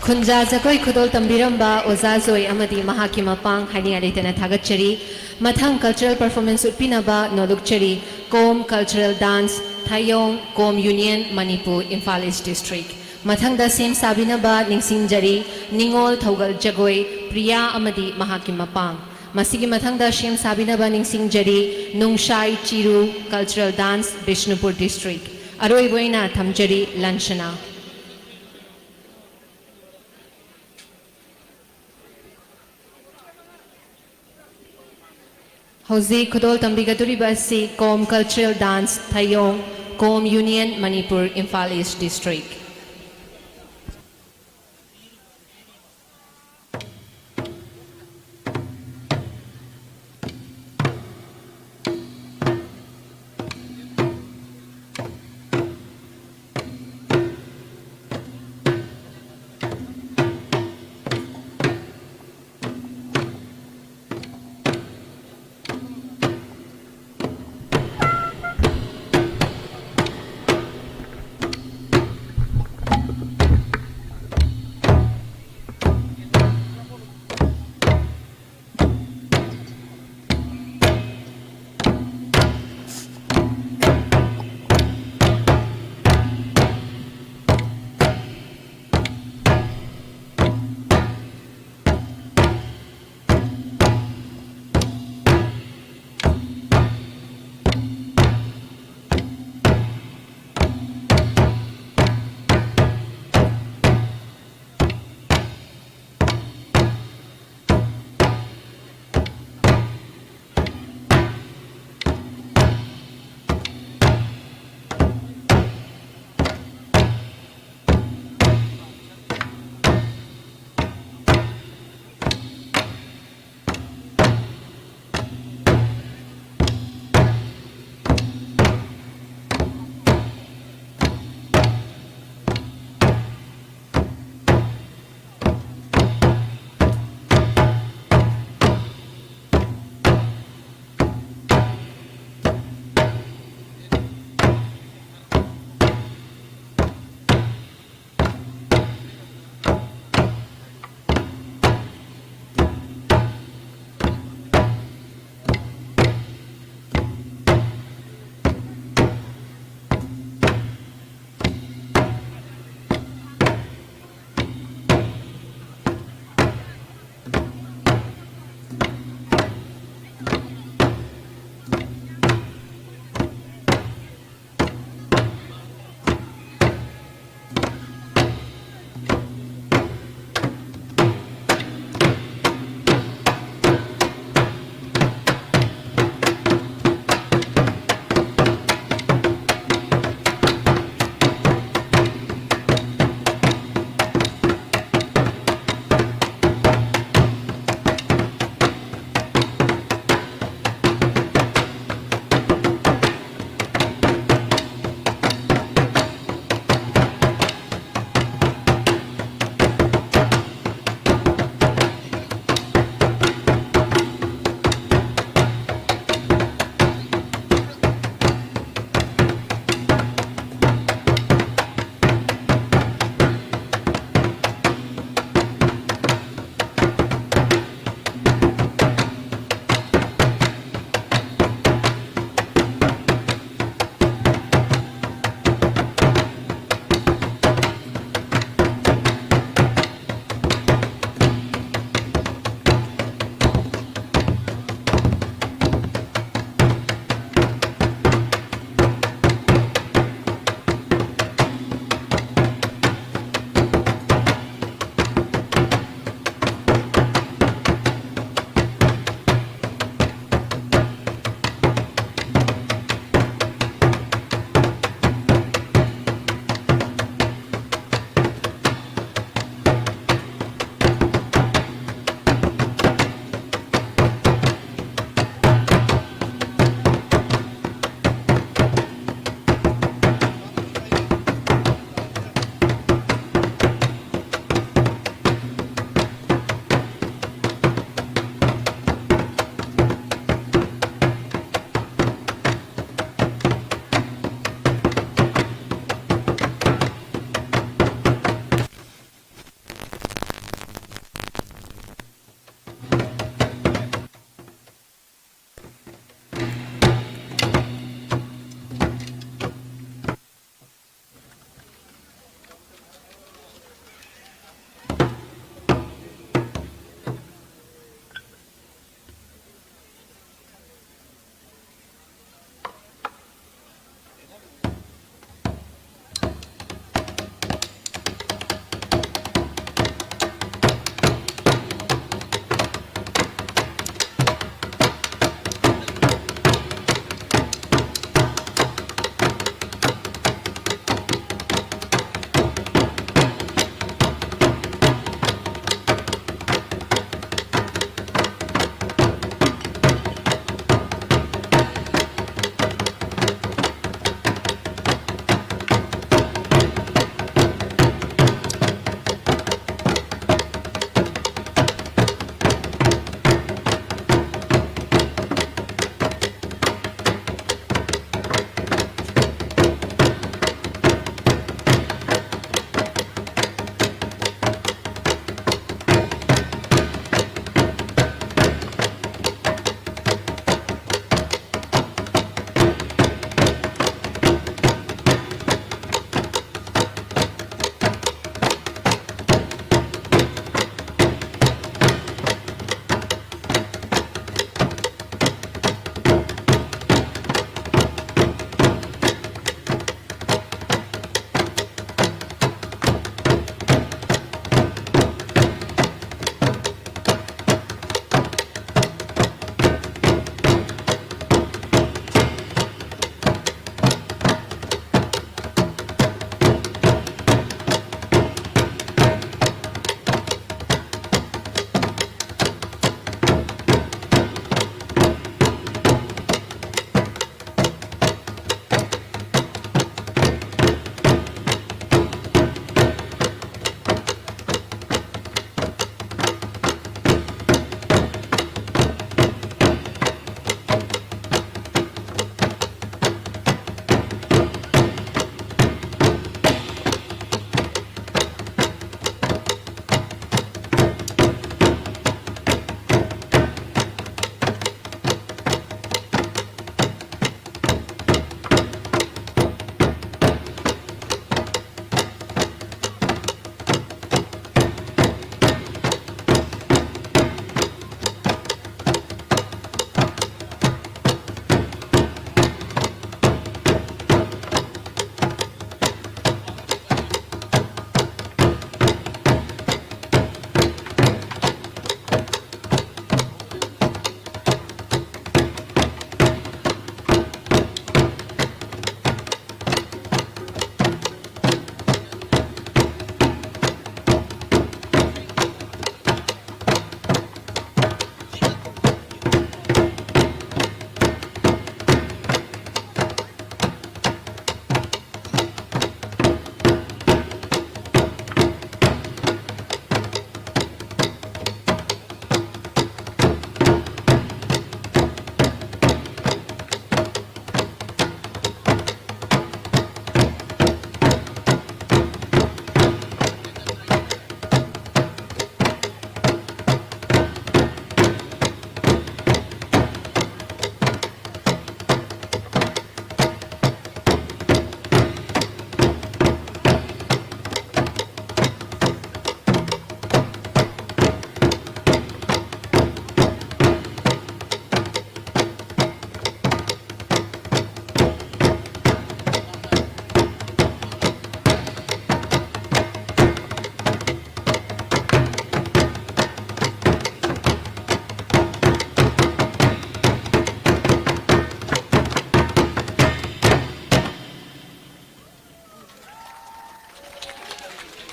ꯈꯨꯟꯖꯥ ꯖꯒꯣꯏ ꯈꯨꯗꯣꯜ ꯇꯝꯕꯤꯔꯝꯕ ꯑꯣꯖꯥ ꯖꯣꯏ ꯑꯃꯗꯤ ꯃꯍꯥꯛꯀꯤ ꯃꯄꯥꯡ ꯍꯥꯏꯅꯤꯡꯉꯥꯏ ꯂꯩꯇꯅ ꯊꯥꯒꯠꯆꯔꯤ꯫ ꯃꯊꯪ cultural performance ꯎꯠꯄꯤꯅꯕ ꯅꯣꯂꯨꯛꯆꯔꯤ ꯀꯣꯝ Cultural Dance, ꯊꯌꯣꯡ, ꯀꯣꯝ Union, Manipur, Imphal East District꯫ ꯃꯊꯪꯗ ꯁꯦꯝ ꯁꯥꯕꯤꯅꯕ ꯅꯤꯡꯁꯤꯡꯖꯔꯤ ꯅꯤꯉꯣꯜ ꯊꯧꯒꯜ ꯖꯒꯣꯏ ꯄ꯭ꯔꯤꯌꯥ ꯑꯃꯗꯤ ꯃꯍꯥꯛꯀꯤ ꯃꯄꯥꯡ꯫ ꯃꯁꯤꯒꯤ ꯃꯊꯪꯗ ꯁꯦꯝ ꯁꯥꯕꯤꯅꯕ ꯅꯤꯡꯁꯤꯡꯖꯔꯤ ꯅꯨꯡꯁꯥꯏ ꯆꯤꯔꯨ Cultural Dance, ꯕꯤꯁꯅꯨꯄꯨꯔ District꯫ ꯑꯔꯣꯏꯕ ꯑꯣꯏꯅ ꯊꯝꯖꯔꯤ ꯂꯟꯁꯅꯥ꯫ ꯍꯧꯖꯤꯛ ꯈꯨꯗꯣꯜ ꯇꯝꯕꯤꯒꯗꯧꯔꯤꯕ ꯑꯁꯤ ꯀꯣꯝ Cultural Dance, ꯊꯌꯣꯡ, ꯀꯣꯝ Union, Manipur, Imphal East District꯫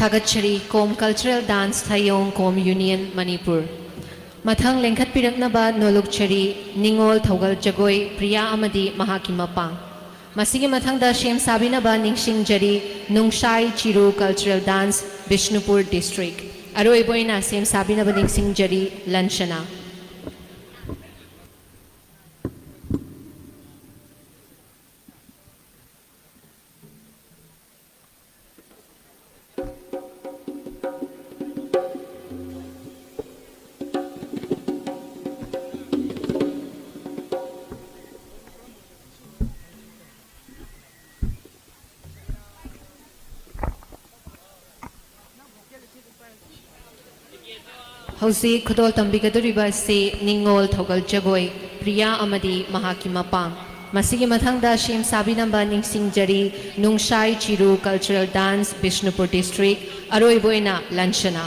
ꯊꯥꯒꯠꯆꯔꯤ, ꯀꯣꯝ ꯀꯜꯆꯔꯦꯜ ꯗꯥꯟꯁ ꯊꯌꯣꯡ ꯀꯣꯝ ꯌꯨꯅꯤꯌꯟ ꯃꯅꯤꯄꯨꯔ꯫ ꯃꯊꯪ ꯂꯦꯡꯈꯠꯄꯤꯔꯛꯅꯕ ꯅꯣꯂꯨꯛꯆꯔꯤ, ꯅꯤꯉꯣꯜ ꯊꯧꯒꯜ ꯖꯒꯣꯏ ꯄ꯭ꯔꯤꯌꯥ ꯑꯃꯗꯤ ꯃꯍꯥꯛꯀꯤ ꯃꯄꯥꯡ꯫ ꯃꯁꯤꯒꯤ ꯃꯊꯪꯗ ꯁꯦꯝ ꯁꯥꯕꯤꯅꯕ ꯅꯤꯡꯁꯤꯡꯖꯔꯤ, ꯅꯨꯡꯁꯥꯏ ꯆꯤꯔꯨ ꯀꯜꯆꯔꯦꯜ ꯗꯥꯟꯁ, ꯕꯤꯁꯅꯨꯄꯨꯔ ꯗꯤꯁꯇ꯭ꯔꯤꯛ꯫ ꯑꯔꯣꯏꯕ ꯑꯣꯏꯅ ꯁꯦꯝ ꯁꯥꯕꯤꯅꯕ ꯅꯤꯡꯁꯤꯡꯖꯔꯤ, ꯂꯟꯁꯅꯥ꯫ ꯍꯧꯖꯤꯛ ꯈꯨꯗꯣꯜ ꯇꯝꯕꯤꯒꯗꯧꯔꯤꯕ ꯑꯁꯤ ꯅꯤꯉꯣꯜ ꯊꯧꯒꯜ ꯖꯒꯣꯏ, ꯄ꯭ꯔꯤꯌꯥ ꯑꯃꯗꯤ ꯃꯍꯥꯛꯀꯤ ꯃꯄꯥꯡ꯫ ꯃꯁꯤꯒꯤ ꯃꯊꯪꯗ ꯁꯦꯝ ꯁꯥꯕꯤꯅꯕ ꯅꯤꯡꯁꯤꯡꯖꯔꯤ, ꯅꯨꯡꯁꯥꯏ ꯆꯤꯔꯨ ꯀꯜꯆꯔꯦꯜ ꯗꯥꯟꯁ, ꯕꯤꯁꯅꯨꯄꯨꯔ ꯗꯤꯁꯇ꯭ꯔꯤꯛ꯫ ꯑꯔꯣꯏꯕ ꯑꯣꯏꯅ ꯂꯟꯁꯅꯥ꯫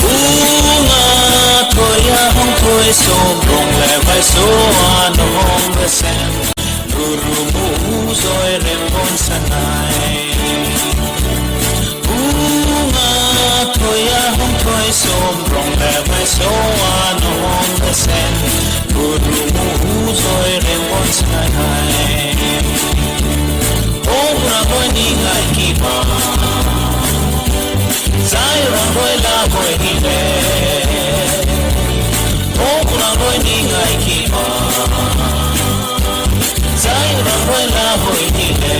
Kunga thoya hong thoi som rong le vai so a no hong ve sen. Guru mu zoi rem bon sanai. Bunga thoya hong thoi som rong le vai so a no hong ve sen. Guru mu zoi rem bon sanai. Ong ra hoi ni ngai ki ba. Zai rang hoi la hoi ni le. Ong rang hoi ni ngai ki ba. Zai rang hoi la hoi ni le.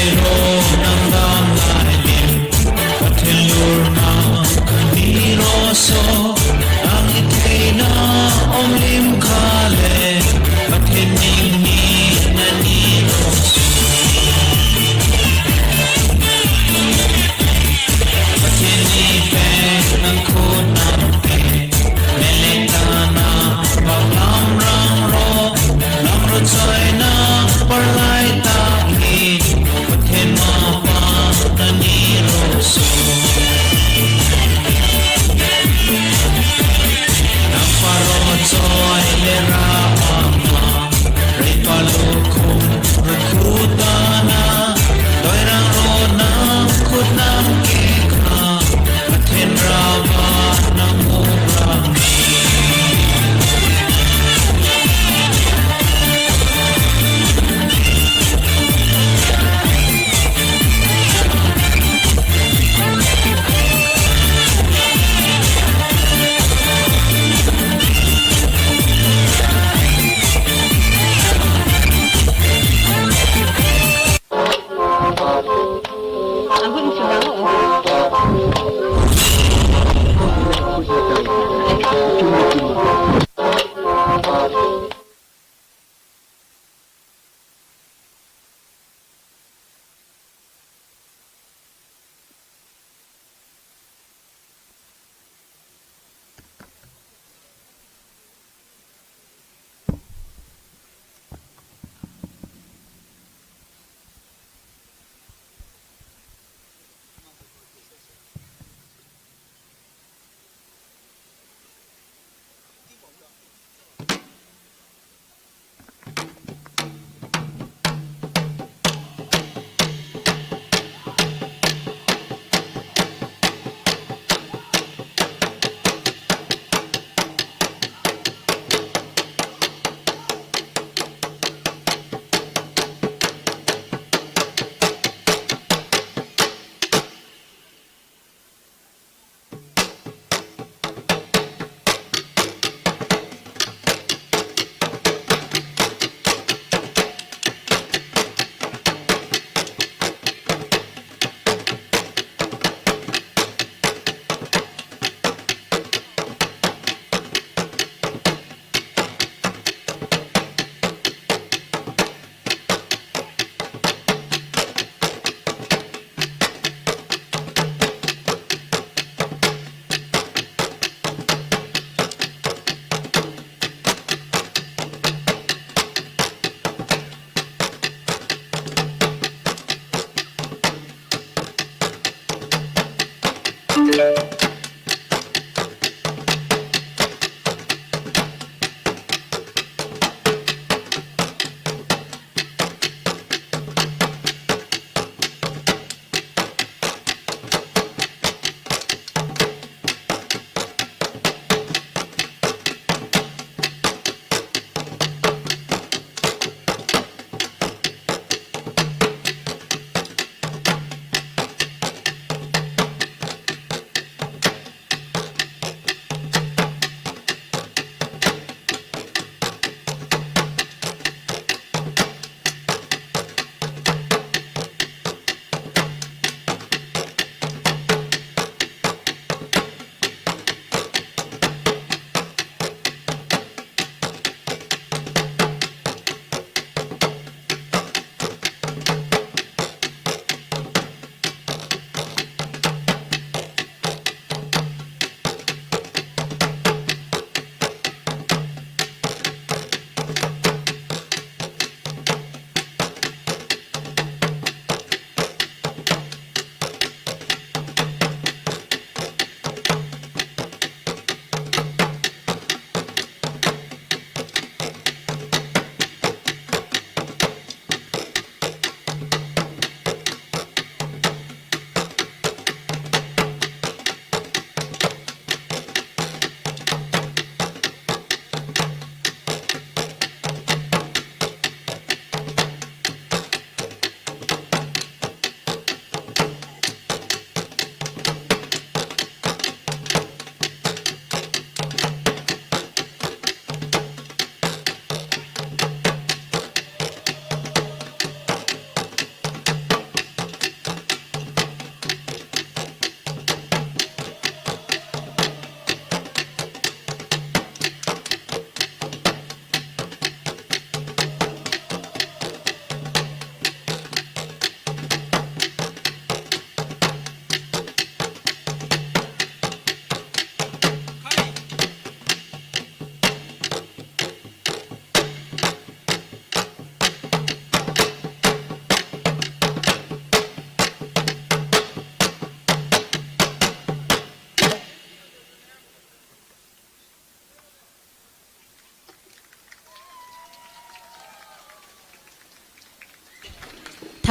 Ro nang dam lai lim, Pathen lur nang kani ro so, ang i theina om lim kha le, Pathen ning ni nani ro so. Pathen ni pen nang khut nang pen, Melek ta na, bang lam rang ro, lam ro choi na, par lai ta hi, Pathen ma pa ta ni ro so. Nang pa ro choi le ra ama, rei pa lu khum, ru khu ta na, doi rang ro nang khut nang ke kha, Pathen ra ba nang mu rang.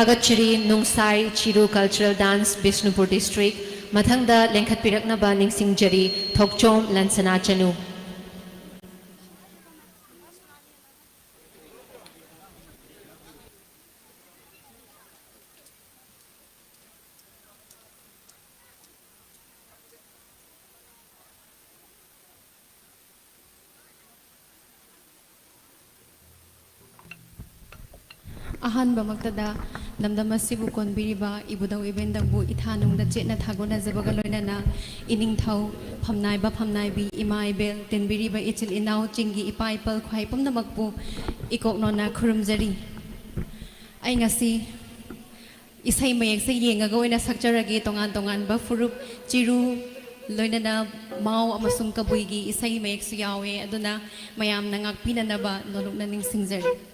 ꯊꯥꯒꯠꯆꯔꯤ ꯅꯨꯡꯁꯥꯏ ꯆꯤꯔꯨ Cultural Dance, Bishnupur District꯫ ꯃꯊꯪꯗ ꯂꯦꯡꯈꯠꯄꯤꯔꯛꯅꯕ ꯅꯤꯡꯁꯤꯡꯖꯔꯤ ꯊꯣꯛꯆꯣꯝ ꯂꯟꯁꯅꯥ ꯆꯅꯨ꯫ ꯑꯍꯥꯟꯕꯃꯛꯇꯗ ꯂꯝꯗꯝ ꯑꯁꯤꯕꯨ ꯀꯣꯟꯕꯤꯔꯤꯕ ꯏꯕꯨꯙꯧ ꯏꯕꯦꯟꯗꯧꯕꯨ ꯏꯊꯥꯅꯨꯡꯗ ꯆꯦꯠꯅ ꯊꯥꯒꯣꯟꯅꯖꯕꯒ ꯂꯣꯏꯅꯅ ꯏꯅꯤꯡꯊꯧ, ꯐꯝꯅꯥꯏꯕ ꯐꯝꯅꯥꯏꯕꯤ, ꯏꯃꯥ ꯏꯕꯦꯜ, ꯇꯤꯟꯕꯤꯔꯤꯕ ꯏꯆꯤꯜ ꯏꯅꯥꯎ, ꯆꯤꯡꯒꯤ ꯏꯄꯥ ꯏꯄꯜ ꯈ꯭ꯋꯥꯏ ꯄꯨꯝꯅꯃꯛꯄꯨ ꯏꯀꯣꯛꯅꯣꯅ ꯈꯨꯔꯨꯝꯖꯔꯤ꯫ ꯑꯩ ꯉꯁꯤ ꯏꯁꯩ ꯃꯌꯦꯛꯁꯦ ꯌꯦꯡꯉꯒ ꯑꯣꯏꯅ ꯁꯛꯆꯔꯒꯦ꯫ ꯇꯣꯉꯥꯟ ꯇꯣꯉꯥꯟꯕ ꯐꯨꯔꯨꯞ, ꯆꯤꯔꯨ, ꯂꯣꯏꯅꯅ ꯃꯥꯎ ꯑꯃꯁꯨꯡ ꯀꯕꯨꯏꯒꯤ ꯏꯁꯩ ꯃꯌꯦꯛꯁꯨ ꯌꯥꯎꯋꯦ꯫ ꯑꯗꯨꯅ ꯃꯌꯥꯝꯅ ꯉꯥꯛꯄꯤꯅꯅꯕ ꯅꯣꯂꯨꯛꯅ ꯅꯤꯡꯁꯤꯡꯖꯔꯤ꯫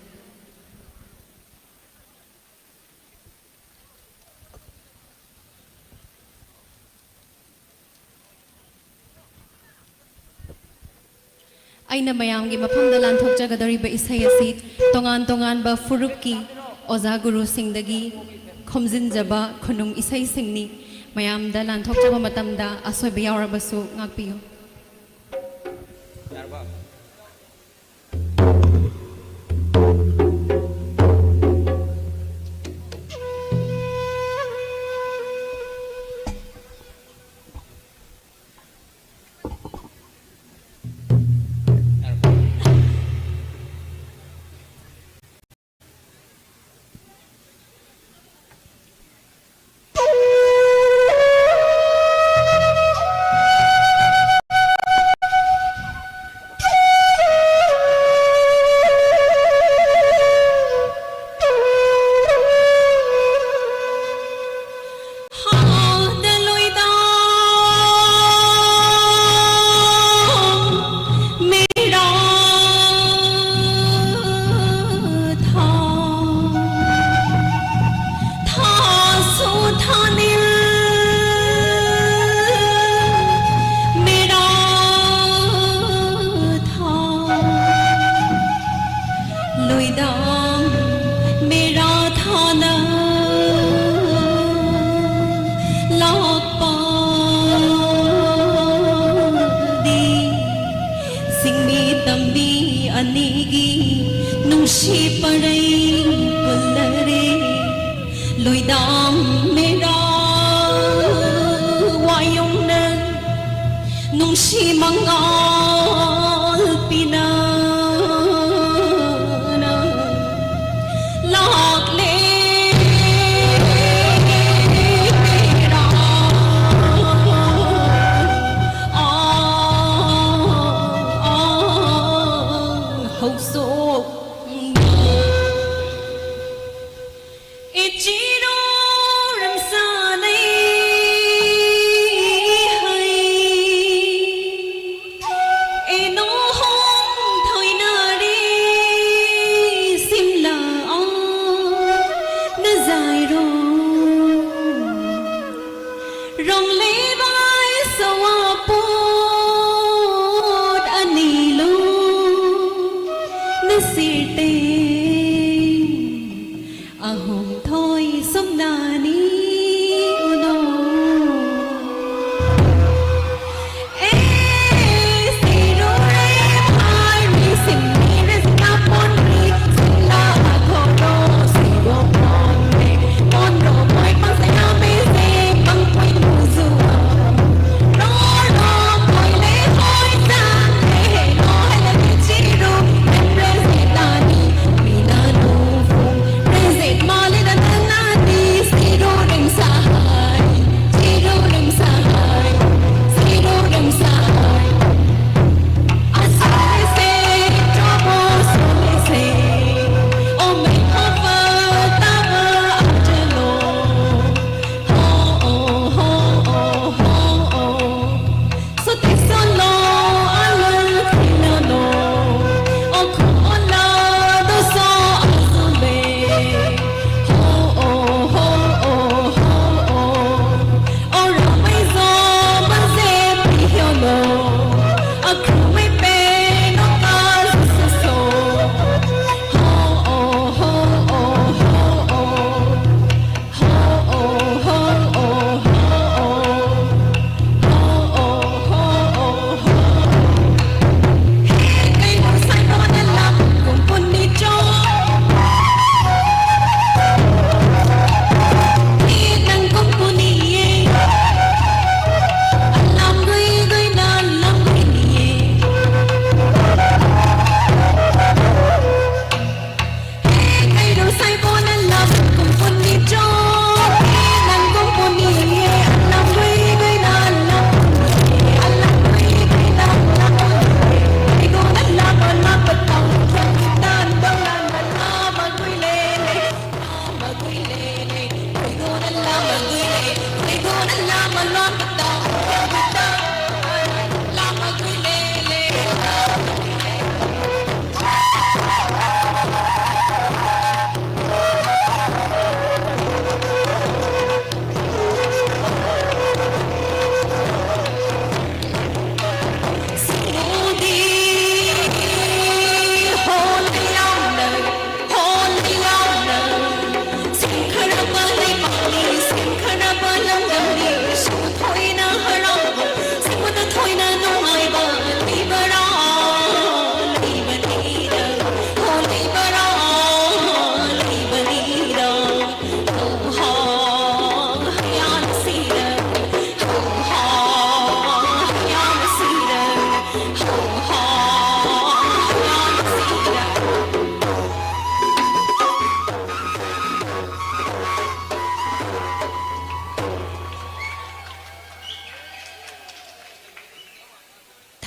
ꯑꯩꯅ ꯃꯌꯥꯝꯒꯤ ꯃꯐꯝꯗ ꯂꯥꯟꯊꯣꯛꯆꯒꯗꯧꯔꯤꯕ ꯏꯁꯩ ꯑꯁꯤ ꯇꯣꯉꯥꯟ ꯇꯣꯉꯥꯟꯕ ꯐꯨꯔꯨꯞꯀꯤ ꯑꯣꯖꯥ ꯒꯨꯔꯨꯁꯤꯡꯗꯒꯤ ꯈꯣꯝꯖꯤꯟꯖꯕ ꯈꯨꯅꯨꯡ ꯏꯁꯩꯁꯤꯡꯅꯤ꯫ ꯃꯌꯥꯝꯗ ꯂꯥꯟꯊꯣꯛꯆꯕ ꯃꯇꯝꯗ ꯑꯁꯣꯏꯕ ꯌꯥꯎꯔꯕꯁꯨ ꯉꯥꯛꯄꯤꯌꯨ꯫ ꯃꯦꯔꯥ ꯋꯥꯌꯨꯡꯅ ꯅꯨꯡꯁꯤ ꯃꯉꯥꯜ ꯄꯤꯅ ꯂꯥꯛꯂꯦ꯫ ꯃꯦꯔꯥ ꯑꯥ, ꯑꯥ, ꯍꯧꯁꯣꯛ ꯏꯆꯤꯔꯣ ꯔꯝꯁꯥꯅꯩ ꯍꯩ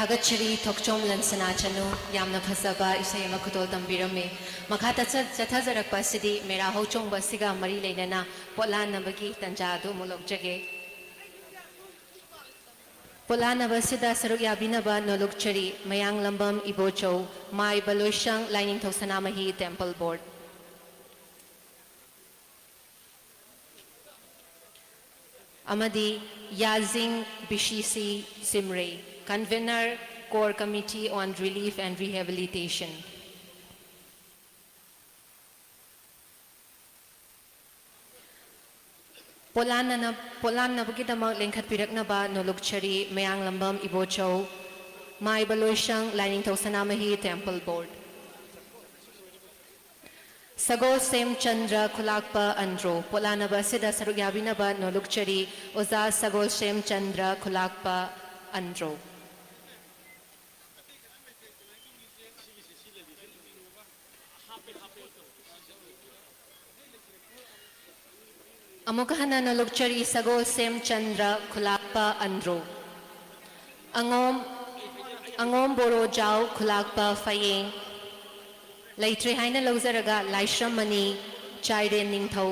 ꯊꯥꯒꯠꯆꯔꯤ ꯊꯣꯛꯆꯣꯝ ꯂꯟꯁꯅꯥ ꯆꯅꯨ, ꯌꯥꯝꯅ ꯐꯖꯕ ꯏꯁꯩ ꯑꯃ ꯈꯨꯗꯣꯜ ꯇꯝꯕꯤꯔꯝꯃꯤ꯫ ꯃꯈꯥ ꯇꯠꯆ-, ꯆꯠꯊꯖꯔꯛꯄ ꯑꯁꯤꯗꯤ ꯃꯦꯔꯥ ꯍꯧꯆꯣꯡꯕ ꯑꯁꯤꯒ ꯃꯔꯤ ꯂꯩꯅꯅ ꯄꯣꯠꯂꯥꯟꯅꯕꯒꯤ ꯇꯟꯖꯥ ꯑꯗꯨ ꯑꯃꯨꯛ ꯂꯧꯖꯒꯦ꯫ ꯄꯣꯠꯂꯥꯟꯅꯕ ꯑꯁꯤꯗ ꯁꯔꯨꯛ ꯌꯥꯕꯤꯅꯕ ꯅꯣꯂꯨꯛꯆꯔꯤ ꯃꯌꯥꯡꯂꯝꯕꯝ ꯏꯕꯣꯆꯧ, ꯃꯥꯏꯕ ꯂꯣꯏꯁꯪ, ꯂꯥꯏꯅꯤꯡꯊꯧ ꯁꯅꯥꯃꯍꯤ ꯇꯦꯝꯄꯜ ꯕꯣꯔꯗ꯫ ꯑꯃꯗꯤ ꯌꯥꯖꯤꯡ ꯕꯤ ꯁꯤ ꯁꯤ ꯁꯤꯝꯔꯩ, Convener, Core Committee on Relief and Rehabilitation꯫ ꯄꯣꯠꯂꯥꯟꯅꯅ-, ꯄꯣꯠꯂꯥꯟꯅꯕꯒꯤꯗꯃꯛ ꯂꯦꯡꯈꯠꯄꯤꯔꯛꯅꯕ ꯅꯣꯂꯨꯛꯆꯔꯤ ꯃꯌꯥꯡꯂꯝꯕꯝ ꯏꯕꯣꯆꯧ, ꯃꯥꯏꯕ ꯂꯣꯏꯁꯪ, ꯂꯥꯏꯅꯤꯡꯊꯧ ꯁꯅꯥꯃꯍꯤ ꯇꯦꯝꯄꯜ ꯕꯣꯔꯗ꯫ ꯁꯒꯣꯜꯁꯦꯝ ꯆꯟꯗ꯭ꯔ ꯈꯨꯂꯥꯛꯄ ꯑꯟꯗ꯭ꯔꯣ꯫ ꯄꯣꯠꯂꯥꯟꯅꯕ ꯑꯁꯤꯗ ꯁꯔꯨꯛ ꯌꯥꯕꯤꯅꯕ ꯅꯣꯂꯨꯛꯆꯔꯤ ꯑꯣꯖꯥ ꯁꯒꯣꯜꯁꯦꯝ ꯆꯟꯗ꯭ꯔ ꯈꯨꯂꯥꯛꯄ ꯑꯟꯗ꯭ꯔꯣ꯫ ꯑꯃꯨꯛꯀ ꯍꯟꯅ ꯅꯣꯂꯨꯛꯆꯔꯤ ꯁꯒꯣꯜꯁꯦꯝ ꯆꯟꯗ꯭ꯔ ꯈꯨꯂꯥꯛꯄ ꯑꯟꯗ꯭ꯔꯣ꯫ ꯑꯉꯣꯝ, ꯑꯉꯣꯝ ꯕꯣꯔꯣꯖꯥꯎ ꯈꯨꯂꯥꯛꯄ ꯐꯌꯦꯡ꯫ ꯂꯩꯇ꯭ꯔꯦ ꯍꯥꯏꯅ ꯂꯧꯖꯔꯒ ꯂꯥꯏꯁ꯭ꯔꯝ ꯃꯅꯤ, ꯆꯥꯏꯔꯦꯟ ꯅꯤꯡꯊꯧ꯫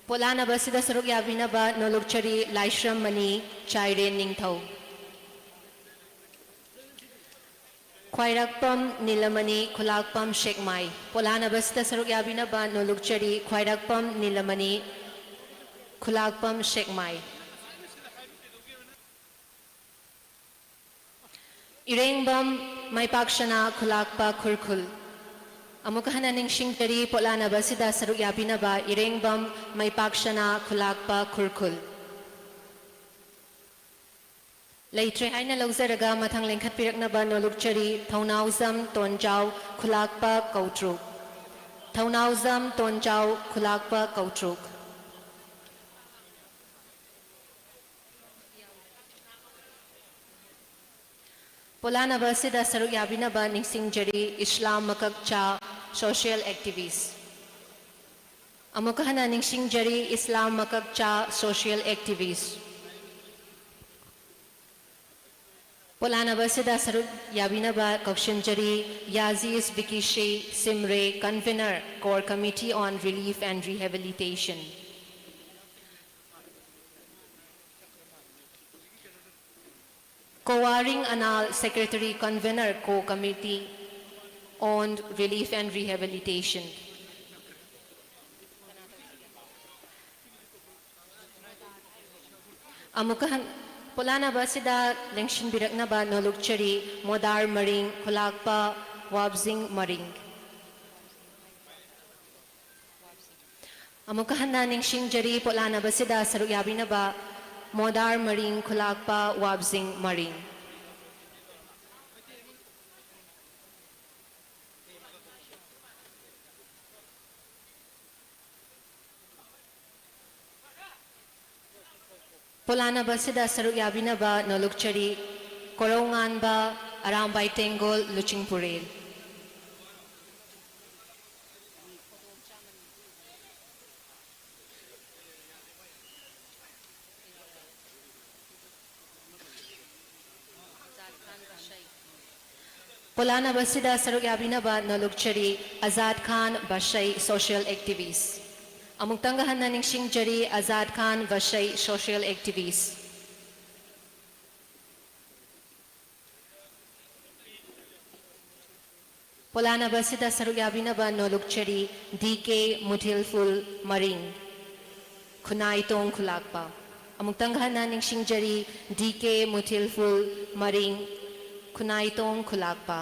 ꯄꯣꯠꯂꯥꯟꯅꯕ ꯑꯁꯤꯗ ꯁꯔꯨꯛ ꯌꯥꯕꯤꯅꯕ ꯅꯣꯂꯨꯛꯆꯔꯤ ꯂꯥꯏꯁ꯭ꯔꯝ ꯃꯅꯤ, ꯆꯥꯏꯔꯦꯟ ꯅꯤꯡꯊꯧ꯫ ꯈ꯭ꯋꯥꯏꯔꯥꯛꯄꯝ ꯅꯤꯂꯃꯅꯤ, ꯈꯨꯂꯥꯛꯄꯝ ꯁꯦꯛꯃꯥꯏ꯫ ꯄꯣꯠꯂꯥꯟꯅꯕ ꯑꯁꯤꯗ ꯁꯔꯨꯛ ꯌꯥꯕꯤꯅꯕ ꯅꯣꯂꯨꯛꯆꯔꯤ ꯈ꯭ꯋꯥꯏꯔꯥꯛꯄꯝ ꯅꯤꯂꯃꯅꯤ, ꯈꯨꯂꯥꯛꯄꯝ ꯁꯦꯛꯃꯥꯏ꯫ ꯏꯔꯦꯡꯕꯝ ꯃꯩꯄꯥꯛꯁꯅꯥ, ꯈꯨꯂꯥꯛꯄ ꯈꯨꯔꯈꯨꯜ꯫ ꯑꯃꯨꯛꯀ ꯍꯟꯅ ꯅꯤꯡꯁꯤꯡꯖꯔꯤ, ꯄꯣꯠꯂꯥꯟꯅꯕ ꯑꯁꯤꯗ ꯁꯔꯨꯛ ꯌꯥꯕꯤꯅꯕ ꯏꯔꯦꯡꯕꯝ ꯃꯩꯄꯥꯛꯁꯅꯥ, ꯈꯨꯂꯥꯛꯄ ꯈꯨꯔꯈꯨꯜ꯫ ꯂꯩꯇ꯭ꯔꯦ ꯍꯥꯏꯅ ꯂꯧꯖꯔꯒ ꯃꯊꯪ ꯂꯦꯡꯈꯠꯄꯤꯔꯛꯅꯕ ꯅꯣꯂꯨꯛꯆꯔꯤ ꯊꯧꯅꯥꯎꯖꯝ ꯇꯣꯟꯖꯥꯎ, ꯈꯨꯂꯥꯛꯄ ꯀꯧꯇ꯭ꯔꯨꯛ꯫ ꯊꯧꯅꯥꯎꯖꯝ ꯇꯣꯟꯖꯥꯎ, ꯈꯨꯂꯥꯛꯄ ꯀꯧꯇ꯭ꯔꯨꯛ꯫ ꯄꯣꯂꯥꯅꯕ ꯑꯁꯤꯗ ꯁꯔꯨꯛ ꯌꯥꯕꯤꯅꯕ ꯅꯤꯡꯁꯤꯡꯖꯔꯤ ꯏꯁꯂꯥꯝ ꯃꯀꯛꯆꯥ, social activist꯫ ꯑꯃꯨꯛꯀ ꯍꯟꯅ ꯅꯤꯡꯁꯤꯡꯖꯔꯤ ꯏꯁꯂꯥꯝ ꯃꯀꯛꯆꯥ, social activist꯫ ꯄꯣꯂꯥꯅꯕ ꯑꯁꯤꯗ ꯁꯔꯨꯛ ꯌꯥꯕꯤꯅꯕ ꯀꯧꯁꯤꯟꯖꯔꯤ ꯌꯥꯖꯤꯁ ꯕꯤꯀꯤꯁ꯭ꯔꯤ ꯁꯤꯝꯔꯦ, convener, Core Committee on Relief and Rehabilitation꯫ ꯀꯣꯋꯥꯔꯤꯡ Anal, secretary, convener, Core Committee on Relief and Rehabilitation꯫ ꯑꯃꯨꯛꯀ ꯍꯟ-, ꯄꯣꯂꯥꯅꯕ ꯑꯁꯤꯗ ꯂꯦꯡꯁꯤꯟꯕꯤꯔꯛꯅꯕ ꯅꯣꯂꯨꯛꯆꯔꯤ ꯃꯣꯗꯥꯔ ꯃꯔꯤꯡ, ꯈꯨꯂꯥꯛꯄ ꯋꯥꯕꯖꯤꯡ ꯃꯔꯤꯡ꯫ ꯑꯃꯨꯛꯀ ꯍꯟꯅ ꯅꯤꯡꯁꯤꯡꯖꯔꯤ, ꯄꯣꯠꯂꯥꯟꯅꯕꯁꯤꯗ ꯁꯔꯨꯛ ꯌꯥꯕꯤꯅꯕ ꯃꯣꯗꯥꯔ ꯃꯔꯤꯡ, ꯈꯨꯂꯥꯛꯄ ꯋꯥꯕꯖꯤꯡ ꯃꯔꯤꯡ꯫ ꯄꯣꯂꯥꯟꯅꯕꯁꯤꯗ ꯁꯔꯨꯛ ꯌꯥꯕꯤꯅꯕ ꯅꯣꯂꯨꯛꯆꯔꯤ ꯀꯣꯔꯧꯉꯥꯟꯕ, ꯑꯔꯥꯝꯕꯥꯏ ꯇꯦꯡꯒꯣꯜ, ꯂꯨꯆꯤꯡꯄꯨꯔꯦꯜ꯫ ꯄꯣꯂꯥꯟꯅꯕꯁꯤꯗ ꯁꯔꯨꯛ ꯌꯥꯕꯤꯅꯕ ꯅꯣꯂꯨꯛꯆꯔꯤ ꯑꯖꯥꯗ ꯈꯥꯟ ꯕꯁꯩ, social activist꯫ ꯑꯃꯨꯛꯇꯪꯒ ꯍꯟꯅ ꯅꯤꯡꯁꯤꯡꯖꯔꯤ, ꯑꯖꯥꯗ ꯈꯥꯟ ꯕꯁꯩ, social activist꯫ ꯄꯣꯂꯥꯟꯅꯕ ꯑꯁꯤꯗ ꯁꯔꯨꯛ ꯌꯥꯕꯤꯅꯕ ꯅꯣꯂꯨꯛꯆꯔꯤ, ꯗꯤ ꯀꯦ ꯃꯨꯊꯤꯜꯐꯨꯜ ꯃꯔꯤꯡ, ꯈꯨꯟꯅꯥꯏꯇꯣꯡ ꯈꯨꯂꯥꯛꯄ꯫ ꯑꯃꯨꯛꯇꯪꯒ ꯍꯟꯅ ꯅꯤꯡꯁꯤꯡꯖꯔꯤ, ꯗꯤ ꯀꯦ ꯃꯨꯊꯤꯜꯐꯨꯜ ꯃꯔꯤꯡ, ꯈꯨꯟꯅꯥꯏꯇꯣꯡ ꯈꯨꯂꯥꯛꯄ꯫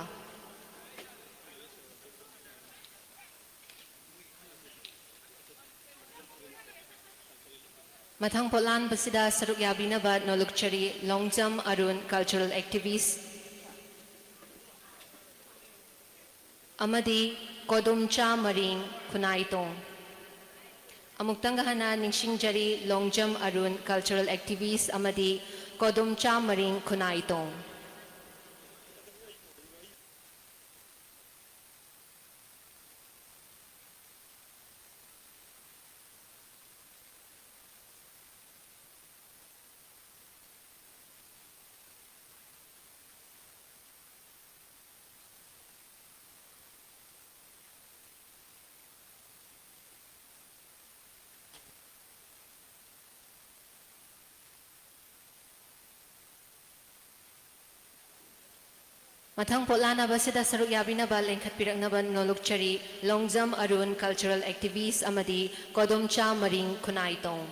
ꯃꯊꯪ ꯄꯣꯠꯂꯥꯟꯕꯁꯤꯗ ꯁꯔꯨꯛ ꯌꯥꯕꯤꯅꯕ ꯅꯣꯂꯨꯛꯆꯔꯤ, ꯂꯣꯡꯖꯝ ꯑꯔꯨꯟ, cultural activist, ꯑꯃꯗꯤ ꯀꯣꯗꯨꯝꯆꯥ ꯃꯔꯤꯡ, ꯈꯨꯟꯅꯥꯏꯇꯣꯡ꯫ ꯑꯃꯨꯛꯇꯪꯒ ꯍꯟꯅ ꯅꯤꯡꯁꯤꯡꯖꯔꯤ, ꯂꯣꯡꯖꯝ ꯑꯔꯨꯟ, cultural activist, ꯑꯃꯗꯤ ꯀꯣꯗꯨꯝꯆꯥ ꯃꯔꯤꯡ, ꯈꯨꯟꯅꯥꯏꯇꯣꯡ꯫ ꯃꯊꯪ ꯄꯣꯠꯂꯥꯟꯅꯕꯁꯤꯗ ꯁꯔꯨꯛ ꯌꯥꯕꯤꯅꯕ ꯂꯦꯡꯈꯠꯄꯤꯔꯛꯅꯕ ꯅꯣꯂꯨꯛꯆꯔꯤ, ꯂꯣꯡꯖꯝ ꯑꯔꯨꯟ, cultural activist, ꯑꯃꯗꯤ ꯀꯣꯗꯨꯝꯆꯥ ꯃꯔꯤꯡ, ꯈꯨꯟꯅꯥꯏꯇꯣꯡ꯫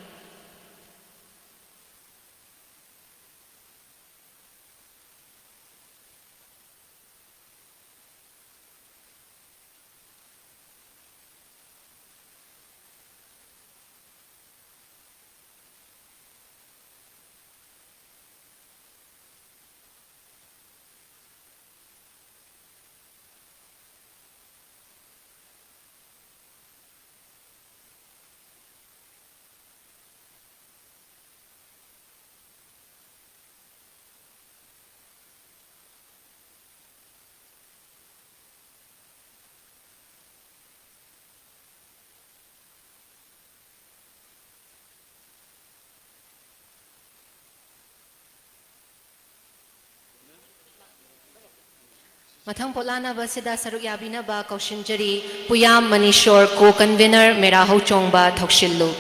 ꯃꯊꯪ ꯄꯣꯠꯂꯥꯟꯅꯕꯁꯤꯗ ꯁꯔꯨꯛ ꯌꯥꯕꯤꯅꯕ ꯀꯧꯁꯤꯟꯖꯔꯤ, ꯄꯨꯌꯥꯝ ꯃꯅꯤꯁꯣꯔ, co-convener ꯃꯦꯔꯥ ꯍꯧꯆꯣꯡꯕ ꯊꯧꯁꯤꯜꯂꯨ,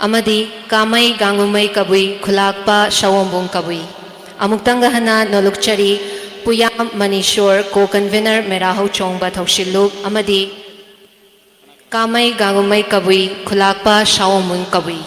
ꯑꯃꯗꯤ ꯀꯥꯃꯩ ꯒꯥꯡꯉꯨꯃꯩ ꯀꯕꯨꯏ, ꯈꯨꯂꯥꯛꯄ ꯁꯑꯣꯝꯕꯨꯡ ꯀꯕꯨꯏ꯫ ꯑꯃꯨꯛꯇꯪꯒ ꯍꯟꯅ ꯅꯣꯂꯨꯛꯆꯔꯤ, ꯄꯨꯌꯥꯝ ꯃꯅꯤꯁꯣꯔ, co-convener ꯃꯦꯔꯥ ꯍꯧꯆꯣꯡꯕ ꯊꯧꯁꯤꯜꯂꯨ, ꯑꯃꯗꯤ ꯀꯥꯃꯩ ꯒꯥꯡꯉꯨꯃꯩ ꯀꯕꯨꯏ, ꯈꯨꯂꯥꯛꯄ ꯁꯑꯣꯝꯕꯨꯡ ꯀꯕꯨꯏ꯫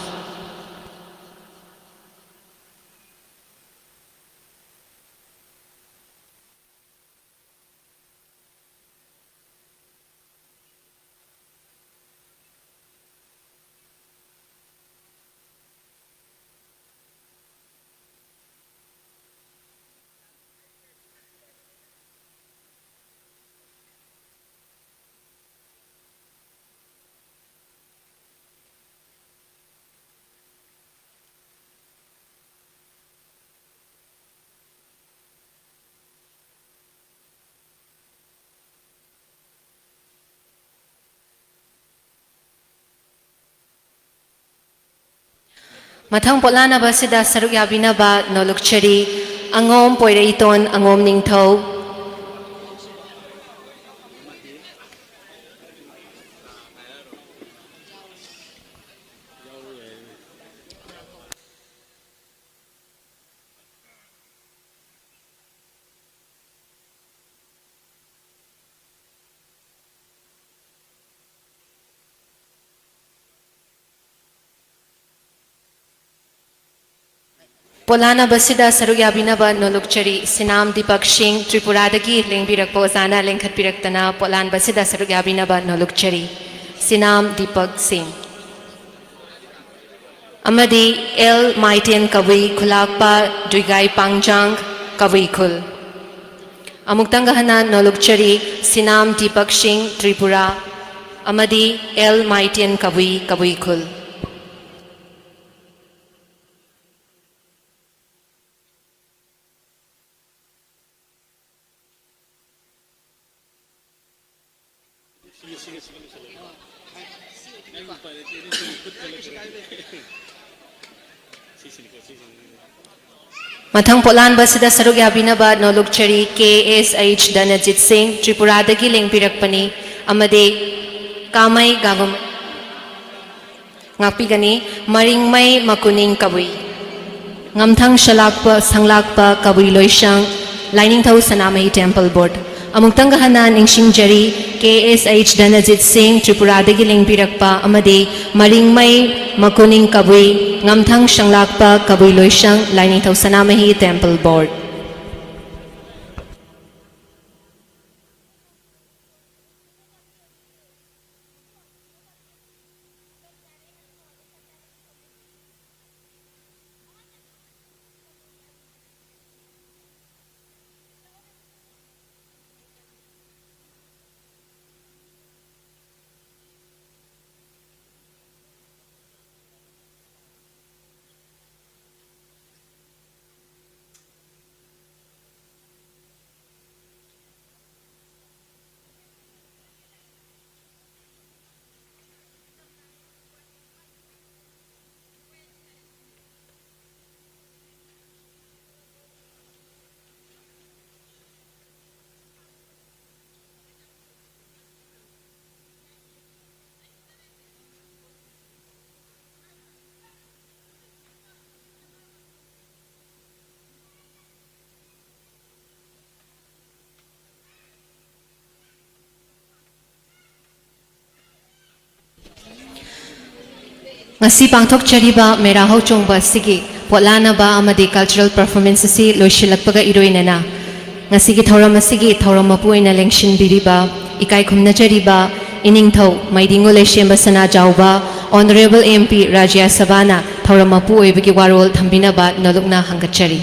ꯃꯊꯪ ꯄꯣꯠꯂꯥꯟꯅꯕꯁꯤꯗ ꯁꯔꯨꯛ ꯌꯥꯕꯤꯅꯕ ꯅꯣꯂꯨꯛꯆꯔꯤ, ꯑꯉꯣꯝ ꯄꯣꯏꯔꯩꯇꯣꯟ, ꯑꯉꯣꯝ ꯅꯤꯡꯊꯧ꯫ ꯄꯣꯠꯂꯥꯟꯅꯕꯁꯤꯗ ꯁꯔꯨꯛ ꯌꯥꯕꯤꯅꯕ ꯅꯣꯂꯨꯛꯆꯔꯤ, ꯁꯤꯅꯥꯝ ꯗꯤꯄꯛ ꯁꯤꯡ, ꯇ꯭ꯔꯤꯄꯨꯔꯥꯗꯒꯤ ꯂꯦꯡꯕꯤꯔꯛꯄ ꯑꯣꯖꯥꯅ ꯂꯦꯡꯈꯠꯄꯤꯔꯛꯇꯅ ꯄꯣꯠꯂꯥꯟꯕꯁꯤꯗ ꯁꯔꯨꯛ ꯌꯥꯕꯤꯅꯕ ꯅꯣꯂꯨꯛꯆꯔꯤ꯫ ꯁꯤꯅꯥꯝ ꯗꯤꯄꯛ ꯁꯤꯡ꯫ ꯑꯃꯗꯤ ꯑꯦꯜ ꯃꯥꯏꯇꯦꯟ ꯀꯕꯨꯏ, ꯈꯨꯂꯥꯛꯄ ꯗꯨꯏꯒꯥꯏ ꯄꯥꯡꯖꯥꯡ ꯀꯕꯨꯏ ꯈꯨꯜ꯫ ꯑꯃꯨꯛꯇꯪꯒ ꯍꯟꯅ ꯅꯣꯂꯨꯛꯆꯔꯤ, ꯁꯤꯅꯥꯝ ꯗꯤꯄꯛ ꯁꯤꯡ, ꯇ꯭ꯔꯤꯄꯨꯔꯥ, ꯑꯃꯗꯤ ꯑꯦꯜ ꯃꯥꯏꯇꯦꯟ ꯀꯕꯨꯏ, ꯀꯕꯨꯏ ꯈꯨꯜ꯫ ꯃꯊꯪ ꯄꯣꯠꯂꯥꯟꯕ ꯑꯁꯤꯗ ꯁꯔꯨꯛ ꯌꯥꯕꯤꯅꯕ ꯅꯣꯂꯨꯛꯆꯔꯤ ꯀꯦ ꯑꯦꯁ ꯑꯩꯆ ꯙꯅꯖꯤꯠ ꯁꯤꯡ, ꯇ꯭ꯔꯤꯄꯨꯔꯥꯗꯒꯤ ꯂꯦꯡꯕꯤꯔꯛꯄꯅꯤ, ꯑꯃꯗꯤ ꯀꯥꯃꯩ ꯒꯥꯒꯨꯝ ꯉꯥꯛꯄꯤꯒꯅꯤ, ꯃꯔꯤꯡꯃꯩ ꯃꯀꯨꯅꯤꯡ ꯀꯕꯨꯏ꯫ ꯉꯝꯊꯪ ꯁꯂꯥꯛꯄ, ꯁꯪꯂꯥꯛꯄ ꯀꯕꯨꯏ ꯂꯣꯏꯁꯪ, ꯂꯥꯏꯅꯤꯡꯊꯧ ꯁꯅꯥꯃꯍꯤ ꯇꯦꯝꯄꯜ ꯕꯣꯔꯗ꯫ ꯑꯃꯨꯛꯇꯪꯒ ꯍꯟꯅ ꯅꯤꯡꯁꯤꯡꯖꯔꯤ, ꯀꯦ ꯑꯦꯁ ꯑꯩꯆ ꯙꯅꯖꯤꯠ ꯁꯤꯡ, ꯇ꯭ꯔꯤꯄꯨꯔꯥꯗꯒꯤ ꯂꯦꯡꯕꯤꯔꯛꯄ, ꯑꯃꯗꯤ ꯃꯔꯤꯡꯃꯩ ꯃꯀꯨꯅꯤꯡ ꯀꯕꯨꯏ, ꯉꯝꯊꯪ ꯁꯪꯂꯥꯛꯄ ꯀꯕꯨꯏ ꯂꯣꯏꯁꯪ, ꯂꯥꯏꯅꯤꯡꯊꯧ ꯁꯅꯥꯃꯍꯤ ꯇꯦꯝꯄꯜ ꯕꯣꯔꯗ꯫ ꯉꯁꯤ ꯄꯥꯡꯊꯣꯛꯆꯔꯤꯕ ꯃꯦꯔꯥ ꯍꯧꯆꯣꯡꯕ ꯑꯁꯤꯒꯤ ꯄꯣꯠꯂꯥꯟꯅꯕ ꯑꯃꯗꯤ cultural performance ꯑꯁꯤ ꯂꯣꯏꯁꯤꯜꯂꯛꯄꯒ ꯏꯔꯣꯏꯅꯅ, ꯉꯁꯤꯒꯤ ꯊꯧꯔꯝ ꯑꯁꯤꯒꯤ ꯊꯧꯔꯝ ꯃꯄꯨ ꯑꯣꯏꯅ ꯂꯦꯡꯁꯤꯟꯕꯤꯔꯤꯕ, ꯏꯀꯥꯏ ꯈꯨꯝꯅꯖꯔꯤꯕ ꯏꯅꯤꯡꯊꯧ ꯃꯥꯏꯗꯤꯡꯒꯣ ꯂꯩꯁꯦꯝꯕ ꯁꯅꯥꯖꯥꯎꯕ, Honourable M P ꯔꯥꯖ꯭ꯌ ꯁꯚꯥꯅ ꯊꯧꯔꯝ ꯃꯄꯨ ꯑꯣꯏꯕꯒꯤ ꯋꯥꯔꯣꯜ ꯊꯝꯕꯤꯅꯕ ꯅꯣꯂꯨꯛꯅ ꯍꯪꯒꯠꯆꯔꯤ꯫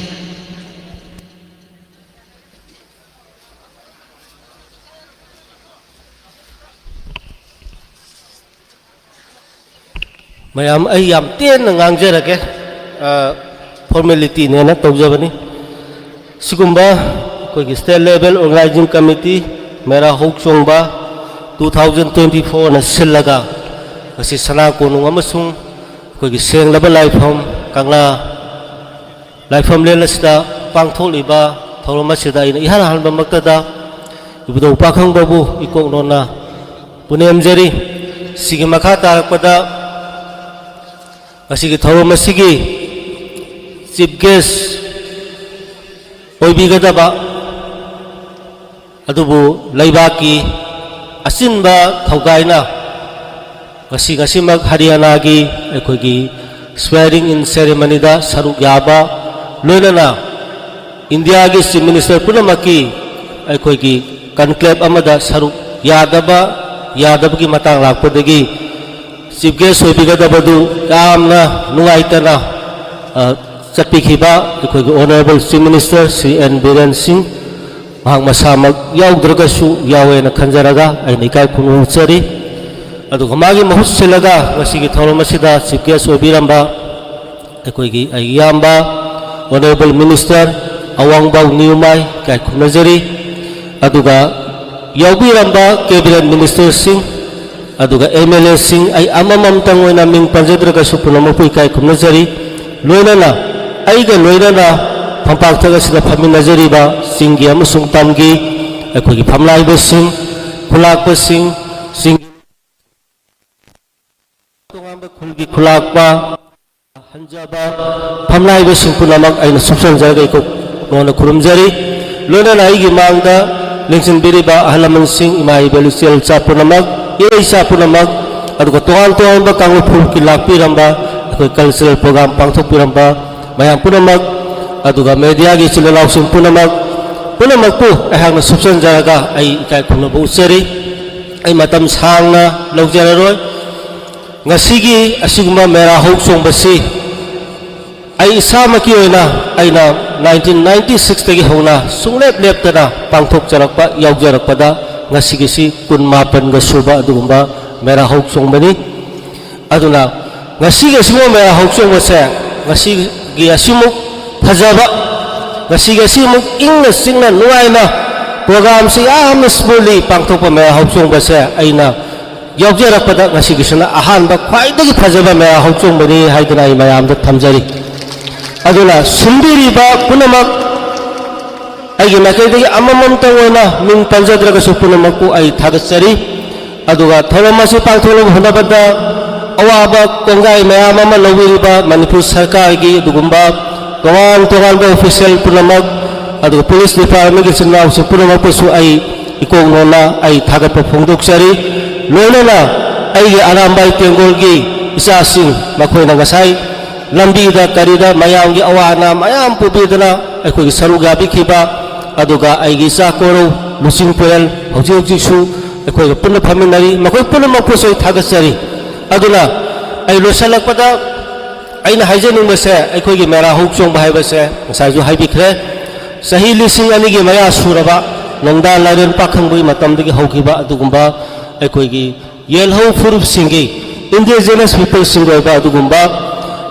ꯃꯌꯥꯝ, ꯑꯩ ꯌꯥꯝ ꯇꯦꯟꯅ ꯉꯥꯡꯖꯔꯒꯦ, ꯑ, formalityꯅꯦꯅ ꯇꯧꯖꯕꯅꯤ꯫ ꯁꯤꯒꯨꯝꯕ ꯑꯩꯈꯣꯏꯒꯤ state level organising committee, ꯃꯦꯔꯥ ꯍꯧꯆꯣꯡꯕ two thousand twenty fourꯅ ꯁꯤꯜꯂꯒ, ꯉꯁꯤ ꯁꯅꯥ ꯀꯣꯅꯨꯡ ꯑꯃꯁꯨꯡ ꯑꯩꯈꯣꯏꯒꯤ ꯁꯦꯡꯂꯕ ꯂꯥꯏꯐꯝ ꯀꯪꯂꯥ ꯂꯥꯏꯐꯝꯂꯦꯟ ꯑꯁꯤꯗ ꯄꯥꯡꯊꯣꯛꯂꯤꯕ ꯊꯧꯔꯝ ꯑꯁꯤꯗ ꯑꯩꯅ ꯏꯍꯥꯟ ꯍꯥꯟꯕꯃꯛꯇꯗ ꯏꯕꯨꯙꯧ ꯄꯥꯈꯪꯕꯕꯨ ꯏꯀꯣꯛ ꯅꯣꯟꯅ ꯄꯨꯅꯦꯝꯖꯔꯤ꯫ ꯁꯤꯒꯤ ꯃꯈꯥ ꯇꯥꯔꯛꯄꯗ ꯉꯁꯤꯒꯤ ꯊꯧꯔꯝ ꯑꯁꯤꯒꯤ ꯆꯤꯐ ꯒꯦꯁ ꯑꯣꯏꯕꯤꯒꯗꯕ ꯑꯗꯨꯕꯨ ꯂꯩꯕꯥꯛꯀꯤ ꯑꯆꯤꯟꯕ ꯊꯧꯒꯥꯏꯅ ꯉꯁꯤ ꯉꯁꯤꯃꯛ ꯍꯔꯤꯌꯥꯅꯥꯒꯤ ꯑꯩꯈꯣꯏꯒꯤ swearing in ceremonyꯗ ꯁꯔꯨꯛ ꯌꯥꯕ, ꯂꯣꯏꯅꯅ ꯏꯟꯗꯤꯌꯥꯒꯤ ꯆꯤꯐ ꯃꯤꯅꯤꯁꯇꯔ ꯄꯨꯝꯅꯃꯛꯀꯤ ꯑꯩꯈꯣꯏꯒꯤ conclave ꯑꯃꯗ ꯁꯔꯨꯛ ꯌꯥꯗꯕ, ꯌꯥꯗꯕꯒꯤ ꯃꯇꯥꯡ ꯂꯥꯛꯄꯗꯒꯤ ꯆꯤꯐ ꯒꯦꯁ ꯑꯣꯏꯕꯤꯒꯗꯕꯗꯨ ꯌꯥꯝꯅ ꯅꯨꯡꯉꯥꯏꯇꯅ, ꯑ, ꯆꯠꯄꯤꯈꯤꯕ ꯑꯩꯈꯣꯏꯒꯤ honourable chief minister Shri N Biren ꯁꯤꯡ, ꯃꯍꯥꯛ ꯃꯁꯥꯃꯛ ꯌꯥꯎꯗ꯭ꯔꯒꯁꯨ ꯌꯥꯎꯋꯦꯅ ꯈꯟꯖꯔꯒ ꯑꯩꯅ ꯏꯀꯥꯏ ꯈꯨꯝꯅꯖꯔꯤ꯫ ꯑꯗꯨꯒ ꯃꯥꯒꯤ ꯃꯍꯨꯠ ꯁꯤꯜꯂꯒ ꯉꯁꯤꯒꯤ ꯊꯧꯔꯝ ꯑꯁꯤꯗ ꯆꯤꯐ ꯒꯦꯁ ꯑꯣꯏꯕꯤꯔꯝꯕ ꯑꯩꯈꯣꯏꯒꯤ ꯑꯩꯒꯤ ꯏꯌꯥꯝꯕ ꯑꯣꯅꯔꯦꯕꯜ ꯃꯤꯅꯤꯁꯇꯔ ꯑꯋꯥꯡꯕꯥꯎ ꯅꯤꯌꯨꯃꯥꯏ ꯏꯀꯥꯏ ꯈꯨꯝꯅꯖꯔꯤ꯫ ꯑꯗꯨꯒ ꯌꯥꯎꯕꯤꯔꯝꯕ ꯀꯦꯕꯤꯅꯦꯠ ꯃꯤꯅꯤꯁꯇꯔꯁꯤꯡ, ꯑꯗꯨꯒ ꯑꯦꯝ ꯑꯦꯜ ꯑꯦꯁꯤꯡ, ꯑꯩ ꯑꯃꯃꯝꯇꯪ ꯑꯣꯏꯅ ꯃꯤꯡ ꯄꯟꯖꯗ꯭ꯔꯒꯁꯨ ꯄꯨꯝꯅꯃꯛꯄꯨ ꯏꯀꯥꯏ ꯈꯨꯝꯅꯖꯔꯤ꯫ ꯂꯣꯏꯅꯅ ꯑꯩꯒ ꯂꯣꯏꯅꯅ ꯐꯝꯄꯥꯛꯊꯛ ꯑꯁꯤꯗ ꯐꯝꯃꯤꯟꯅꯖꯔꯤꯕ ꯆꯤꯡꯒꯤ ꯑꯃꯁꯨꯡ ꯇꯝꯒꯤ ꯑꯩꯈꯣꯏꯒꯤ ꯐꯝꯂꯥꯏꯕꯁꯤꯡ, ꯈꯨꯂꯥꯛꯄꯁꯤꯡ, ꯆꯤꯡꯒꯤ ꯇꯣꯉꯥꯟꯕ ꯈꯨꯜꯒꯤ ꯈꯨꯂꯥꯛꯄ, ꯍꯟꯖꯕ ꯐꯝꯂꯥꯏꯕꯁꯤꯡ ꯄꯨꯝꯅꯃꯛ ꯑꯩꯅ ꯁꯨꯞꯆꯟꯖꯔꯒ ꯏꯀꯣꯛ ꯅꯣꯟꯅ ꯈꯨꯔꯨꯝꯖꯔꯤ꯫ ꯂꯣꯏꯅꯅ ꯑꯩꯒꯤ ꯃꯥꯡꯗ ꯂꯦꯡꯁꯤꯟꯕꯤꯔꯤꯕ ꯑꯍꯜ ꯂꯃꯟꯁꯤꯡ, ꯏꯃꯥ ꯏꯕꯦꯜ ꯏꯆꯦꯜ ꯏꯆꯥ ꯄꯨꯝꯅꯃꯛ, ꯏꯔꯩ ꯏꯆꯥ ꯄꯨꯝꯅꯃꯛ, ꯑꯗꯨꯒ ꯇꯣꯉꯥꯟ ꯇꯣꯉꯥꯟꯕ ꯀꯥꯡꯂꯨꯞ ꯐꯨꯔꯨꯞꯀꯤ ꯂꯥꯛꯄꯤꯔꯝꯕ, ꯑꯩꯈꯣꯏ cultural program ꯄꯥꯡꯊꯣꯛꯄꯤꯔꯝꯕ ꯃꯌꯥꯝ ꯄꯨꯝꯅꯃꯛ, ꯑꯗꯨꯒ mediaꯒꯤ ꯏꯆꯤꯜ ꯏꯅꯥꯎꯁꯤꯡ ꯄꯨꯝꯅꯃꯛ, ꯄꯨꯝꯅꯃꯛꯄꯨ ꯑꯩꯍꯥꯛꯅ ꯁꯨꯞꯆꯟꯖꯔꯒ ꯑꯩ ꯏꯀꯥꯏ ꯈꯨꯝꯅꯕ ꯎꯠꯆꯔꯤ꯫ ꯑꯩ ꯃꯇꯝ ꯁꯥꯡꯅ ꯂꯧꯖꯔꯔꯣꯏ꯫ ꯉꯁꯤꯒꯤ ꯑꯁꯤꯒꯨꯝꯕ ꯃꯦꯔꯥ ꯍꯧ ꯆꯣꯡꯕꯁꯤ ꯑꯩ ꯏꯁꯥꯃꯛꯀꯤ ꯑꯣꯏꯅ ꯑꯩꯅ nineteen ninety sixꯇꯒꯤ ꯍꯧꯅ ꯁꯨꯡꯂꯦꯞ ꯂꯦꯞꯇꯅ ꯄꯥꯡꯊꯣꯛꯆꯔꯛꯄ, ꯌꯥꯎꯖꯔꯛꯄꯗ ꯉꯁꯤꯒꯤꯁꯤ ꯀꯨꯟꯃꯥꯄꯟꯒ ꯁꯨꯕ ꯑꯗꯨꯒꯨꯝꯕ ꯃꯦꯔꯥ ꯍꯧ ꯆꯣꯡꯕꯅꯤ꯫ ꯑꯗꯨꯅ ꯉꯁꯤꯒꯤ ꯑꯁꯤꯒꯨꯝꯕ ꯃꯦꯔꯥ ꯍꯧ ꯆꯣꯡꯕꯁꯦ, ꯉꯁꯤꯒꯤ ꯑꯁꯤꯃꯨꯛ ꯐꯖꯕ, ꯉꯁꯤꯒꯤ ꯑꯁꯤꯃꯨꯛ ꯏꯪꯅ ꯆꯤꯛꯅ ꯅꯨꯡꯉꯥꯏꯅ programꯁꯤ ꯌꯥꯝꯅ smoothly ꯄꯥꯡꯊꯣꯛꯄ ꯃꯦꯔꯥ ꯍꯧ ꯆꯣꯡꯕꯁꯦ ꯑꯩꯅ ꯌꯥꯎꯖꯔꯛꯄꯗ ꯉꯁꯤꯒꯤꯁꯤꯅ ꯑꯍꯥꯟꯕ ꯈ꯭ꯋꯥꯏꯗꯒꯤ ꯐꯖꯕ ꯃꯦꯔꯥ ꯍꯧ ꯆꯣꯡꯕꯅꯤ ꯍꯥꯏꯗꯨꯅ ꯑꯩ ꯃꯌꯥꯝꯗ ꯊꯝꯖꯔꯤ꯫ ꯑꯗꯨꯅ ꯁꯤꯟꯕꯤꯔꯤꯕ ꯄꯨꯝꯅꯃꯛ, ꯑꯩꯒꯤ ꯃꯥꯏꯀꯩꯗꯒꯤ ꯑꯃꯃꯝꯇꯪ ꯑꯣꯏꯅ ꯃꯤꯡ ꯄꯟꯖꯗ꯭ꯔꯒꯁꯨ, ꯄꯨꯝꯅꯃꯛꯄꯨ ꯑꯩ ꯊꯥꯒꯠꯆꯔꯤ꯫ ꯑꯗꯨꯒ ꯊꯧꯔꯝ ꯑꯁꯤ ꯄꯥꯡꯊꯣꯛꯅꯕ ꯍꯣꯠꯅꯕꯗ ꯑꯋꯥꯕ ꯀꯣꯡꯒꯥꯏ ꯃꯌꯥꯝ ꯑꯃ ꯂꯧꯕꯤꯔꯤꯕ ꯃꯅꯤꯄꯨꯔ ꯁꯔꯀꯥꯔꯒꯤ ꯑꯗꯨꯒꯨꯝꯕ ꯇꯣꯉꯥꯟ ꯇꯣꯉꯥꯟꯕ official ꯄꯨꯝꯅꯃꯛ, ꯑꯗꯨꯒ police department ꯒꯤ ꯏꯆꯤꯟ ꯏꯅꯥꯎꯁꯤꯡ ꯄꯨꯝꯅꯃꯛꯄꯨꯁꯨ ꯑꯩ ꯏꯀꯣꯛ ꯅꯣꯟꯅ ꯑꯩ ꯊꯥꯒꯠꯄ ꯐꯣꯡꯗꯣꯛꯆꯔꯤ꯫ ꯂꯣꯏꯅꯅ ꯑꯩꯒꯤ ꯑꯔꯥꯝꯕꯥꯏ ꯇꯦꯡꯒꯣꯜꯒꯤ ꯏꯆꯥꯁꯤꯡ, ꯃꯈꯣꯏꯅ ꯉꯁꯥꯏ ꯂꯝꯕꯤꯗ ꯀꯔꯤꯗ ꯃꯌꯥꯝꯒꯤ ꯑꯋꯥ ꯑꯅꯥ ꯃꯌꯥꯝ ꯄꯨꯕꯤꯗꯨꯅ ꯑꯩꯈꯣꯏꯒꯤ ꯁꯔꯨꯛ ꯌꯥꯕꯤꯈꯤꯕ, ꯑꯗꯨꯒ ꯑꯩꯒꯤ ꯏꯆꯥ ꯀꯣꯔꯧ ꯂꯨꯆꯤꯡ ꯄꯣꯌꯦꯜ ꯍꯧꯖꯤꯛ ꯍꯧꯖꯤꯛꯁꯨ ꯑꯩꯈꯣꯏꯒ ꯄꯨꯟꯅ ꯐꯝꯃꯤꯟꯅꯔꯤ, ꯃꯈꯣꯏ ꯄꯨꯝꯅꯃꯛꯄꯨꯁꯨ ꯑꯩ ꯊꯥꯒꯠꯆꯔꯤ꯫ ꯑꯗꯨꯅ ꯑꯩ ꯂꯣꯏꯁꯤꯜꯂꯛꯄꯗ ꯑꯩꯅ ꯍꯥꯏꯖꯅꯤꯡꯕꯁꯦ, ꯑꯩꯈꯣꯏꯒꯤ ꯃꯦꯔꯥ ꯍꯧ ꯆꯣꯡꯕ ꯍꯥꯏꯕꯁꯦ ꯉꯁꯥꯏꯁꯨ ꯍꯥꯏꯕꯤꯈ꯭ꯔꯦ, ꯆꯍꯤ ꯂꯤꯁꯤꯡ ꯑꯅꯤꯒꯤ ꯃꯌꯥ ꯁꯨꯔꯕ ꯅꯣꯡꯗꯥ ꯂꯥꯏꯔꯦꯟ ꯄꯥꯈꯪꯕꯒꯤ ꯃꯇꯝꯗꯒꯤ ꯍꯧꯈꯤꯕ ꯑꯗꯨꯒꯨꯝꯕ ꯑꯩꯈꯣꯏꯒꯤ ꯌꯦꯜꯍꯧ ꯐꯨꯔꯨꯞꯁꯤꯡꯒꯤ, indigenous peopleꯁꯤꯡꯒꯤ ꯑꯣꯏꯕ ꯑꯗꯨꯒꯨꯝꯕ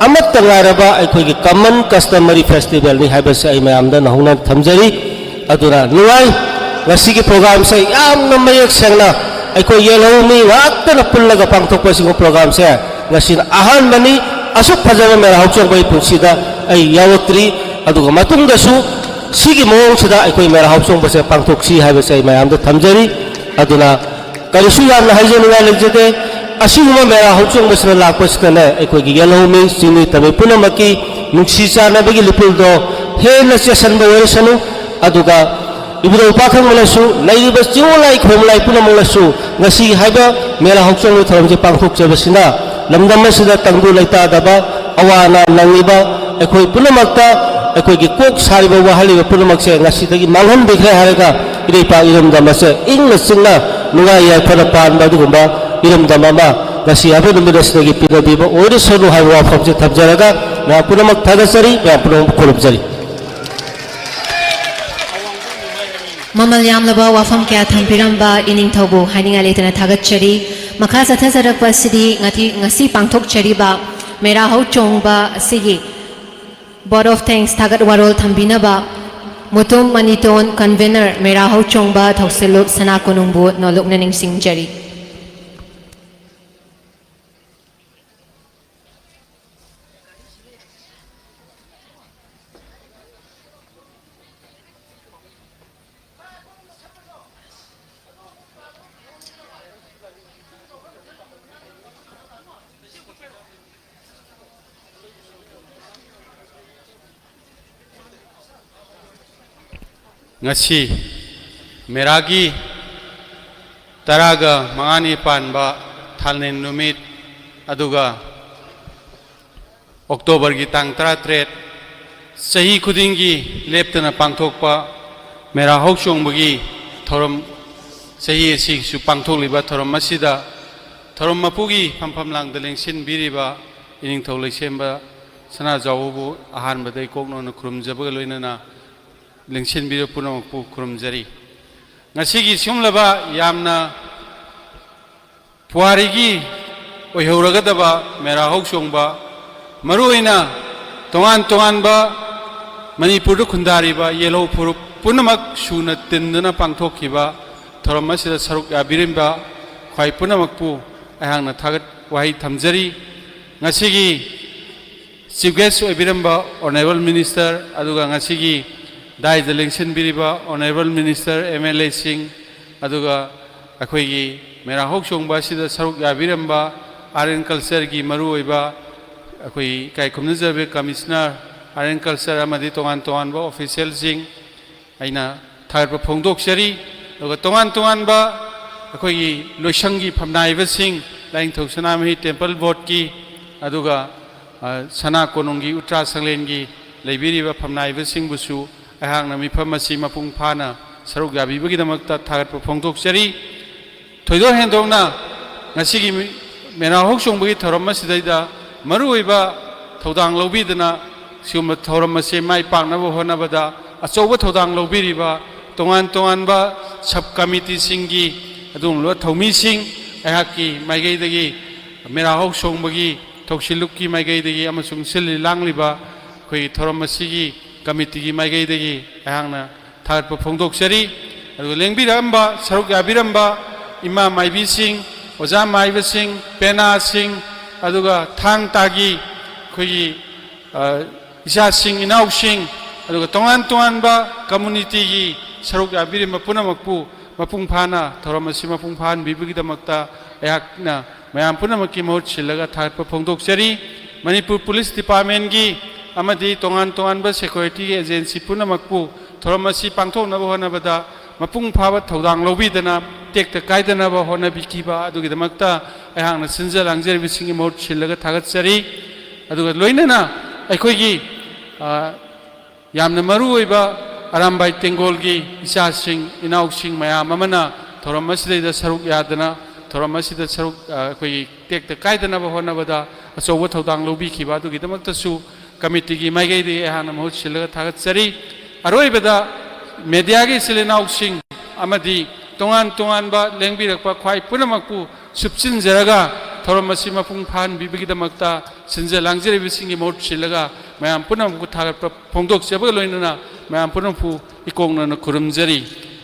ꯑꯃꯠꯇ ꯉꯥꯏꯔꯕ ꯑꯩꯈꯣꯏꯒꯤ common customary festivalꯅꯤ ꯍꯥꯏꯕꯁꯦ ꯑꯩ ꯃꯌꯥꯝꯗ ꯅꯧꯍꯧꯅ ꯊꯝꯖꯔꯤ꯫ ꯑꯗꯨꯅ ꯅꯨꯡꯉꯥꯏ, ꯉꯁꯤꯒꯤ programꯁꯦ ꯌꯥꯝꯅ ꯃꯌꯦꯛ ꯁꯦꯡꯅ ꯑꯩꯈꯣꯏ ꯌꯦꯜꯍꯧ ꯃꯤ ꯉꯥꯛꯇꯅ ꯄꯨꯜꯂꯒ ꯄꯥꯡꯊꯣꯛꯄ ꯑꯁꯤꯒꯨꯝꯕ programꯁꯦ ꯉꯁꯤꯅ ꯑꯍꯥꯟꯕꯅꯤ꯫ ꯑꯁꯨꯛ ꯐꯖꯕ ꯃꯦꯔꯥ ꯍꯧꯆꯣꯡꯕ ꯑꯩ ꯄꯨꯟꯁꯤꯗ ꯑꯩ ꯌꯥꯎꯔꯛꯇ꯭ꯔꯤ꯫ ꯑꯗꯨꯒ ꯃꯇꯨꯡꯗꯁꯨ ꯁꯤꯒꯤ ꯃꯑꯣꯡꯁꯤꯗ ꯑꯩꯈꯣꯏ ꯃꯦꯔꯥ ꯍꯧꯆꯣꯡꯕꯁꯦ ꯄꯥꯡꯊꯣꯛꯁꯤ ꯍꯥꯏꯕꯁꯦ ꯑꯩ ꯃꯌꯥꯝꯗ ꯊꯝꯖꯔꯤ꯫ ꯑꯗꯨꯅ ꯀꯔꯤꯁꯨ ꯌꯥꯝꯅ ꯍꯥꯏꯖꯅꯤꯡꯉꯥꯏ ꯂꯩꯖꯗꯦ꯫ ꯑꯁꯤꯒꯨꯝꯕ ꯃꯦꯔꯥ ꯍꯧꯆꯣꯡꯕꯁꯤꯗ ꯂꯥꯛꯄꯁꯤꯗꯅꯦ, ꯑꯩꯈꯣꯏꯒꯤ ꯌꯦꯜꯍꯧꯃꯤ ꯆꯤꯡꯃꯤ ꯇꯝꯃꯤ ꯄꯨꯝꯅꯃꯛꯀꯤ ꯅꯨꯡꯁꯤ ꯆꯥꯟꯅꯕꯒꯤ ꯂꯤꯄꯨꯜꯗꯣ ꯍꯦꯟꯅ ꯆꯦꯁꯟꯕ ꯑꯣꯏꯔꯁꯅꯨ꯫ ꯑꯗꯨꯒ ꯏꯕꯨꯙꯧ ꯄꯥꯈꯪꯕꯅꯁꯨ, ꯂꯩꯔꯤꯕ ꯆꯤꯡꯂꯣꯟ ꯂꯥꯏ ꯈꯨꯔꯨꯝ ꯂꯥꯏ ꯄꯨꯝꯅꯃꯛꯅꯁꯨ ꯉꯁꯤ ꯍꯥꯏꯕ ꯃꯦꯔꯥ ꯍꯧꯆꯣꯡꯕ ꯊꯧꯔꯝꯁꯤ ꯄꯥꯡꯊꯣꯛꯆꯕꯁꯤꯅ ꯂꯝꯗꯝ ꯑꯁꯤꯗ ꯇꯪꯗꯨ ꯂꯩꯇꯥꯗꯕ, ꯑꯋꯥ ꯑꯅꯥ ꯅꯪꯂꯤꯕ ꯑꯩꯈꯣꯏ ꯄꯨꯝꯅꯃꯛꯇ, ꯑꯩꯈꯣꯏꯒꯤ ꯀꯣꯛ ꯁꯥꯔꯤꯕ ꯋꯥꯍꯜꯂꯤꯕ ꯄꯨꯝꯅꯃꯛꯁꯦ ꯉꯁꯤꯗꯒꯤ ꯃꯥꯡꯍꯟꯕꯤꯈ꯭ꯔꯦ ꯍꯥꯏꯔꯒ, ꯏꯔꯩꯄꯥꯛ ꯏꯔꯝꯗꯝ ꯑꯁꯦ ꯏꯪꯅ ꯆꯤꯛꯅ ꯅꯨꯡꯉꯥꯏ ꯌꯥꯏꯐꯅ ꯄꯥꯟꯕ ꯑꯗꯨꯒꯨꯝꯕ ꯏꯔꯝꯗꯝ ꯑꯃ ꯉꯁꯤ ꯍꯥꯏꯕ ꯅꯨꯃꯤꯠ ꯑꯁꯤꯗꯒꯤ ꯄꯤꯅꯕꯤꯕ ꯑꯣꯏꯔꯁꯅꯨ ꯍꯥꯏꯕ ꯋꯥꯐꯝꯁꯦ ꯊꯝꯖꯔꯒ, ꯃꯌꯥꯝ ꯄꯨꯝꯅꯃꯛ ꯊꯥꯒꯠꯆꯔꯤ, ꯃꯌꯥꯝ ꯄꯨꯝꯅꯃꯛ ꯈꯨꯔꯨꯝꯖꯔꯤ꯫ ꯃꯃꯜ ꯌꯥꯝꯂꯕ ꯋꯥꯐꯝ ꯀꯌꯥ ꯊꯝꯕꯤꯔꯝꯕ ꯏꯅꯤꯡꯊꯧꯕꯨ ꯍꯥꯏꯅꯤꯡꯉꯥꯏ ꯂꯩꯇꯅ ꯊꯥꯒꯠꯆꯔꯤ꯫ ꯃꯈꯥ ꯆꯠꯊꯖꯔꯛꯄ ꯑꯁꯤꯗꯤ ꯉꯊꯤ-, ꯉꯁꯤ ꯄꯥꯡꯊꯣꯛꯆꯔꯤꯕ ꯃꯦꯔꯥ ꯍꯧ ꯆꯣꯡꯕ ꯑꯁꯤꯒꯤ vote of thanks ꯊꯥꯒꯠ ꯋꯥꯔꯣꯜ ꯊꯝꯕꯤꯅꯕ ꯃꯨꯇꯨꯝ ꯃꯅꯤꯇꯣꯟ, convener, ꯃꯦꯔꯥ ꯍꯧ ꯆꯣꯡꯕ ꯊꯧꯁꯤꯜꯂꯨꯞ ꯁꯅꯥ ꯀꯣꯅꯨꯡꯕꯨ ꯅꯣꯂꯨꯛꯅ ꯅꯤꯡꯁꯤꯡꯖꯔꯤ꯫ ꯉꯁꯤ ꯃꯦꯔꯥꯒꯤ ꯇꯔꯥꯒ ꯃꯉꯥꯅꯤ ꯄꯥꯟꯕ ꯊꯥꯡꯂꯦꯟ ꯅꯨꯃꯤꯠ, ꯑꯗꯨꯒ ꯑꯣꯛꯇꯣꯕꯔꯒꯤ ꯇꯥꯡ ꯇꯔꯥꯇꯔꯦꯠ, ꯆꯍꯤ ꯈꯨꯗꯤꯡꯒꯤ ꯂꯦꯞꯇꯅ ꯄꯥꯡꯊꯣꯛꯄ ꯃꯦꯔꯥ ꯍꯧꯆꯣꯡꯕꯒꯤ ꯊꯧꯔꯝ, ꯆꯍꯤ ꯑꯁꯤꯒꯤꯁꯨ ꯄꯥꯡꯊꯣꯛꯂꯤꯕ ꯊꯧꯔꯝ ꯑꯁꯤꯗ ꯊꯧꯔꯝ ꯃꯄꯨꯒꯤ ꯐꯝꯐꯝ ꯂꯥꯡꯗ ꯂꯦꯡꯁꯤꯟꯕꯤꯔꯤꯕ ꯏꯅꯤꯡꯊꯧ ꯂꯩꯁꯦꯝꯕ ꯁꯅꯥꯖꯥꯎꯕꯕꯨ ꯑꯍꯥꯟꯕꯗ ꯏꯀꯣꯛ ꯅꯧꯅ ꯈꯨꯔꯨꯝꯖꯕꯒ ꯂꯣꯏꯅꯅ ꯂꯦꯡꯁꯤꯟꯕꯤꯔꯤꯕ ꯄꯨꯝꯅꯃꯛꯄꯨ ꯈꯨꯔꯨꯝꯖꯔꯤ꯫ ꯉꯁꯤꯒꯤ ꯁꯤꯒꯨꯝꯂꯕ ꯌꯥꯝꯅ ꯄꯨꯋꯥꯔꯤꯒꯤ ꯑꯣꯏꯍꯧꯔꯒꯗꯕ ꯃꯦꯔꯥ ꯍꯧꯆꯣꯡꯕ, ꯃꯔꯨꯑꯣꯏꯅ ꯇꯣꯉꯥꯟ ꯇꯣꯉꯥꯟꯕ ꯃꯅꯤꯄꯨꯔꯗ ꯈꯨꯟꯗꯥꯔꯤꯕ ꯌꯦꯜꯍꯧ ꯐꯨꯔꯨꯞ ꯄꯨꯝꯅꯃꯛ ꯁꯨꯅ ꯇꯤꯟꯗꯨꯅ ꯄꯥꯡꯊꯣꯛꯈꯤꯕ ꯊꯧꯔꯝ ꯑꯁꯤꯗ ꯁꯔꯨꯛ ꯌꯥꯕꯤꯔꯤꯕ ꯈ꯭ꯋꯥꯏ ꯄꯨꯝꯅꯃꯛꯄꯨ ꯑꯩꯍꯥꯛꯅ ꯊꯥꯒꯠ ꯋꯥꯍꯩ ꯊꯝꯖꯔꯤ꯫ ꯉꯁꯤꯒꯤ Chief Guest ꯑꯣꯏꯕꯤꯔꯝꯕ Honourable Minister, ꯑꯗꯨꯒ ꯉꯁꯤꯒꯤ ꯗꯥꯏꯗ ꯂꯦꯡꯁꯤꯟꯕꯤꯔꯤꯕ Honourable Minister, M L Aꯁꯤꯡ, ꯑꯗꯨꯒ ꯑꯩꯈꯣꯏꯒꯤ ꯃꯦꯔꯥ ꯍꯧꯆꯣꯡꯕ ꯑꯁꯤꯗ ꯁꯔꯨꯛ ꯌꯥꯕꯤꯔꯝꯕ Art and Cultureꯒꯤ ꯃꯔꯨꯑꯣꯏꯕ ꯑꯩꯈꯣꯏ ꯏꯀꯥꯏ ꯈꯨꯝꯅꯖꯕ Commissioner, Art and Culture ꯑꯃꯗꯤ ꯇꯣꯉꯥꯟ ꯇꯣꯉꯥꯟꯕ officialꯁꯤꯡ, ꯑꯩꯅ ꯊꯥꯒꯠꯄ ꯐꯣꯡꯗꯣꯛꯆꯔꯤ꯫ ꯑꯗꯨꯒ ꯇꯣꯉꯥꯟ ꯇꯣꯉꯥꯟꯕ ꯑꯩꯈꯣꯏꯒꯤ ꯂꯣꯏꯁꯪꯒꯤ ꯐꯝꯅꯥꯏꯕꯁꯤꯡ, ꯂꯥꯏꯅꯤꯡꯊꯧ ꯁꯅꯥꯃꯍꯤ Temple Boardꯀꯤ, ꯑꯗꯨꯒ, ꯑ, ꯁꯅꯥ ꯀꯣꯅꯨꯡꯒꯤ ꯎꯇ꯭ꯔꯥ ꯁꯪꯂꯦꯟꯒꯤ ꯂꯩꯕꯤꯔꯤꯕ ꯐꯝꯅꯥꯏꯕꯁꯤꯡꯕꯨꯁꯨ ꯑꯩꯍꯥꯛꯅ ꯃꯤꯐꯝ ꯑꯁꯤ ꯃꯄꯨꯡ ꯐꯥꯅ ꯁꯔꯨꯛ ꯌꯥꯕꯤꯕꯒꯤꯗꯃꯛꯇ ꯊꯥꯒꯠꯄ ꯐꯣꯡꯗꯣꯛꯆꯔꯤ꯫ ꯊꯣꯏꯗꯣꯛ ꯍꯦꯟꯗꯣꯛꯅ ꯉꯁꯤꯒꯤ ꯃꯤ-, ꯃꯦꯔꯥ ꯍꯧꯆꯣꯡꯕꯒꯤ ꯊꯧꯔꯝ ꯑꯁꯤꯗꯩꯗ ꯃꯔꯨꯑꯣꯏꯕ ꯊꯧꯗꯥꯡ ꯂꯧꯕꯤꯗꯨꯅ ꯁꯤꯒꯨꯝꯕ ꯊꯧꯔꯝ ꯑꯁꯤ ꯃꯥꯏ ꯄꯥꯛꯅꯕ ꯍꯣꯠꯅꯕꯗ ꯑꯆꯧꯕ ꯊꯧꯗꯥꯡ ꯂꯧꯕꯤꯔꯤꯕ ꯇꯣꯉꯥꯟ ꯇꯣꯉꯥꯟꯕ sub committeeꯁꯤꯡꯒꯤ ꯑꯗꯨꯒꯨꯝꯂꯕ ꯊꯧꯃꯤꯁꯤꯡ, ꯑꯩꯍꯥꯛꯀꯤ ꯃꯥꯏꯀꯩꯗꯒꯤ, ꯃꯦꯔꯥ ꯍꯧꯆꯣꯡꯕꯒꯤ ꯊꯧꯁꯤꯜꯂꯨꯞꯀꯤ ꯃꯥꯏꯀꯩꯗꯒꯤ ꯑꯃꯁꯨꯡ ꯁꯤꯜꯂꯤ ꯂꯥꯡꯂꯤꯕ ꯑꯩꯈꯣꯏꯒꯤ ꯊꯧꯔꯝ ꯑꯁꯤꯒꯤ committeeꯒꯤ ꯃꯥꯏꯀꯩꯗꯒꯤ ꯑꯩꯍꯥꯛꯅ ꯊꯥꯒꯠꯄ ꯐꯣꯡꯗꯣꯛꯆꯔꯤ꯫ ꯑꯗꯨꯒ ꯂꯦꯡꯕꯤꯔꯛꯂꯝꯕ, ꯁꯔꯨꯛ ꯌꯥꯕꯤꯔꯝꯕ ꯏꯃꯥ ꯃꯥꯏꯕꯤꯁꯤꯡ, ꯑꯣꯖꯥ ꯃꯥꯏꯕꯁꯤꯡ, ꯄꯦꯅꯥꯁꯤꯡ, ꯑꯗꯨꯒ ꯊꯥꯡ ꯇꯥꯒꯤ ꯑꯩꯈꯣꯏꯒꯤ, ꯑ, ꯏꯆꯥꯁꯤꯡ, ꯏꯅꯥꯎꯁꯤꯡ, ꯑꯗꯨꯒ ꯇꯣꯉꯥꯟ ꯇꯣꯉꯥꯟꯕ communityꯒꯤ ꯁꯔꯨꯛ ꯌꯥꯕꯤꯔꯝꯕ ꯄꯨꯝꯅꯃꯛꯄꯨ ꯃꯄꯨꯡ ꯐꯥꯅ, ꯊꯧꯔꯝ ꯑꯁꯤ ꯃꯄꯨꯡ ꯐꯥꯍꯟꯕꯤꯕꯒꯤꯗꯃꯛꯇ ꯑꯩꯍꯥꯛꯅ ꯃꯌꯥꯝ ꯄꯨꯝꯅꯃꯛꯀꯤ ꯃꯍꯨꯠ ꯁꯤꯜꯂꯒ ꯊꯥꯒꯠꯄ ꯐꯣꯡꯗꯣꯛꯆꯔꯤ꯫ ꯃꯅꯤꯄꯨꯔ Police Departmentꯀꯤ ꯑꯃꯗꯤ ꯇꯣꯉꯥꯟ ꯇꯣꯉꯥꯟꯕ securityꯒꯤ agency ꯄꯨꯝꯅꯃꯛꯄꯨ ꯊꯧꯔꯝ ꯑꯁꯤ ꯄꯥꯡꯊꯣꯛꯅꯕ ꯍꯣꯠꯅꯕꯗ ꯃꯄꯨꯡ ꯐꯥꯕ ꯊꯧꯗꯥꯡ ꯂꯧꯕꯤꯗꯅ ꯇꯦꯛꯇ ꯀꯥꯏꯗꯅꯕ ꯍꯣꯠꯅꯕꯤꯈꯤꯕ ꯑꯗꯨꯒꯤꯗꯃꯛꯇ ꯑꯩꯍꯥꯛꯅ ꯁꯤꯟꯖ ꯂꯥꯡꯖꯔꯤꯕꯁꯤꯡꯒꯤ ꯃꯍꯨꯠ ꯁꯤꯜꯂꯒ ꯊꯥꯒꯠꯆꯔꯤ꯫ ꯑꯗꯨꯒ ꯂꯣꯏꯅꯅ ꯑꯩꯈꯣꯏꯒꯤ, ꯑ, ꯌꯥꯝꯅ ꯃꯔꯨ ꯑꯣꯏꯕ ꯑꯔꯥꯝꯕꯥꯏ ꯇꯦꯡꯒꯣꯜꯒꯤ ꯏꯆꯥꯁꯤꯡ, ꯏꯅꯥꯎꯁꯤꯡ ꯃꯌꯥꯝ ꯑꯃꯅ ꯊꯧꯔꯝ ꯑꯁꯤꯗꯩꯗ ꯁꯔꯨꯛ ꯌꯥꯗꯅ, ꯊꯧꯔꯝ ꯑꯁꯤꯗ ꯁꯔꯨꯛ, ꯑ, ꯑꯩꯈꯣꯏꯒꯤ ꯇꯦꯛꯇ ꯀꯥꯏꯗꯅꯕ ꯍꯣꯠꯅꯕꯗ ꯑꯆꯧꯕ ꯊꯧꯗꯥꯡ ꯂꯧꯕꯤꯈꯤꯕ ꯑꯗꯨꯒꯤꯗꯃꯛꯇꯁꯨ ꯀꯃꯤꯇꯤꯒꯤ ꯃꯥꯏꯀꯩꯗꯒꯤ ꯑꯩꯍꯥꯛꯅ ꯃꯍꯨꯠ ꯁꯤꯜꯂꯒ ꯊꯥꯒꯠꯆꯔꯤ꯫ ꯑꯔꯣꯏꯕꯗ ꯃꯦꯗꯤꯌꯥꯒꯤ ꯏꯆꯤꯜ ꯏꯅꯥꯎꯁꯤꯡ ꯑꯃꯗꯤ ꯇꯣꯉꯥꯟ ꯇꯣꯉꯥꯟꯕ ꯂꯦꯡꯕꯤꯔꯛꯄ ꯈ꯭ꯋꯥꯏ ꯄꯨꯝꯅꯃꯛꯄꯨ ꯁꯨꯞꯆꯤꯟꯖꯔꯒ ꯊꯧꯔꯝ ꯑꯁꯤ ꯃꯄꯨꯡ ꯐꯥꯍꯟꯕꯤꯕꯒꯤꯗꯃꯛꯇ ꯁꯤꯟꯖ ꯂꯥꯡꯖꯔꯤꯕꯁꯤꯡꯒꯤ ꯃꯍꯨꯠ ꯁꯤꯜꯂꯒ ꯃꯌꯥꯝ ꯄꯨꯝꯅꯃꯛꯄꯨ ꯊꯥꯒꯠꯄ ꯐꯣꯡꯗꯣꯛꯆꯕꯒ ꯂꯣꯏꯅꯅ ꯃꯌꯥꯝ ꯄꯨꯝꯅꯃꯛꯄꯨ ꯏꯀꯣꯛꯅꯅ ꯈꯨꯔꯨꯝꯖꯔꯤ꯫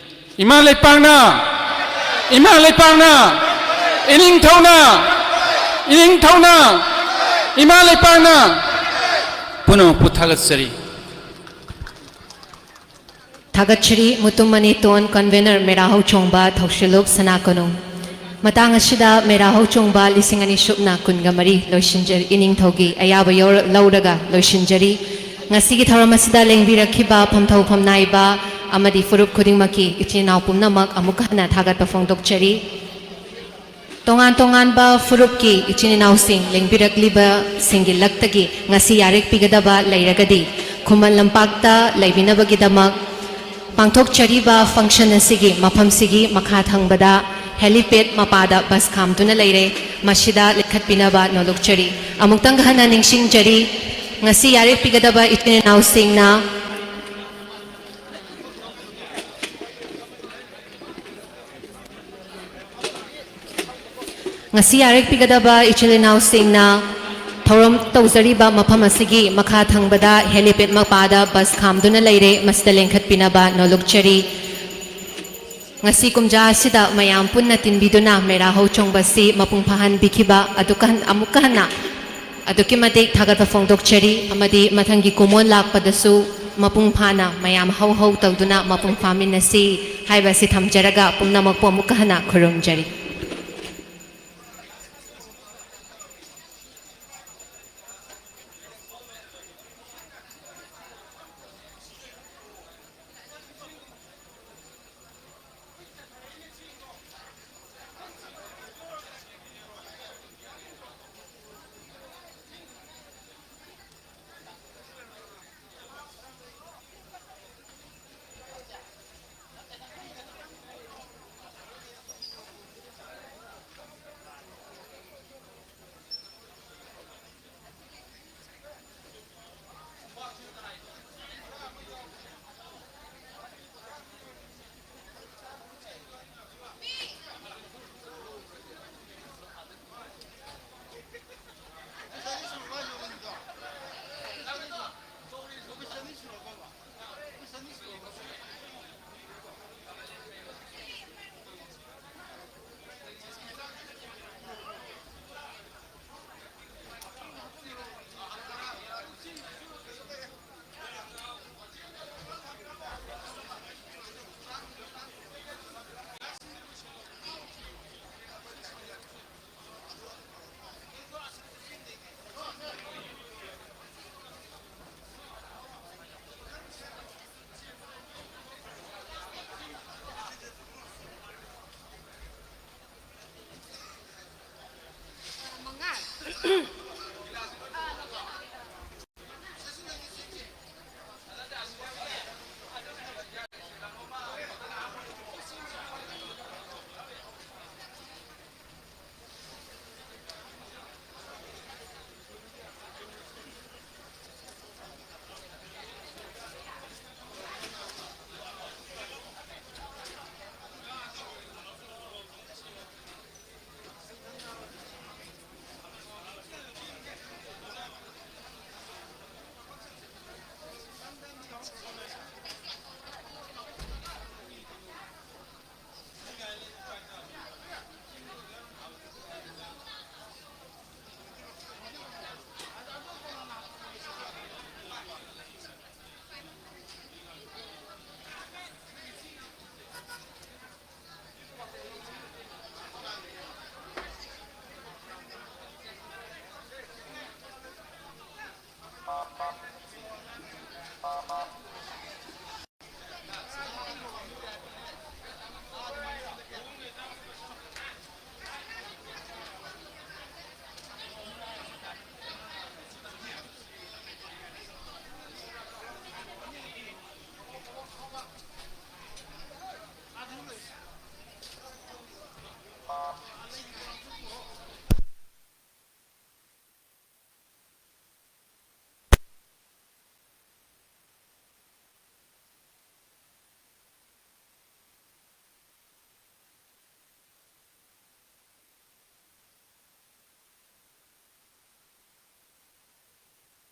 ꯏꯃꯥ ꯂꯩꯄꯥꯛꯅ, ꯏꯃꯥ ꯂꯩꯄꯥꯛꯅ, ꯏꯅꯤꯡꯊꯧꯅ, ꯏꯅꯤꯡꯊꯧꯅ, ꯏꯃꯥ ꯂꯩꯄꯥꯛꯅ ꯄꯨꯝꯅꯃꯛꯄꯨ ꯊꯥꯒꯠꯆꯔꯤ꯫ ꯊꯥꯒꯠꯆꯔꯤ꯫ ꯃꯨꯇꯨꯝ ꯃꯅꯤꯇꯣꯟ, convener ꯃꯦꯔꯥ ꯍꯧꯆꯣꯡꯕ ꯊꯧꯁꯤꯜꯂꯨꯞ ꯁꯅꯥ ꯀꯣꯅꯨꯡ꯫ ꯃꯇꯥꯡ ꯑꯁꯤꯗ ꯃꯦꯔꯥ ꯍꯧꯆꯣꯡꯕ ꯂꯤꯁꯤꯡ ꯑꯅꯤ ꯁꯨꯞꯅ ꯀꯨꯟꯒ ꯃꯔꯤ ꯂꯣꯏꯁꯤꯟꯖꯔꯤ꯫ ꯏꯅꯤꯡꯊꯧꯒꯤ ꯑꯌꯥꯕ ꯌꯧꯔ-, ꯂꯧꯔꯒ ꯂꯣꯏꯁꯤꯟꯖꯔꯤ꯫ ꯉꯁꯤꯒꯤ ꯊꯧꯔꯝ ꯑꯁꯤꯗ ꯂꯦꯡꯕꯤꯔꯛꯈꯤꯕ ꯐꯝꯊꯧ ꯐꯝꯅꯥꯏꯕ ꯑꯃꯗꯤ ꯐꯨꯔꯨꯞ ꯈꯨꯗꯤꯡꯃꯛꯀꯤ ꯏꯆꯤꯟ ꯏꯅꯥꯎ ꯄꯨꯝꯅꯃꯛ ꯑꯃꯨꯛꯀ ꯍꯟꯅ ꯊꯥꯒꯠꯄ ꯐꯣꯡꯗꯣꯛꯆꯔꯤ꯫ ꯇꯣꯉꯥꯟ ꯇꯣꯉꯥꯟꯕ ꯐꯨꯔꯨꯞꯀꯤ ꯏꯆꯤꯟ ꯏꯅꯥꯎꯁꯤꯡ ꯂꯦꯡꯕꯤꯔꯛꯂꯤꯕꯁꯤꯡꯒꯤ ꯂꯛꯇꯒꯤ ꯉꯁꯤ ꯌꯥꯔꯦꯛ ꯄꯤꯒꯗꯕ ꯂꯩꯔꯒꯗꯤ ꯈꯨꯃꯟ ꯂꯝꯄꯥꯛꯇ ꯂꯩꯕꯤꯅꯕꯒꯤꯗꯃꯛ ꯄꯥꯡꯊꯣꯛꯆꯔꯤꯕ function ꯑꯁꯤꯒꯤ ꯃꯐꯝꯁꯤꯒꯤ ꯃꯈꯥ ꯊꯪꯕꯗ helipad ꯃꯄꯥꯗ bus ꯈꯥꯝꯗꯨꯅ ꯂꯩꯔꯦ꯫ ꯃꯁꯤꯗ ꯂꯦꯡꯈꯠꯄꯤꯅꯕ ꯅꯣꯂꯨꯛꯆꯔꯤ꯫ ꯑꯃꯨꯛꯇꯪ ꯍꯟꯅ ꯅꯤꯡꯁꯤꯡꯖꯔꯤ, ꯉꯁꯤ ꯌꯥꯔꯦꯛ ꯄꯤꯒꯗꯕ ꯏꯆꯤꯟ ꯏꯅꯥꯎꯁꯤꯡꯅ ꯉꯁꯤ ꯌꯥꯔꯦꯛ ꯄꯤꯒꯗꯕ ꯏꯆꯤꯜ ꯏꯅꯥꯎꯁꯤꯡꯅ ꯊꯧꯔꯝ ꯇꯧꯖꯔꯤꯕ ꯃꯐꯝ ꯑꯁꯤꯒꯤ ꯃꯈꯥ ꯊꯪꯕꯗ helipad ꯃꯄꯥꯗ bus ꯈꯥꯝꯗꯨꯅ ꯂꯩꯔꯦ, ꯃꯁꯤꯗ ꯂꯦꯡꯈꯠꯄꯤꯅꯕ ꯅꯣꯂꯨꯛꯆꯔꯤ꯫ ꯉꯁꯤ ꯀꯨꯝꯖꯥ ꯑꯁꯤꯗ ꯃꯌꯥꯝ ꯄꯨꯟꯅ ꯇꯤꯟꯕꯤꯗꯨꯅ ꯃꯦꯔꯥ ꯍꯧꯆꯣꯡꯕ ꯑꯁꯤ ꯃꯄꯨꯡ ꯐꯥꯍꯟꯕꯤꯈꯤꯕ ꯑꯗꯨꯀ-, ꯑꯃꯨꯛꯀ ꯍꯟꯅ ꯑꯗꯨꯛꯀꯤ ꯃꯇꯤꯛ ꯊꯥꯒꯠꯄ ꯐꯣꯡꯗꯣꯛꯆꯔꯤ, ꯑꯃꯗꯤ ꯃꯊꯪꯒꯤ ꯀꯨꯝꯑꯣꯟ ꯂꯥꯛꯄꯗꯁꯨ ꯃꯄꯨꯡ ꯐꯥꯅ ꯃꯌꯥꯝ ꯍꯧ ꯍꯧ ꯇꯧꯗꯨꯅ ꯃꯄꯨꯡ ꯐꯥꯃꯤꯟꯅꯁꯤ ꯍꯥꯏꯕ ꯑꯁꯤ ꯊꯝꯖꯔꯒ ꯄꯨꯝꯅꯃꯛꯄꯨ ꯑꯃꯨꯛꯀ ꯍꯟꯅ ꯈꯨꯔꯨꯝꯖꯔꯤ꯫